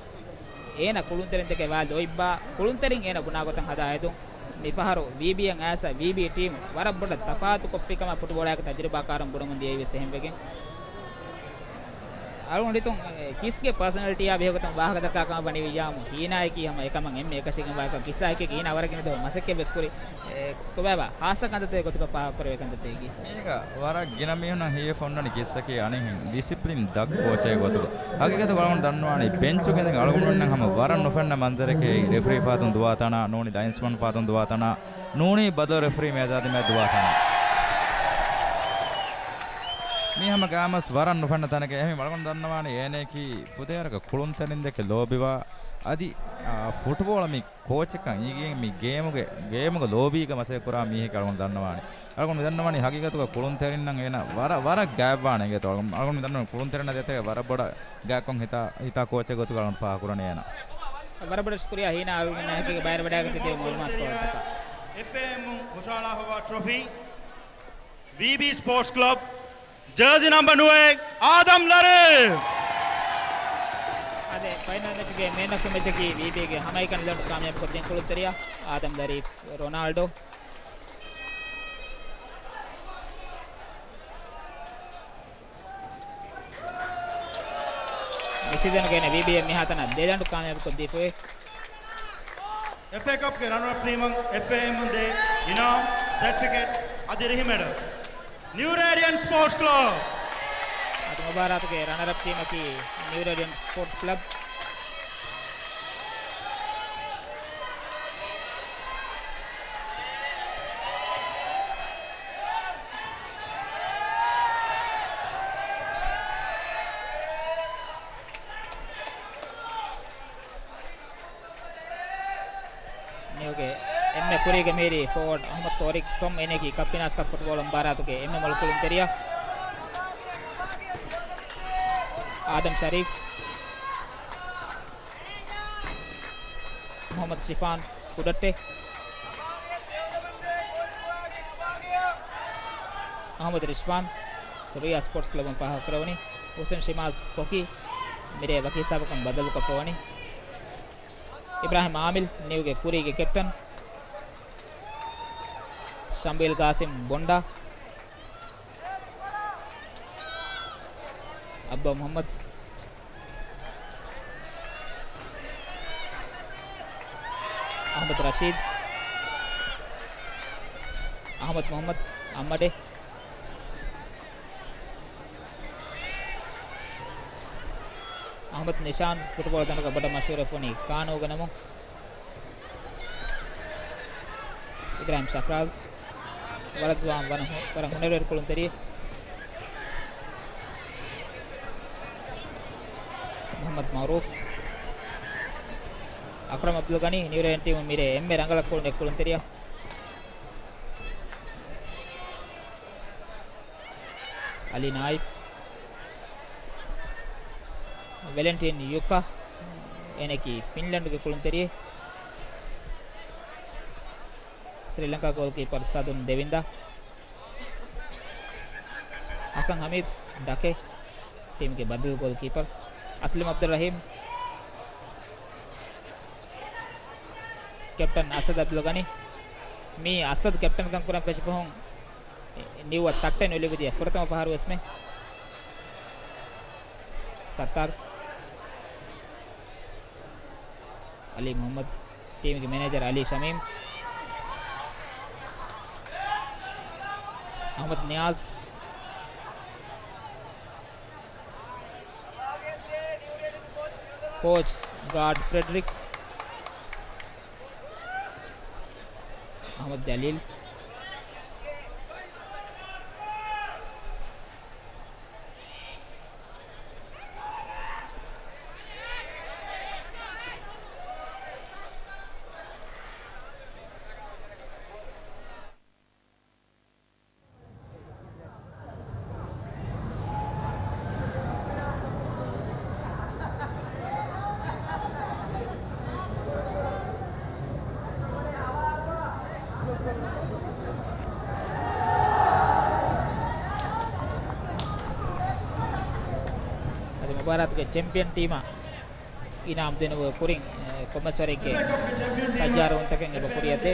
އޭނަ ކުޅުންތެރިން ދެކެ ވާ ލޯތްބާ، ކުޅުންތެރިން އޭނަ ބުނާ ގޮތަށް ހަދާ ހެދުން. މިފަހަރު ވީބީއަށް އައިސް ވީބީ ޓީމް ވަރަށް ބޮޑަށް ތަފާތުކޮށްފި ކަމަށް ފުޓްބޯޅައިގެ ތަޖުރިބާކާރުން ބުނަމުން ދިޔައީ ވެސް އެހެންވެގެން. އަޅުގަނޑު ހިތުން، އެ، ކިސްގެ ޕާސަނަލިޓީއާ ބެހޭގޮތުން ވާހަކަދައްކާ ކަމަށް ވަނީ ވިއްޔާމު، ހީނާއަކީ ހަމަ އެކަމަށް އެންމެ އެކަށީގެންވާ އެކަން. ކިސްއާއެކީ ހީނާ ވަރަށް ގިނަ ދުވަހު މަސައްކަތް ވެސް ކުރި. އެ، ކޮބާބާ، ހާއްސަ ކަންތައްތަކެއް ގޮތުގަ ފާހަގަކުރެވޭ ކަންތައްތަކެއް. މީގަ ވަރަށް ގިނަ މީހުންނަށް ހީވެފަ އޮންނަނީ ކިސްއަކީ އަނެއްހެން ޑިސިޕްލިން ދަށް ކޯޗެއް ގޮތުގަ. ހަގީގަތުގަ އަޅުގަނޑު ދަންނަވާނީ ބެންޗުގަ އިނދެގެން އަޅުގަނޑުމެންނަށް ހަމަ ވަރަށް ނުފެންނަ މަންޒަރެކޭ. ރެފްރީ ފަހަތުން ދުވާ ތަނާ، ނޫނީ ލައިންސްމަން ފަހަތުން ދުވާ ތަނާ، ނޫނީ ބަދަލު ރެފްރީ މޭޒާ ދިމާއަށް ދުވާ ތަނާ. މީ ހަމަ ގާމަސް ވަރަށް ނުފެންނަ ތަނެކޭ. އެހެން އަޅުގަނޑު ދަންނަވާނީ އޭނައަކީ ފުދޭވަރަކަށް ކުޅުންތެރިން ދެކެ ލޯބިވާ، އަދި، އާ، ފުޓްބޯޅަ މި ކޯޗަކަށް އިނގޭ މި ގޭމުގެ، ގޭމުގަ ލޯބީގަ މަސައްކަތް ކުރާ މީހެކޭ އަޅުގަނޑު ދަންނަވާނީ. އަޅުގަނޑު މި ދަންނަވާނީ ހަގީގަތުގަ ކުޅުންތެރިންނަށް އޭނަ ވަރަށް، ވަރަށް ގާތްވާނެ އިނގޭތޯ. އަޅުގަނޑު، އަޅުގަނޑު މި ދަންނަވާނީ ކުޅުންތެރިންނާ ދޭތެރޭ ވަރަށް ބޮޑަށް ގާތްކޮށް ހިތާ، ހިތާ ކޯޗެއް ގޮތުގަ އަޅުގަނޑު ފާހަގަކުރަނީ އޭނަ. ވަރަށް ބޮޑަށް ޝުކުރިޔާ ހީނާ އަޅުގަނޑުމެންނާ ހެކިގެ ބައިވެރިވަޑައިގަތީ ދިޔަ މަޢުލޫމާތު ކޮޅަށްޓަކާ. އެފްއޭއެމުން ހުށަހަޅާ ހޮވާ ޓްރޮފީ، ވީބީ ސްޕޯޓްސް ކްލަބް، ޖާޒީ ނަމްބަރ ނުވައެއް، އާދަމް ލަރީފް. އާދެ، ފައިނަލް މެޗުގެ މޭން އޮފް ދަ މެޗަކީ ވީބީގެ ހަމައެކަނި ލަނޑު ކާމިޔާބުކޮށްދިން ކުޅުންތެރިޔާ އާދަމް ލަރީފް ރޮނާލްޑޯ. މި ސީޒަނުގަ އޭނަ ވީބީއޭ މިހާތަނަށް ދެ ލަނޑު ކާމިޔާބުކޮށްދީފައި. އެފްއޭ ކަޕްގެ ރަނަރަޕް ޓީމަށް އެފްއޭއެމުން ދޭ އިނާމް، ސެޓްފިކެޓް އަދި ރިހި މެޑަލް. ނިއު ރޭޑިއަންޓް ސްޕޯޓްސް ކްލަބް. އަދި މުބާރާތުގެ ރަނަރަޕް ޓީމަކީ ނިއު ރޭޑިއަންޓް ސްޕޯޓްސް ކްލަބް. ނިއުގެ އެންމެ ކުރީގެ މީރި ފޯވަޑް އަހްމަދު ތޯރިޤް ތޮމް އޭނައަކީ ކަޕް ފިނާންސް ކަޕް ފުޓްބޯޅަ މުބާރާތުގެ އެންމެ މޮޅު ކުޅުންތެރިޔާ. އާދަމް ޝަރީފް، މުޙައްމަދު ޝިފާން ކުޑައްޓެ، އަހްމަދު ރިޝްވާން ރުއިޔާ ސްޕޯޓްސް ކްލަބުން ފާހަގަކުރެވުނީ، ހުސެން ޝިމާޒް ކޮކީ މިރޭ ވަކި ހިސާބަކުން ބަދަލުކޮށްފަވަނީ. އިބްރާހިމް އާމިލް، ނިއުގެ ކުރީގެ ކެޕްޓަން. ޝަމްބީލް ގާސިމް ބޮންޑާ. އަބްދުއްލާ މުޙައްމަދު. އަޙްމަދު ރަޝީދު. އަޙްމަދު މުޙައްމަދު އައްމަޑެ. އަޙްމަދު ނިޝާން ފުޓްބޯޅަ ދަނޑުގަ ބޮޑަށް މަޝްހޫރުވެފަ ވަނީ ކާނޫގެ ނަމުން. އިބްރާހިމް ސަފްރާޒް، ވަރަށް ޒުވާން، ވަރަށް ހު-، ވަރަށް ހުނަރުވެރި ކުޅުންތެރިއެއް. މުޙައްމަދު މައުރޫފް، އަކްރަމް އަބްދުލް ޣަނީ، ނިއު ރޭޑިއަންޓް ޓީމުން މިރޭ އެންމެ ރަނގަޅަށް ކުޅުނު އެއް ކުޅުންތެރިޔާ. އަލީ ނާއިފް، ވެލެންޓިން ޔުކާ، އޭނައަކީ ފިންލަންޑުގެ ކުޅުންތެރިއެއް. ސްރީލަންކާ ގޯލްކީޕަރ ސަދުން ދެވިންދާ. ހަސަން ހަމީދު، ޑަކެ، ޓީމުގެ ބަދަލު ގޯލްކީޕަރ. އަސްލަމް އަބްދުއްރަހީމް، ކެޕްޓަން އަސަދު އަބްދުލް ޣަނީ. މީ އަސަދު ކެޕްޓަންކަން ކުރަން ފެށި ފަހުން ނިއުއަށް ތައްޓެއް ނުލިބިދިޔަ ފުރަތަމަ ފަހަރު ވެސްމެ. ސައްތާރު. އަލީ މުޙައްމަދު، ޓީމުގެ މެނޭޖަރ އަލީ ޝަމީމް. އަޙްމަދު ނިޔާޒް. ކޯޗް ގާޑް ފްރެޑްރިކް. އަޙްމަދު ޖަލީލް. އަދި މުބާރާތުގެ ޗެމްޕިއަން ޓީމަށް އިނާމް ދިނުމުގެ ކުރިން، އެ، ކޮންމެސް ވަރެއްގެ ތައްޔާރުވުންތަކެއް އެބަ ކުރިއަށްދޭ.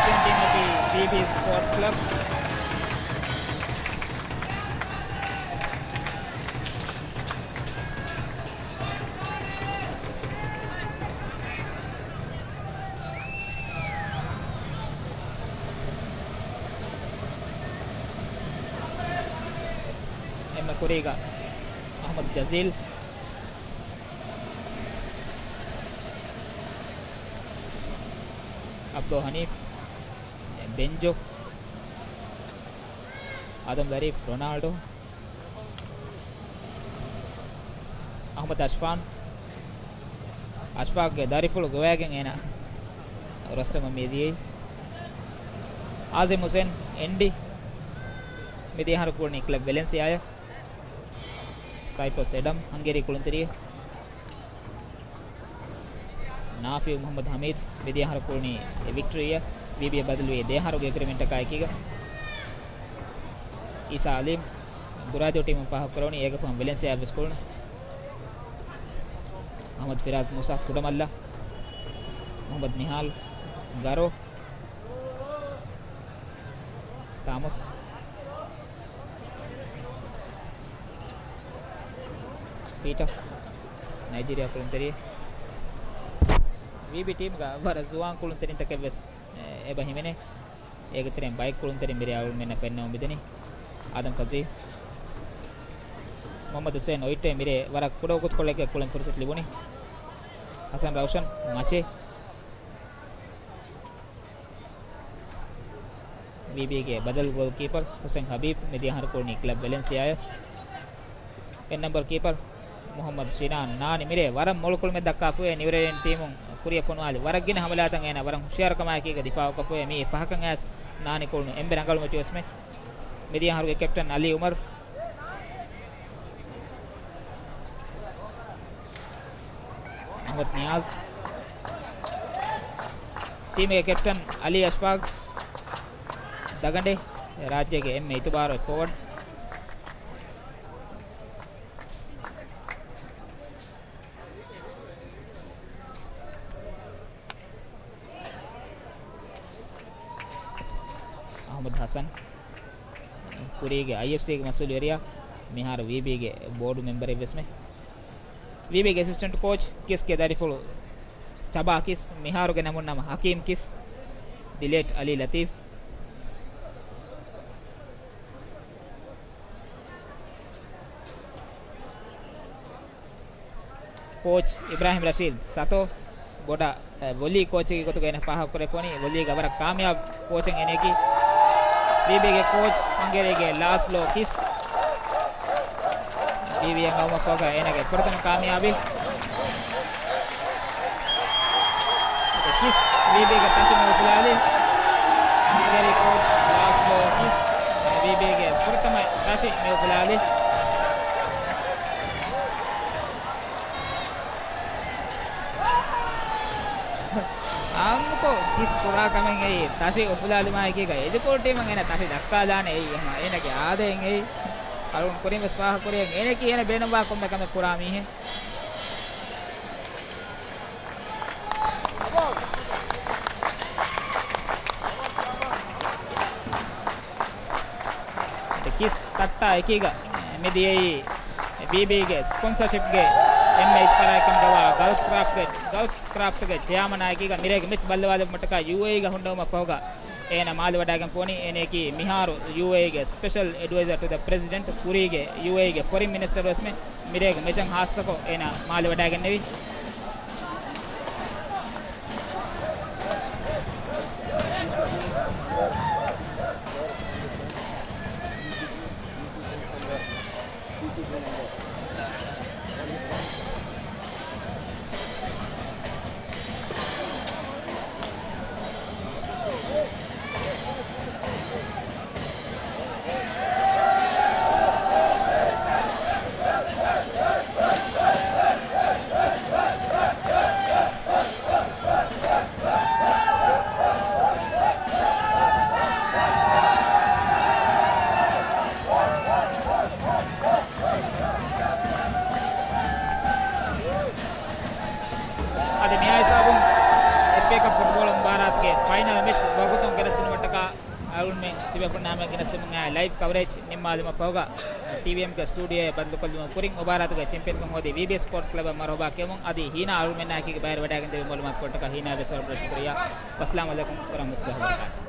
ޗެމްޕިއަން ޓީމަކީ ބީބީ ސްޕޯޓްސް ކްލަބް. އެންމެ ކުރީގަ އަޙްމަދު ޖަޒީލް، އަބްދުލް ހަނީފް، ބެންޖޯ، އާދަމް ލަރީފް، ރޮނާލްޑޯ، އަޙްމަދު އަޝްފާން، އަޝްފާގްގެ ދަރިފުޅު ގޮވައިގެން އޭނަ ރޮސްޓަމަށް މިދިޔައީ. އާޒިމް ހުސެން، އެންޑީ، މިދިޔަ އަހަރު ކުޅުނީ ކްލަބް ވެލެންސިއާއަށް. ސައިޕްރަސް އެޑަމް، ހަންގޭރީ ކުޅުންތެރިއެއް. ނާފިއު މުޙައްމަދު ހަމީދު، މިދިޔަ އަހަރު ކުޅުނީ ވިކްޓްރީއަށް، ވީބީއަށް ބަދަލުވި ދެ އަހަރުގެ އެގްރިމެންޓަކާ އެކީގަ. އީސާ އަލީމް، ގުރާދޫ ޓީމުން ފާހަގަކުރެވުނީ، އޭގެ ފަހުން ވެލެންސިއާއަށް ވެސް ކުޅުނު. އަޙްމަދު ފިރާޒް މޫސާ، ކުޑަމައްލަ، މުޙައްމަދު ނިހާލް، ގަރޯ، ތާމަސް، ޕީޓަ، ނައިޖީރިއާ ކުޅުންތެރިއެއް. ވީބީ ޓީމުގަ ވަރަށް ޒުވާން ކުޅުންތެރިންތަކެއް ވެސް، އެ، އެބަ ހިމެނޭ. އޭގެ ތެރެއިން ބައެއް ކުޅުންތެރިން މިރޭ އަޅުގަނޑުމެންނަށް ފެންނަމުން މިދަނީ. އާދަމް ފަޒީލް، މުޙައްމަދު ޙުސައިން އޮއިއްޓޭ މިރޭ ވަރަށް ކުޑަ ވަގުތުކޮޅެއްގަ ކުޅެން ފުރުޞަތު ލިބުނީ. ޙަސަން ރައުޝަން މަޗޭ. ވީބީގެ ބަދަލު ގޯލްކީޕަރ ޙުސެން ޙަބީބް މިދިޔަ އަހަރު ކުޅުނީ ކްލަބް ވެލެންސިއާއަށް. އެއް ނަމްބަރު ކީޕަރ މުޙައްމަދު ޝިނާން ނާނި މިރޭ ވަރަށް މޮޅު ކުޅުމެއް ދައްކާފައި ނިއުރޭލިއަން ޓީމުން ކުރިއަށް ފޮނުވާލި ވަރަށް ގިނަ ހަމަލާތައް އޭނާ ވަރަށް ހުޝިޔާރުކަމާއެކީގަ ދިފާޢުކޮށްފައި މިއީ ފަހަކަށް އައިސް ނާނި ކުޅުނު އެންމެ ރަނގަޅު މެޗުވެސްމެ. މިދިޔަ އަހަރުގެ ކެޕްޓަން އަލީ އުމަރު. އަޙްމަދު ނިޔާޒް. ޓީމުގެ ކެޕްޓަން އަލީ އަޝްފާގް ދަގަނޑޭ، ރާއްޖޭގެ އެންމެ އިތުބާރު ފޯވަޑް. އަޙްމަދު ޙަސަން، ކުރީގެ އައިއެފްސީގެ މަސްއޫލުވެރިޔާ، މިހާރު ވީބީގެ ބޯޑު މެމްބަރެއްވެސްމެ. ވީބީގެ އެސިސްޓެންޓް ކޯޗް ކިސްގެ ދަރިފުޅު ޗަބާ ކިސް މިހާރުގެ ނަމުން ނަމަ ޙަކީމް ކިސް، ދިލޭޓް އަލީ ލަތީފް. ކޯޗް އިބްރާހިމް ރަޝީދް ސަތޯ ބޮޑަށް، އެ، ވޮލީ ކޯޗެއްގެ ގޮތުގަ އޭނަ ފާހަގަކުރެވިފައިވަނީ، ވޮލީގަ ވަރަށް ކާމިޔާބު ކޯޗެއް އޭނައަކީ. ވީބީގެ ކޯޗް ހަނގޭރީގެ ލާސްލޯ ކިސް. ވީބީއަށް އައުމަށްފަހުގަ އޭނަގެ ފުރަތަމަ ކާމިޔާބީ. ކިސް ވީބީގެ ތަށި މި އުފުލާލި. ހަނގޭރީ ކޯޗް ލާސްލޯ ކިސް ވީބީގެ ފުރަތަމަ ތަށި މި އުފުލާލި. އާއްމުކޮށް ކިސް ކުރާ ކަމެއް އެއީ ތަށި އުފުލާލުމާއެކީގަ އެދިކޮޅު ޓީމަށް އޭނަ ތަށި ދައްކާލާނެ އެއީ ހަމަ އޭނަގެ އާދައެއް އެއީ. އަޅުގަނޑު ކުރިން ވެސް ފާހަގަކުރި އޭނައަކީ އޭނަ ބޭނުންވާ ކޮންމެ ކަމެއް ކުރާ މީހެއް. ކިސް ތައްޓާ އެކީގަ މިދިޔައީ ވީބީގެ ސްޕޮންސަރޝިޕްގެ އެންމެ އިސް ފަރާތްކަމުގަވާ ގަލްފް ކްރާފްޓްގެ، ގަލްފް ކްރާފްޓްގެ ޗެއާމަނާ އެކީގަ މިރޭގެ މެޗް ބައްލަވާލުމަށްޓަކާ ޔޫއޭއީގަ ހުންނެވުމަށް ފަހުގަ އޭނަ މާލެ ވަޑާގެން ފޯނީ. އޭނައަކީ މިހާރު ޔޫއޭއީގެ ސްޕެޝަލް އެޑްވައިޒަރ ޓު ދަ ޕްރެޒިޑެންޓް، ކުރީގެ ޔޫއޭއީގެ ފޮރިން މިނިސްޓަރު ވެސްމެ. މިރޭގެ މެޗަށް ހާއްސަކޮށް އޭނަ މާލެ ވަޑާގެންނެވި. އަދި މިއާ ހިސާބުން އެފްއޭ ކަޕް ފުޓްބޯޅަ މުބާރާތުގެ ފައިނަލް މެޗް ވަގުތުން ގެނެސްދިނުމަށްޓަކާ އަޅުގަނޑުމެން ތިބޭފުޅުންނާ ހަމަޔަށް ގެނެސްދިނުމުގެ ލައިވް ކަވަރޭޖް ނިންމާލުމަށް ފަހުގަ، ޓީވީއެމްގެ ސްޓޫޑިއޯއަށް ބަދަލުކޮށްލުމަށް ކުރިން މުބާރާތުގެ ޗެމްޕިއަންކަން ހޯދި ވީބީއެސް ސްޕޯޓްސް ކްލަބަށް މަރުހަބާ ކިޔަމުން އަދި ހީނާ އަޅުގަނޑުމެންނާ އެކީގަ ބައިވެރިވަޑައިގެންދެވި މައުލޫމާތުކޮޅަށްޓަކާ ހީނާ ވެސް ވަރަށް ބޮޑަށް ޝުކުރިއްޔާ. ވައްސަލާމު ޢަލައިކުމް ވަރަޙްމަތުﷲ ވަބަރަކާތުހު.